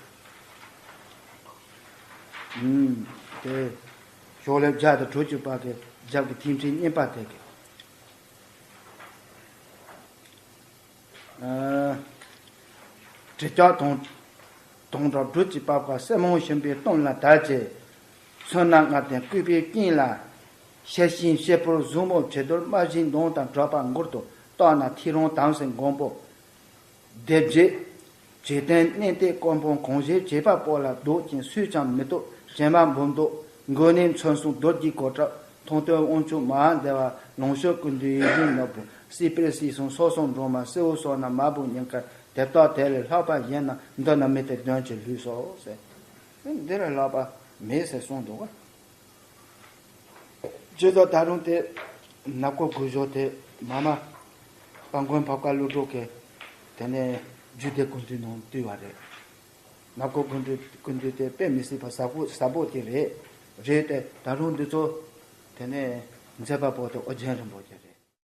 ཨུམ། དེ་ཤོག་ལེབ་བརྒྱ་དང་དྲུག་ཅུ་པ་གི་རྒྱབ་ཀྱི་ཐིག་ཕྲེང་གཉིས་པ་དེ་གི། ཨ། གྲི་རྒྱག་དང་དང་སྦྲགས་སྦྲུལ་གྱི་པགས་པ། སྲེ་མོང་ཞིམ་པའི་གཏམ་ལ་དད་ཅིང་། ཚོན་སྣ་ལྔ་ལྡན་བཀོད་པའི་རྐྱེན་ལ། ཤེར་ཕྱིན་ཤེལ་ཕོར་གཟུགས་མོ་བྱི་དོར། རྨ་བྱའི་མདངས་དང་འདྲ་བར་མགུལ་དུ་བཏགས་ན། ཐོད་རོང་དམ་སྲིའི་མགོན་པོ་སྡེ་བརྒྱད། བྱེ་ལྡན་གནས་བརྟན་སྐུ་འབུམ་གང་ཞིག་བྱེད་པ་པོ་ལ། བཟློག་ཅིང་སུས་ཀྱང་མི་བཏུབ་བྱེ་མ་འབུམ་བཟློག་འགོས་ནད་མཚོན་སྲུང་རྡོ་རྗེའི་གོ་ཁྲབ། མཐོང་ཐོས་དབང་ཕྱུག་མ་འདས་པ། ལོངས་སྤྱོད་ཀུན་འདུས་ཡིད་བཞིན་ནོར་བུ། སྲིད་པའི་སྲིད་གསུམ་སོ་སོར་འགྲོ་མ། སྲིད་པ་སོགས་ན་མ་བུ་ཉིན་དཀར། དེ་དག་དེ་ལས་ལྷག་པ་གཞན་ན། འདི་ནི་མི་སྟེར་གདོན་གྱི་ལུས་སོ་ཟེར། འདི་ལས་ལྷག་པ་མེད་ཟེར་གསུངས་འདུག་བ། བྱས་ཙང་ད་རུང་དེ་ནག་པོ་དགུ་ཞོ་དེ་མ་མ་དཔལ་མགོན་འཕགས་པ་ཀླུ་སྒྲུབ་ཀྱིས་དེ་ནས་རྒྱུད་སྡེ་ཀུན་འདུས་ནང་བཏུས་པ་རེད། ནག་པོ་ཀུན་འདུས་ཀུན་འདུས་དེ་དཔེ་མི་སྲིད་པ་ཟབ་པོ་ཟབ་པོ་དེ་རེད། རེད་དེ་ད་རུང་འདི་ཚོ་དེ་ནས་མཛད་པ་པོ་དེ་ཨོ་རྒྱན་རིན་པོ་ཆེ་རེད།